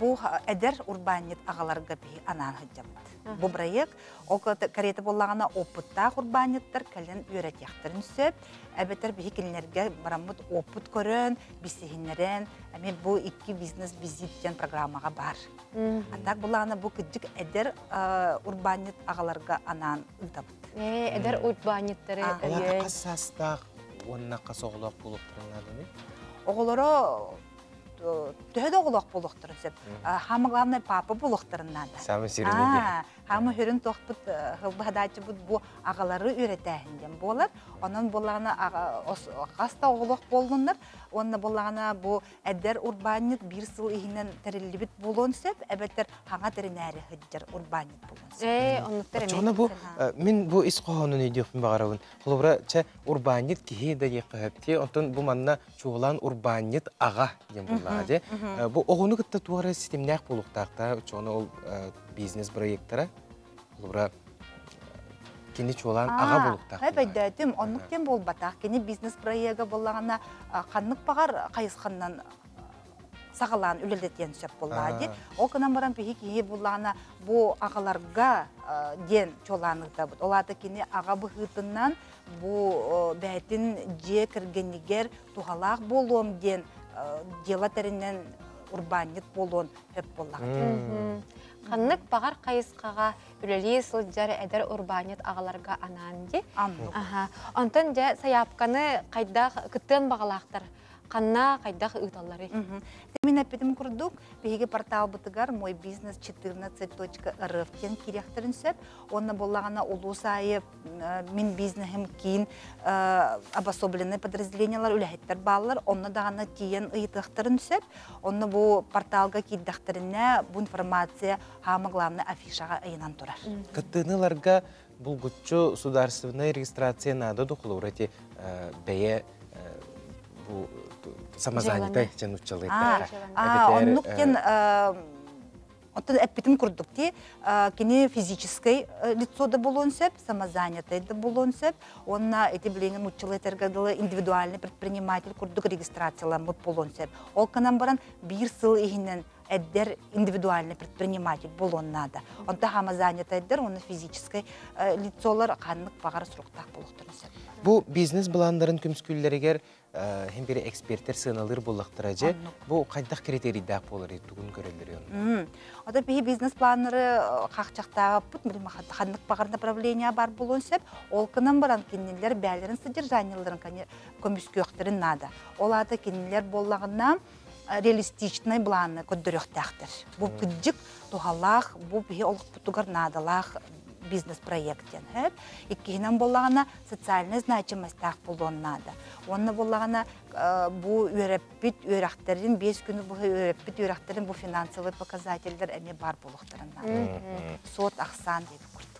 Бу эдэр урбаанньыт аҕаларга биһи анаан сылдьабыт. Бу проект ол кэриэтэ буоллаҕына опыттаах урбаанньыттар кэлэн үөрэтиэхтэрин сөп. Эбэтэр биһи кинилэргэ бараммыт опыт көрөн, билсиһиннэрэн, эмиэ бу икки бизнес-визит диэн программаҕа баар. А так булаана бу кырдьык эдэр урбаанньыт аҕаларга анаан ыытабыт.
Эдэр урбаанньыттары
өйөөн. Хас саастаах уонна хас оҕолоох буолуохтарын нааданы?
Оҕолоро төһө да оҕолоох буолуохтарын сөп. Самое главное папа буолуохтарын наада.
Самый сүрүнэ.
Хаама хүрүн туохпут хылбаһадааччыбыт бу аҕалары үөрэтээһин диэн буолар. Онон буоллаҕына хас да оҕолоох буоллуннар, уонна буоллаҕына бу эдэр урбаанньыт биир сыл иһинэн тэриллибит буолуон сөп, эбэтэр хаҥа тэринээри сылдьар урбаанньыт буолуон сөп.
Ээ, оннуктар эмиэ.
Оччоҕуна бу мин бу ис хоһоонун өйдүөхпүн баҕарабын. Холобура, чэ, урбаанньыт киһи да диэххэ сөп дии. Оттон бу манна чуолаан урбаанньыт аҕа диэн буоллаҕа дии. Бу оҕону кытта туох эрэ ситимнээх буолуохтаах оччоҕуна ол бизнес проектара холобура кини чуолаан аҕа буолуохтаах.
Өйдөөтүм, оннук диэн буолбатах. Кини бизнес проега буоллаҕына ханнык баҕар хайысханнан саҕалаан үлэлэтиэн сөп буоллаҕа дии. Ол гынан баран биһи киһи буллаҕына бу аҕаларга диэн чуолаан ыытабыт. Ол аата кини аҕа быһыытынан бу бэйэтин дьиэ кэргэнигэр туһалаах буолуом диэн дела тэринэн урбаанньыт буолуон сөп буоллаҕа.
Ханнык баҕар хайысхаҕа үлэлии сылдьар эдэр урбаанньыт аҕаларга анаан дии. Онтон дьэ сайаапканы хайдах кыттыан баҕалаахтар ханна хайдах ыыталларый?
Мин эппитим курдук, биһиги порталбытыгар мой бизнес 14.рф диэн киириэхтэрин сөп. Уонна буоллаҕына улуус аайы мин бизнеһим киин обособленный подразделениялар үлэһиттэр бааллар. Онно даҕаны тиийэн ыйытыахтарын сөп. Онно бу порталга киирдэхтэринэ бу информация самое главное афишаҕа ыйанан турар.
Кыттыыны ыларга булгуччу судаарыстыбаннай регистрация наада духулуур эти бэйэ бу самозанятай дьэн уччалый
оннук диэн оттон эппитим курдук ти кини физическэй лицо да буолуон сөп, самозанятай да буолуон сөп, уонна ити билиҥҥи нууччалыы этэргэ дылы индивидуальный предприниматель курдук регистрацияламмыт буолуон сөп. Ол гынан баран биир сыл иһинэн эдэр индивидуальный предприниматель буолуон наада. Онто самозанятайдар уонна физическэй лицолар ханнык баҕар суруктаах буолуохтарын сөп.
Бу бизнес планнарын көмүскүүллэригэр хим бири эксперттер сыаналыыр буоллахтара же бу хайдах критерийдаах буолар тугун көрөллөр?
Ото биһи бизнес планнары хахчахтаабыт ханнык баҕар направление бар буолуон сөп. Ол кынан баран кинилэр бээлэрин содержаниеларын көмүскүөхтэрин наада. Ол аата кинилэр буоллаҕына реалистичный планы көрдөрүөхтээхтэр. Бу кыдьык туһалаах, бу биһи олохпутугар наадалаах бизнес-проект диэн сөп. Иккиһинэн буоллаҕына социальный значимостаах буолуон наада. Уонна буоллаҕына бу үөрэппит үөрэхтэрин, 5 күнү быһа үөрэппит үөрэхтэрин бу финансовый показательдер эмиэ бар буолуохтарын наада. Суот ахсаан диэбит курдук.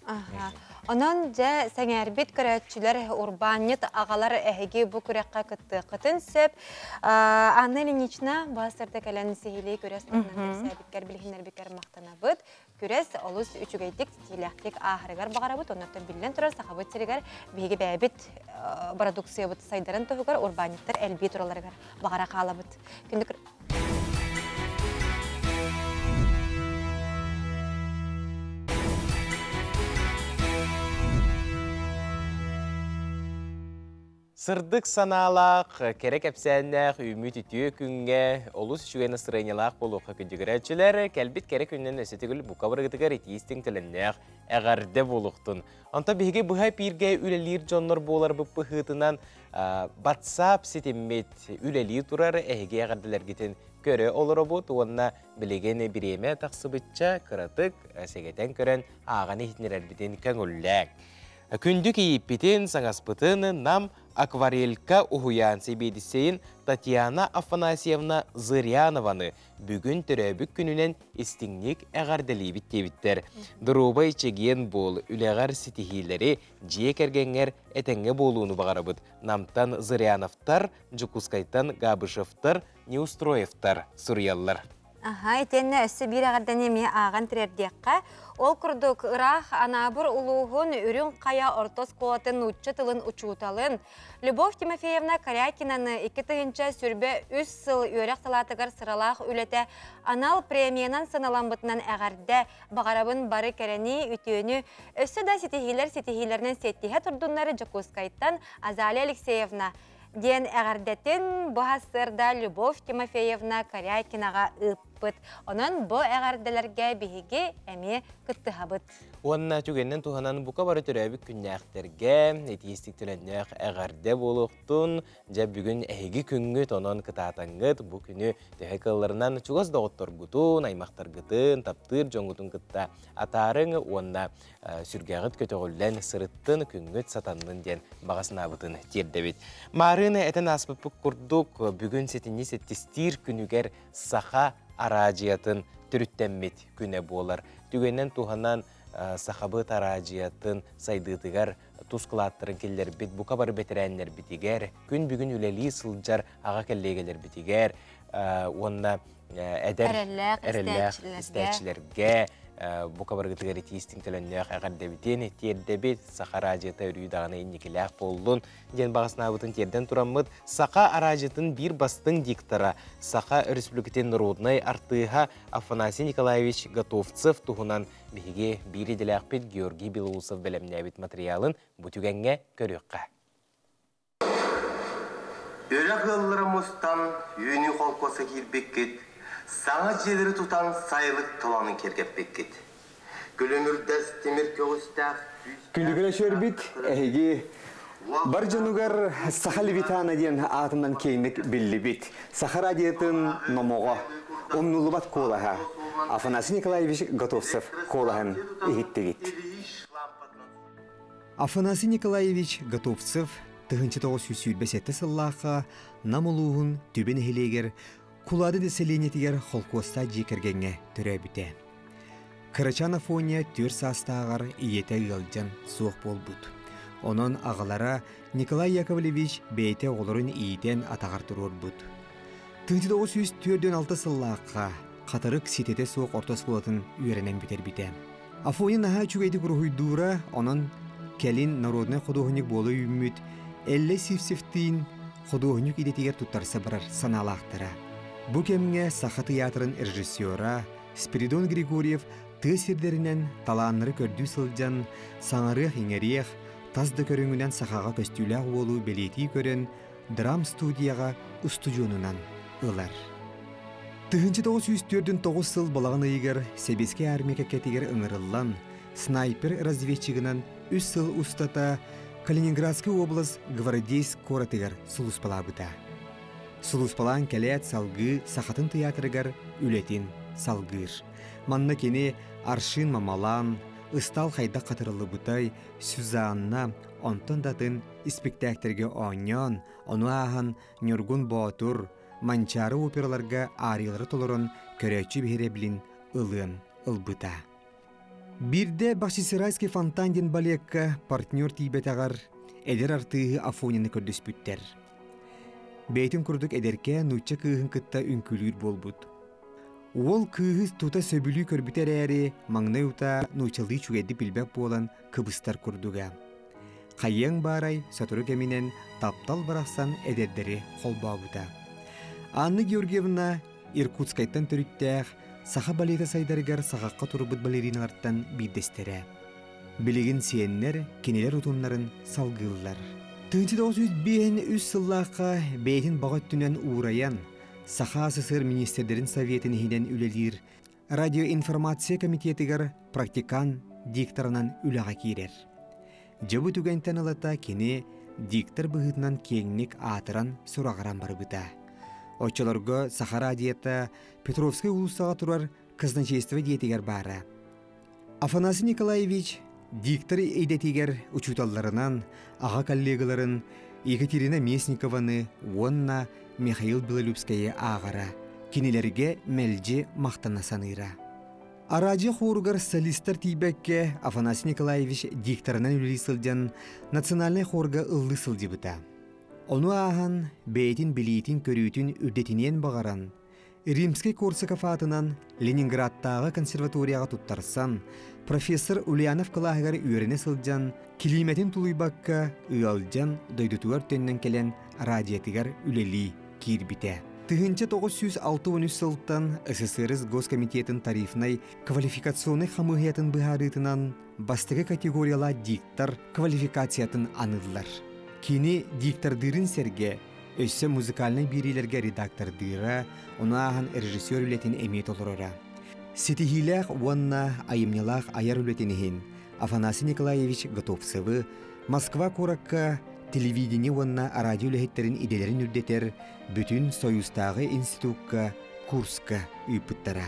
Онон дьэ сэҥээрбит көрөөччүлэр, урбаанньыт аҕалар эһиги бу күрэххэ кыттыаххытын сөп. Анна Ильинична баастарда кэлэн сиһилии күрэс туһунан кэпсээбиккэр, билиһиннэрбиккэр махтанабыт. Күрэс олус үчүгэйдик, ситиилээхтик ааһарыгар баҕарабыт. Оннуттан биллэн турар Сахабыт сиригэр биһиги бэйэбит бородууксуйабыт сайдарын туһугар урбаанньыттар элбии туралларыгар баҕара хаалабыт. Күндү
Сырдык санаалаах, кэрэ кэпсээннээх, үүммүт үтүө күҥҥэ олус үчүгэй настроениелаах буолуохха күндүгүрээччилэр, кэлбит кэрэ күннэн өссө төгүл бука барыгытыгар итии-истиҥ төлөннөөх эҕэрдэ буолуохтун. Онтон биһиги быһа эпииргэ үлэлиир дьоннор буоларбыт быһыытынан WhatsApp ситиммит үлэлии турар эһиги эҕэрдэлэргитин көрө олоробут уонна билигин бириэмэ тахсыбычча кыратык сэгэтэн көрөн ааҕан иһитиннэрэрбитин көҥүллээҥ. Күндү кийииппитин, саҥаспытын Нам акварелька уһуйаан сэбиэдиссэйин Татьяна Афанасьевна Зырянованы бүгүн төрөөбүт күнүнэн истиҥник эҕэрдэлиибит диэбиттэр. Доруобай чэгиэн буол, үлэҕэр ситиһиилэри, дьиэ кэргэҥҥэр этэҥҥэ буолууну баҕарабыт. Намтан Зыряновтар, Дьокуускайтан Габышевтар, Неустроевтар суруйаллар.
Аха, итиэннэ өссө биир эҕэрдэни эмиэ ааҕан тириэрдиэххэ. Ол курдук, ыраах Анаабыр улууһун Үрүҥ Хайа орто оскуолатын нуучча тылын учууталын Любовь Тимофеевна Корякинаны 2023 сыл үөрэх салаатыгар сыралаах үлэтэ анал премиянан сыаналаммытынан эҕэрдэ баҕарабын бары кэрэни, үтүөнү, өссө да ситиһиилэр ситиһиилэринэн сиэттиһэ турдуннар Дьокуускайтан Азалия Алексеевна диэн эҕэрдэтин бу сарсыарда Любовь Тимофеевна Корякинаҕа ыыппыт. Онон бу эҕэрдэлэргэ биһиги эмиэ кыттыһабыт.
Уонна түгэнинэн туһанан бука бары төрөөбүт күннээхтэргэ итиистик төлөннөөх эҕэрдэ буолуохтун. Дьэ бүгүн эһиги күҥҥүт, онон кытаатаҥҥыт бу күнү төһө кыалларынан чугас доҕотторгутун, аймахтаргытын, таптыыр дьоҥҥутун кытта атаарыҥ уонна сүргэҕит көтөҕүллэн сырыттын, күҥҥүт сатаннын диэн баҕа санаабытын тиэрдэбит. Маарыына этэн ааспыппыт курдук, бүгүн сэтинньи сэттистиир күнүгэр саха араадьыйатын төрүттэммит күнэ буолар. Түгэнинэн туһанан сахабыт араадьыйатын сайдыытыгар тус кылааттарын киллэрбит бука бары бэтэрээннэрбитигэр, күн бүгүн үлэлии сылдьар аҕа кэллиэгэлэрбитигэр уонна эдэр эрэллээх истээччилэргэ бука барыгытыгар итиистиҥ төлөннөөх эҕэрдэбитин тиэрдэбит. Саха араадьыйата өрүү даҕаны инникилээх буоллун диэн баҕа санаабытын тиэрдэн тураммыт, Саха араадьытын биир бастыҥ диктора, Саха Өрөспүүбүлүкэтин норуодунай артыыһа Афанасий Николаевич Готовцев туһунан биһиги биир идэлээхпит Георгий Белоусов бэлэмнээбит матырыйаалын бу түгэҥҥэ көрүөххэ.
Үрэх ыаллара мустан Үүнүү холкуоска киирбиккит, саҥа дьиэлэри тутан сайылык толоонун киэргэппиккит. Күлүмүрдэс тимир көҕүстээх
Күндүгүрэ шөрбит эһиги бар дьонугар Саха Левитана диэн аатынан киэҥник биллибит. Саха радиотын номоҕо, умнуллубат куолаһа Афанасий Николаевич Готовцев куолаһын иһиттигит. Афанасий Николаевич Готовцев 1927 сыллаахха Нам улууһун Түбэ нэһилиэгэр Кулаады дэсэлиэнньэтигэр холкуостаах дьиэ кэргэҥҥэ төрөөбүтэ. Кырачаан Афоня түөрт саастааҕар ийэтэ ыалдьан суох буолбут. Онон аҕалара Николай Яковлевич бэйэтэ оҕолорун иитэн атаҕар туруорбут. 1946 сыллаахха Хатырык ситэтэ суох орто оскуолатын үөрэнэн бүтэрбитэ. Афоня наһаа үчүгэйдик уруһуйдуура, онон кэлин народнай худуоһунньук буола үүммүт Эллэй Сивцевтиин худуоһунньук идэтигэр туттарса барар санаалаахтара. Бу кэмҥэ Саха тыйаатырын режиссера Спиридон Григорьев тыа сирдэринэн талааннары көрдүү сылдьан, саҥарыах-иҥэриэх, тас да көрүҥүнэн сахаҕа көстүүлээх уолу бэлиэтии көрөн, драм-студияҕа устудьуонунан ылар. 1949 сыл балаҕан ыйыгар Сэбиэскэй армия кэккэтигэр ыҥырыллан, снайпер-разведчигынан үс сыл устата Калининградскай уобалас Гвардейск куоратыгар сулууспалаабыта. Сулууспалаан кэлээт салгыы Сахатын тыйаатырыгар үлэтин салгыыр. Манна кини Аршин Мамалан, Ыстаал хайдах хатырыллыбытай, Сюзанна, онтон да атын испиктээктэргэ оонньоон, ону ааһан Ньургун Боотур, Манчаары операларга аариялары толорон көрөөччү биһирэбилин ылыан ылбыта. Биирдэ Бахчисарайский фонтан диэн балекка партнер тиийбэтэҕэр эдэр артыыһы Афонины көрдөспүттэр. Бэйэтин курдук эдэркээн нуучча кыыһын кытта үҥкүүлүүр буолбут. Уол кыыһы тута сөбүлүү көрбүтэ эрээри, маҥнай утаа нууччалыы үчүгэйдик билбэт буолан кыбыстар курдуга. Хайыаҥ баарай сотору кэминэн таптал барахсан эдэрдэри холбообута. Анна Георгиевна Иркутскайтан төрүттээх саха балета сайдарыгар саҕахха турбут балериналартан биирдэстэрэ. Билигин сиэннэр кинилэр утумнарын салгыыллар. 1905 сыллаахха бэйэтин баҕа өттүнэн уурайан, Саха СССР министрдэрин советын иһинэн үлэлиир радиоинформация комитетыгар практикант дикторынан үлэҕэ киирэр. Дьэ бу түгэнтэн ылата кини диктор быһыытынан киэҥник аатыран-сураҕыран барбыта. Оччолорго Саха радиота Петровскай уулуссаҕа турар казначейство дьиэтигэр баара. Афанасий Николаевич диктор идэтигэр учууталларынан аҕа коллегаларын Екатерина Местникованы уонна Михаил Белолюбскайы ааҕара, кинилэргэ мэлдьи махтана саныыра. Араадьыйа хуоругар солистар тиийбэккэ Афанасий Николаевич дикторынан үлэлии сылдьан национальнай хуорга ыллыы сылдьыбыта. Ону ааһан бэйэтин билиитин-көрүүтүн үрдэтиниэн баҕаран, Римскэй-Корсаков аатынан Ленинградтааҕы консерваторияҕа туттарсан, профессор Ульянов кылааһыгар үөрэнэ сылдьан, килиимэтин тулуйбакка ыалдьан дойдутугар төннөн кэлэн радиотыгар үлэлии киирбитэ. 1963 сылтан СССР Госкомитетын тарифнай квалификационнай хамыыһыйатын быһаарыытынан бастакы категориялаах диктор квалификациятын аныыллар. Кини диктордыырын сэргэ өссө музыкальнай биэриилэргэ редактордыыра, ону ааһан режиссер үлэтин эмиэ толороро. Ситиһиилээх уонна айымньылаах айар үлэтин иһин Афанасий Николаевич Готовцевы Москва куоракка телевидение уонна радио үлэһиттэрин идэлэрин үрдэтэр бүтүн Союзтааҕы институкка курска ыыппыттара.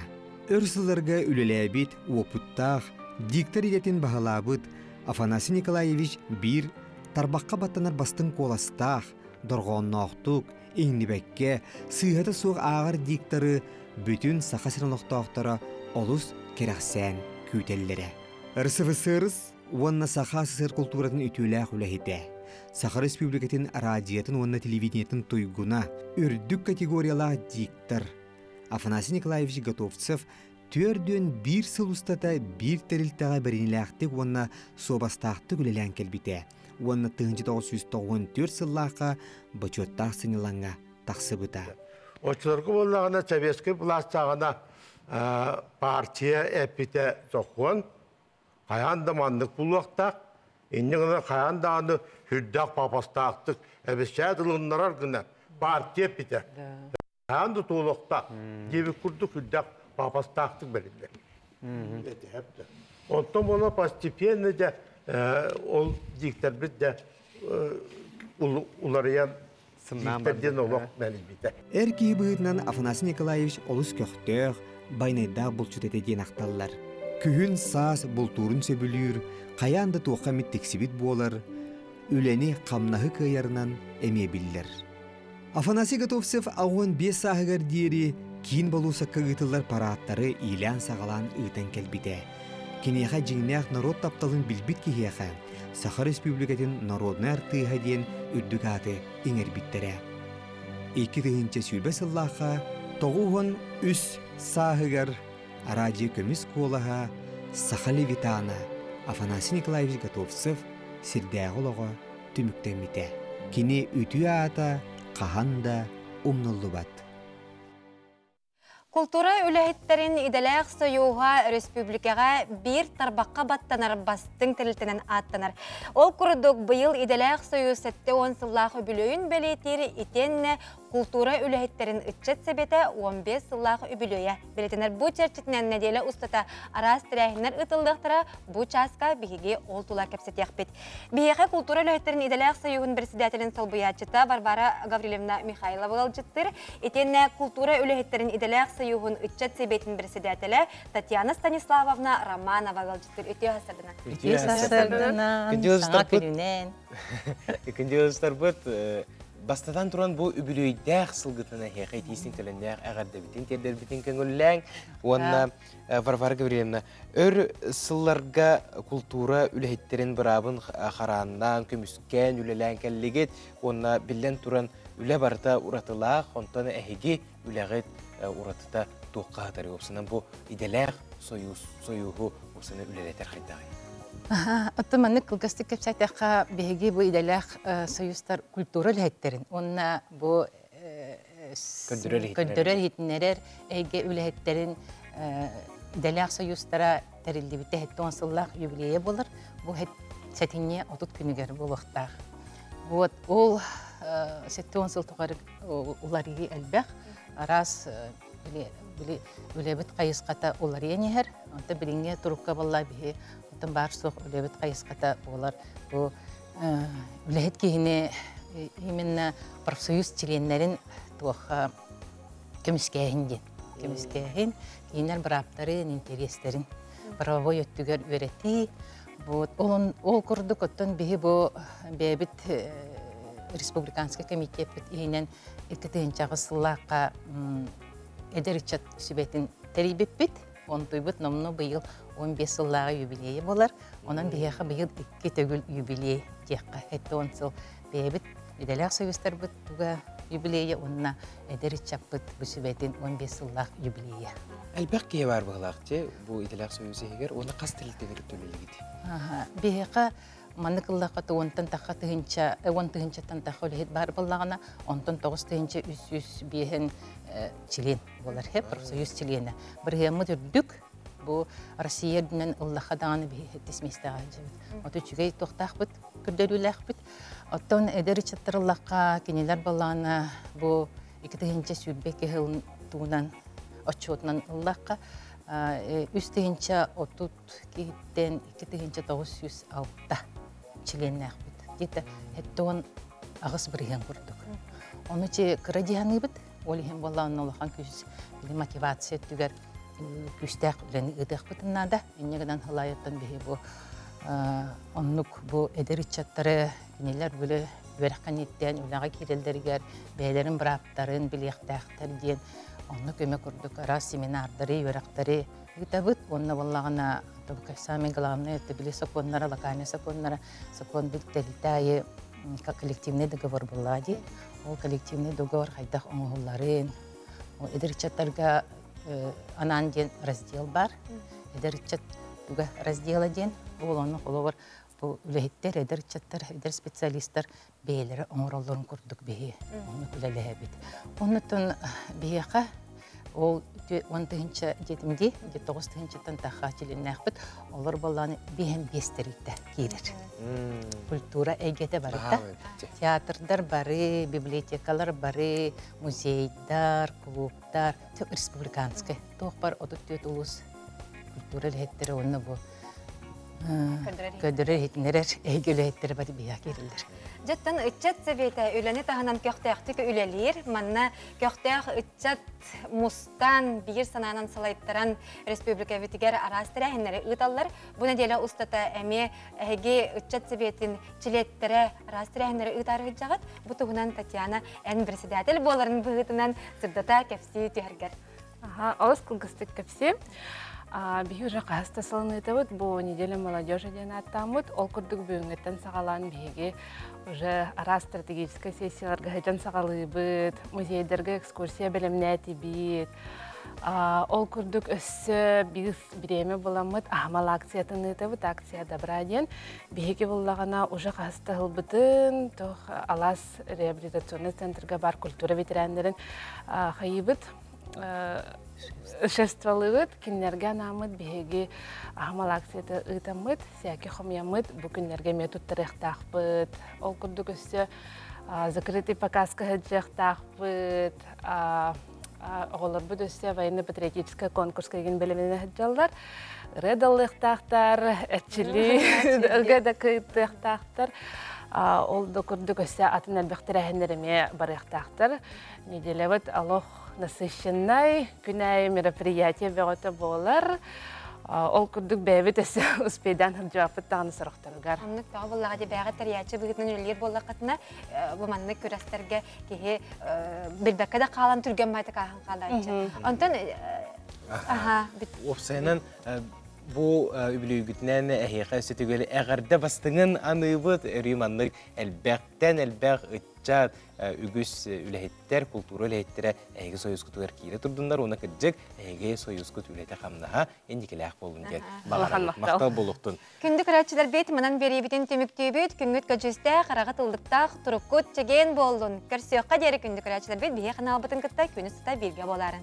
Өр сылларга үлэлээбит, уопуттаах, диктор идэтин баһылаабыт Афанасий Николаевич биир тарбахха баттанар бастыҥ куоластаах, дорҕоонноохтук, иҥнибэккэ, сыыһата суох ааҕар дикторы бүтүн Саха сирин олохтоохторо олус кэрэхсээн күүтэллэрэ. РСФСР уонна Саха СССР култууратын үтүөлээх үлэһитэ, Саха Республикатын радиотын уонна телевидениетын туйгуна, үрдүк категориялаах диктор Афанасий Николаевич Готовцев түөрдүөн биир сыл устата биир тэрилтэҕэ бэриниилээхтик уонна суобастаахтык үлэлээн кэлбитэ уонна 1994 сыллаахха бочуоттаах сынньалаҥҥа тахсыбыта.
Оччолорго буоллаҕына советскай былаастааҕына партия эппитэ сокуон хайаан да маннык булуохтаах, инньэ гынан хайаан даҕаны сүрдээх папастаахтык эбисээт ылыннарар гына партия эппитэ. Хайаан да туолуохтаах диэбит курдук сүрдээх папастаахтык бэриллэр. Онтон буола постепенно дьэ ол диктэрбит дьэ уларыйан диктэр диэн олох мэлийбитэ.
Эр киһи быһыытынан Афанасий Николаевич олус көхтөөх, байнайдаах булчут этэ диэн ахталлар. Күһүн саас бултуурун сөбүлүүр, хайаан да туохха эмит тиксибит буолар, үлэни хамнаһы кыайарынан эмиэ биллэр. Афанасий Готовцев 85 сааһыгар диэри киин болуосакка ыытыллар парааттары иилээн-саҕалаан ыытан кэлбитэ. Киниэхэ дьиҥнээх норуот тапталын билбит киһиэхэ Саха Республикатын народнай артыыһа диэн үрдүк ааты иҥэрбиттэрэ. 2020 сыллаахха 93 сааһыгар араадьыйа көмүс куолаһа Саха Левитана Афанасий Николаевич Готовцев сирдээҕи олоҕо түмүктэммитэ. Кини үтүө аата хаһан да умнуллубат.
Култуура үлэһиттэрин идэлээх сойууһа өрөспүүбүлүкэҕэ биир тарбахха баттанар бастыҥ тэрилтэнэн ааттанар. Ол курдук быйыл идэлээх сойуус 70 сыллаах үбүлүөйүн бэлиэтиир итиэннэ култуура үлэһиттэрин ыччат сэбиэтэ 15 сыллаах үбүлүөйэ бэлиэтэнэр. Бу чэрчитинэн нэдиэлэ устата араас тэрээһиннэр ыытыллыахтара. Бу чааска биһиги ол тула кэпсэтиэхпит. Биһиэхэ култуура үлэһиттэрин идэлээх союһун председателин солбуйааччыта Варвара Гаврильевна Михайлова ыалдьыттыр. Итиэннэ култуура үлэһиттэрин идэлээх союһун ыччат сэбиэтин председателэ Татьяна Станиславовна Романова ыалдьыттыр. Үтүө сарсыарданан.
Үтүө
сарсыарданан. Саҥа күнүнэн.
Күндү Бастатан туран бу үбүлүөйдээх сылгытын эһиэхэ итиисин төлөннөөх эҕэрдэбитин тиэрдэрбитин көҥүллээҥ уонна Варвара Гаврильевна өр сылларга култуура үлэһиттэрин быраабын харааннаан, көмүскээн, үлэлээн кэллигит уонна биллэн туран үлэ барыта уратылаах, онтон эһиги үлэҕит уратыта туохха сытарый? Уопсанан бу идэлээх союз, союһу уопсанан үлэлэтэр хайдаҕый?
Оттон маннык кылгастык кэпсээтэххэ, биһиги бу идэлээх союзтар культура үлэһиттэрин уонна бу көрдөрөр иһитиннэрэр эйгэ үлэһиттэрин идэлээх союзтара тэриллибитэ 70 сыллаах юбилейа буолар. Бу сэтинньи 30 күнүгэр буолуохтаах. Вот ол 70 сыл тухары уларыйыы элбэх. Араас били үлэбит хайысхата уларыйан иһэр. Онтон билиҥҥи турукка буолла биһи оттон баар суох үлэбит хайысхата буолар. Бу үлэһит киһини именно профсоюз чилиэннэрин туохха көмүскээһин диэн. Көмүскээһин, кинилэр бырааптарын, интэриэстэрин правовой өттүгэр үөрэтии. Вот ол, ол курдук оттон биһи бу бэйэбит республиканскай комитеппит иһинэн 2000 сыллаахха эдэр ыччат сүбэтин тэрийбиппит. Онтуйбут номнуо быйыл 15 сыллааҕы юбилейа буолар. Онон биһиэхэ быйыл икки төгүл юбилей диэххэ 70 сыл бэйэбит идэлээх союзтарбыт туга юбилейа уонна эдэр ыччаппыт бу сүбэтин 15 сыллаах юбилейа.
Элбэх киһи баар быһыылаах дии бу идэлээх союз иһигэр уонна хас тэрилтэни кытта үлэлиигит?
Биһиэхэ маннык ыллахха уонтан тахха тыһыынча, уон тыһыынчаттан тахха үлэһит баар буоллаҕына, онтон 9305 член буолар, профсоюз чилиэнэ. Бырыһыаммыт үрдүк, бу Россия үрдүнэн ыллахха даҕаны биһи сэттис миэстэҕэ сылдьабыт. Оту үчүгэй туохтаахпыт, көрдөрүүлээхпит. Оттон эдэр ыччаттар ыллахха, кинилэр балаана бу 2022 сылын туһунан отчуотунан ыллахха, 3 030 киһиттэн 2906 чилиэннээхпит. Где-то 78% курдук. Ону чи кыра диһаныыбыт, ол иһин буоллаҕына улахан күүс мотивация өттүгэр күүстээх үлэни ыытыахпытын наада. Инньэ гынан халаайыттан биһи бу оннук бу эдэр ыччаттары кинилэр бүлэ үөрэххэ үлэҕэ киирэллэригэр бэйэлэрин бырааптарын билиэхтээхтэр диэн онно көмө курдук араас семинардары, үөрэхтэри ыытабыт. Уонна буоллаҕына самое главное это били сокуоннара, локальный сокуоннара, сокуон бүттэлитэ коллективный договор буолла дии. Ол коллективный договор хайдах оҥоһулларын, эдэр ыччаттарга анаан диэн раздел бар. Эдэр ыччат туга раздела диэн, ол онно холобур бу үлэһиттэр, эдэр ыччаттар, эдэр специалисттар бэйэлэрэ оҥороллорун курдук биһи оннук үлэлэһэбит. Оннуттан биһиэхэ ол 10 000 диэтим дии, 9000-тан тахха чилиэннээхпит, олор боллааны биһэн биэстериттэ киирэр. Культура эйгэтэ барыта. Театрдар бары, библиотекалар бары, музейдар, клубтар, республиканскай. Туох бар 34 улуус культура үлэһиттэрэ уонна бу көдөрөр иһитиннэрэр эйгэ үлэһиттэрэ бары биһиэхэ киирэллэр.
Дьэттэн ыччат советэ үлэни таһынан көхтөөхтүк үлэлиир, манна көхтөөх ыччат мустан биир санаанан салайттаран республикабытыгар араас тэрээһиннэри ыыталлар. Бу неделя устата эмиэ эһиги ыччат советин чилиэттэрэ араас тэрээһиннэри ыытаары сылдьаҕыт. Бу туһунан Татьяна эн председатель буоларын быһыытынан сырдата кэпсии түһэргэр.
Олус кылгастык кэпсиэм. Биһи уже хаһыс да сылын ыытабыт, бу неделя молодежи диэн ааттааммыт. Ол курдук бүгүҥҥүттэн саҕалаан биһиги уже араас стратегическай сессияларга сылдьан саҕалыыбыт, музейдарга экскурсия бэлэмнээтибит. Ол курдук өссө биир бириэмэ буламмыт аһымал акциятын ыытабыт, акция добра диэн. Биһиги буллаҕына уже хаһыс да сылбытын, туох Алаас реабилитационный центрга бар культура ветераннарын хайыбыт, шестволыбыт, кинилэргэ анааммыт биһиги аһымал акцията ыытаммыт, сээки хомуйаммыт, бу күннэргэ эмиэ туттарыахтаахпыт. Ол курдук өссө закрытый показка сылдьыахтаахпыт, оҕолорбут өссө военно-патриотическай конкурска игин бэлэмнэнэ сылдьаллар. Ырыа да ыллыахтаахтар, эрчили ырга да кыттыахтаахтар. Ол да курдук өссө атын элбэх тэрээһиннэр эмиэ барыахтаахтар. Неделябыт олох насыщеннай, күн аайы мероприятие бөҕөтө буолар. Ол курдук бэйэбит өссө успейдаан сылдьыбаппыт даҕаны сорохторугар.
Оннук бөҕө буоллаҕа дии, бэйэҕит тэрийээччи быһыытынан үлэлиир буоллаххытына, бу маннык күрэстэргэ киһи билбэккэ да хаалан түргэн баайдык ааһан хаалааччы. Онтон аха
Уопсайынан бу үбүлүөйгүтүнэн эһиэхэ өссө эҕэрдэ бастыҥын аныыбыт, өрүү маннык элбэхтэн элбэх ыччат, үгүс үлэһиттэр, култуура үлэһиттэрэ эһиги союзкутугар киирэ турдуннар, уонна кырдьык эһиги союзкут үлэтэ хамнаһа инникилээх буоллун диэн баҕарабыт. Махтал буолуохтун.
Күндү көрөөччүлэр бит манан биэриибитин түмүктүүбүт, күҥҥүт көдьүүстээх, хараҕыт ыллыктаах, туруккут чэгиэн буоллун. Көрсүөххэ диэри күндү көрөөччүлэр бит биһиги ханаалбытын кытта күнү сыта бииргэ буоларын.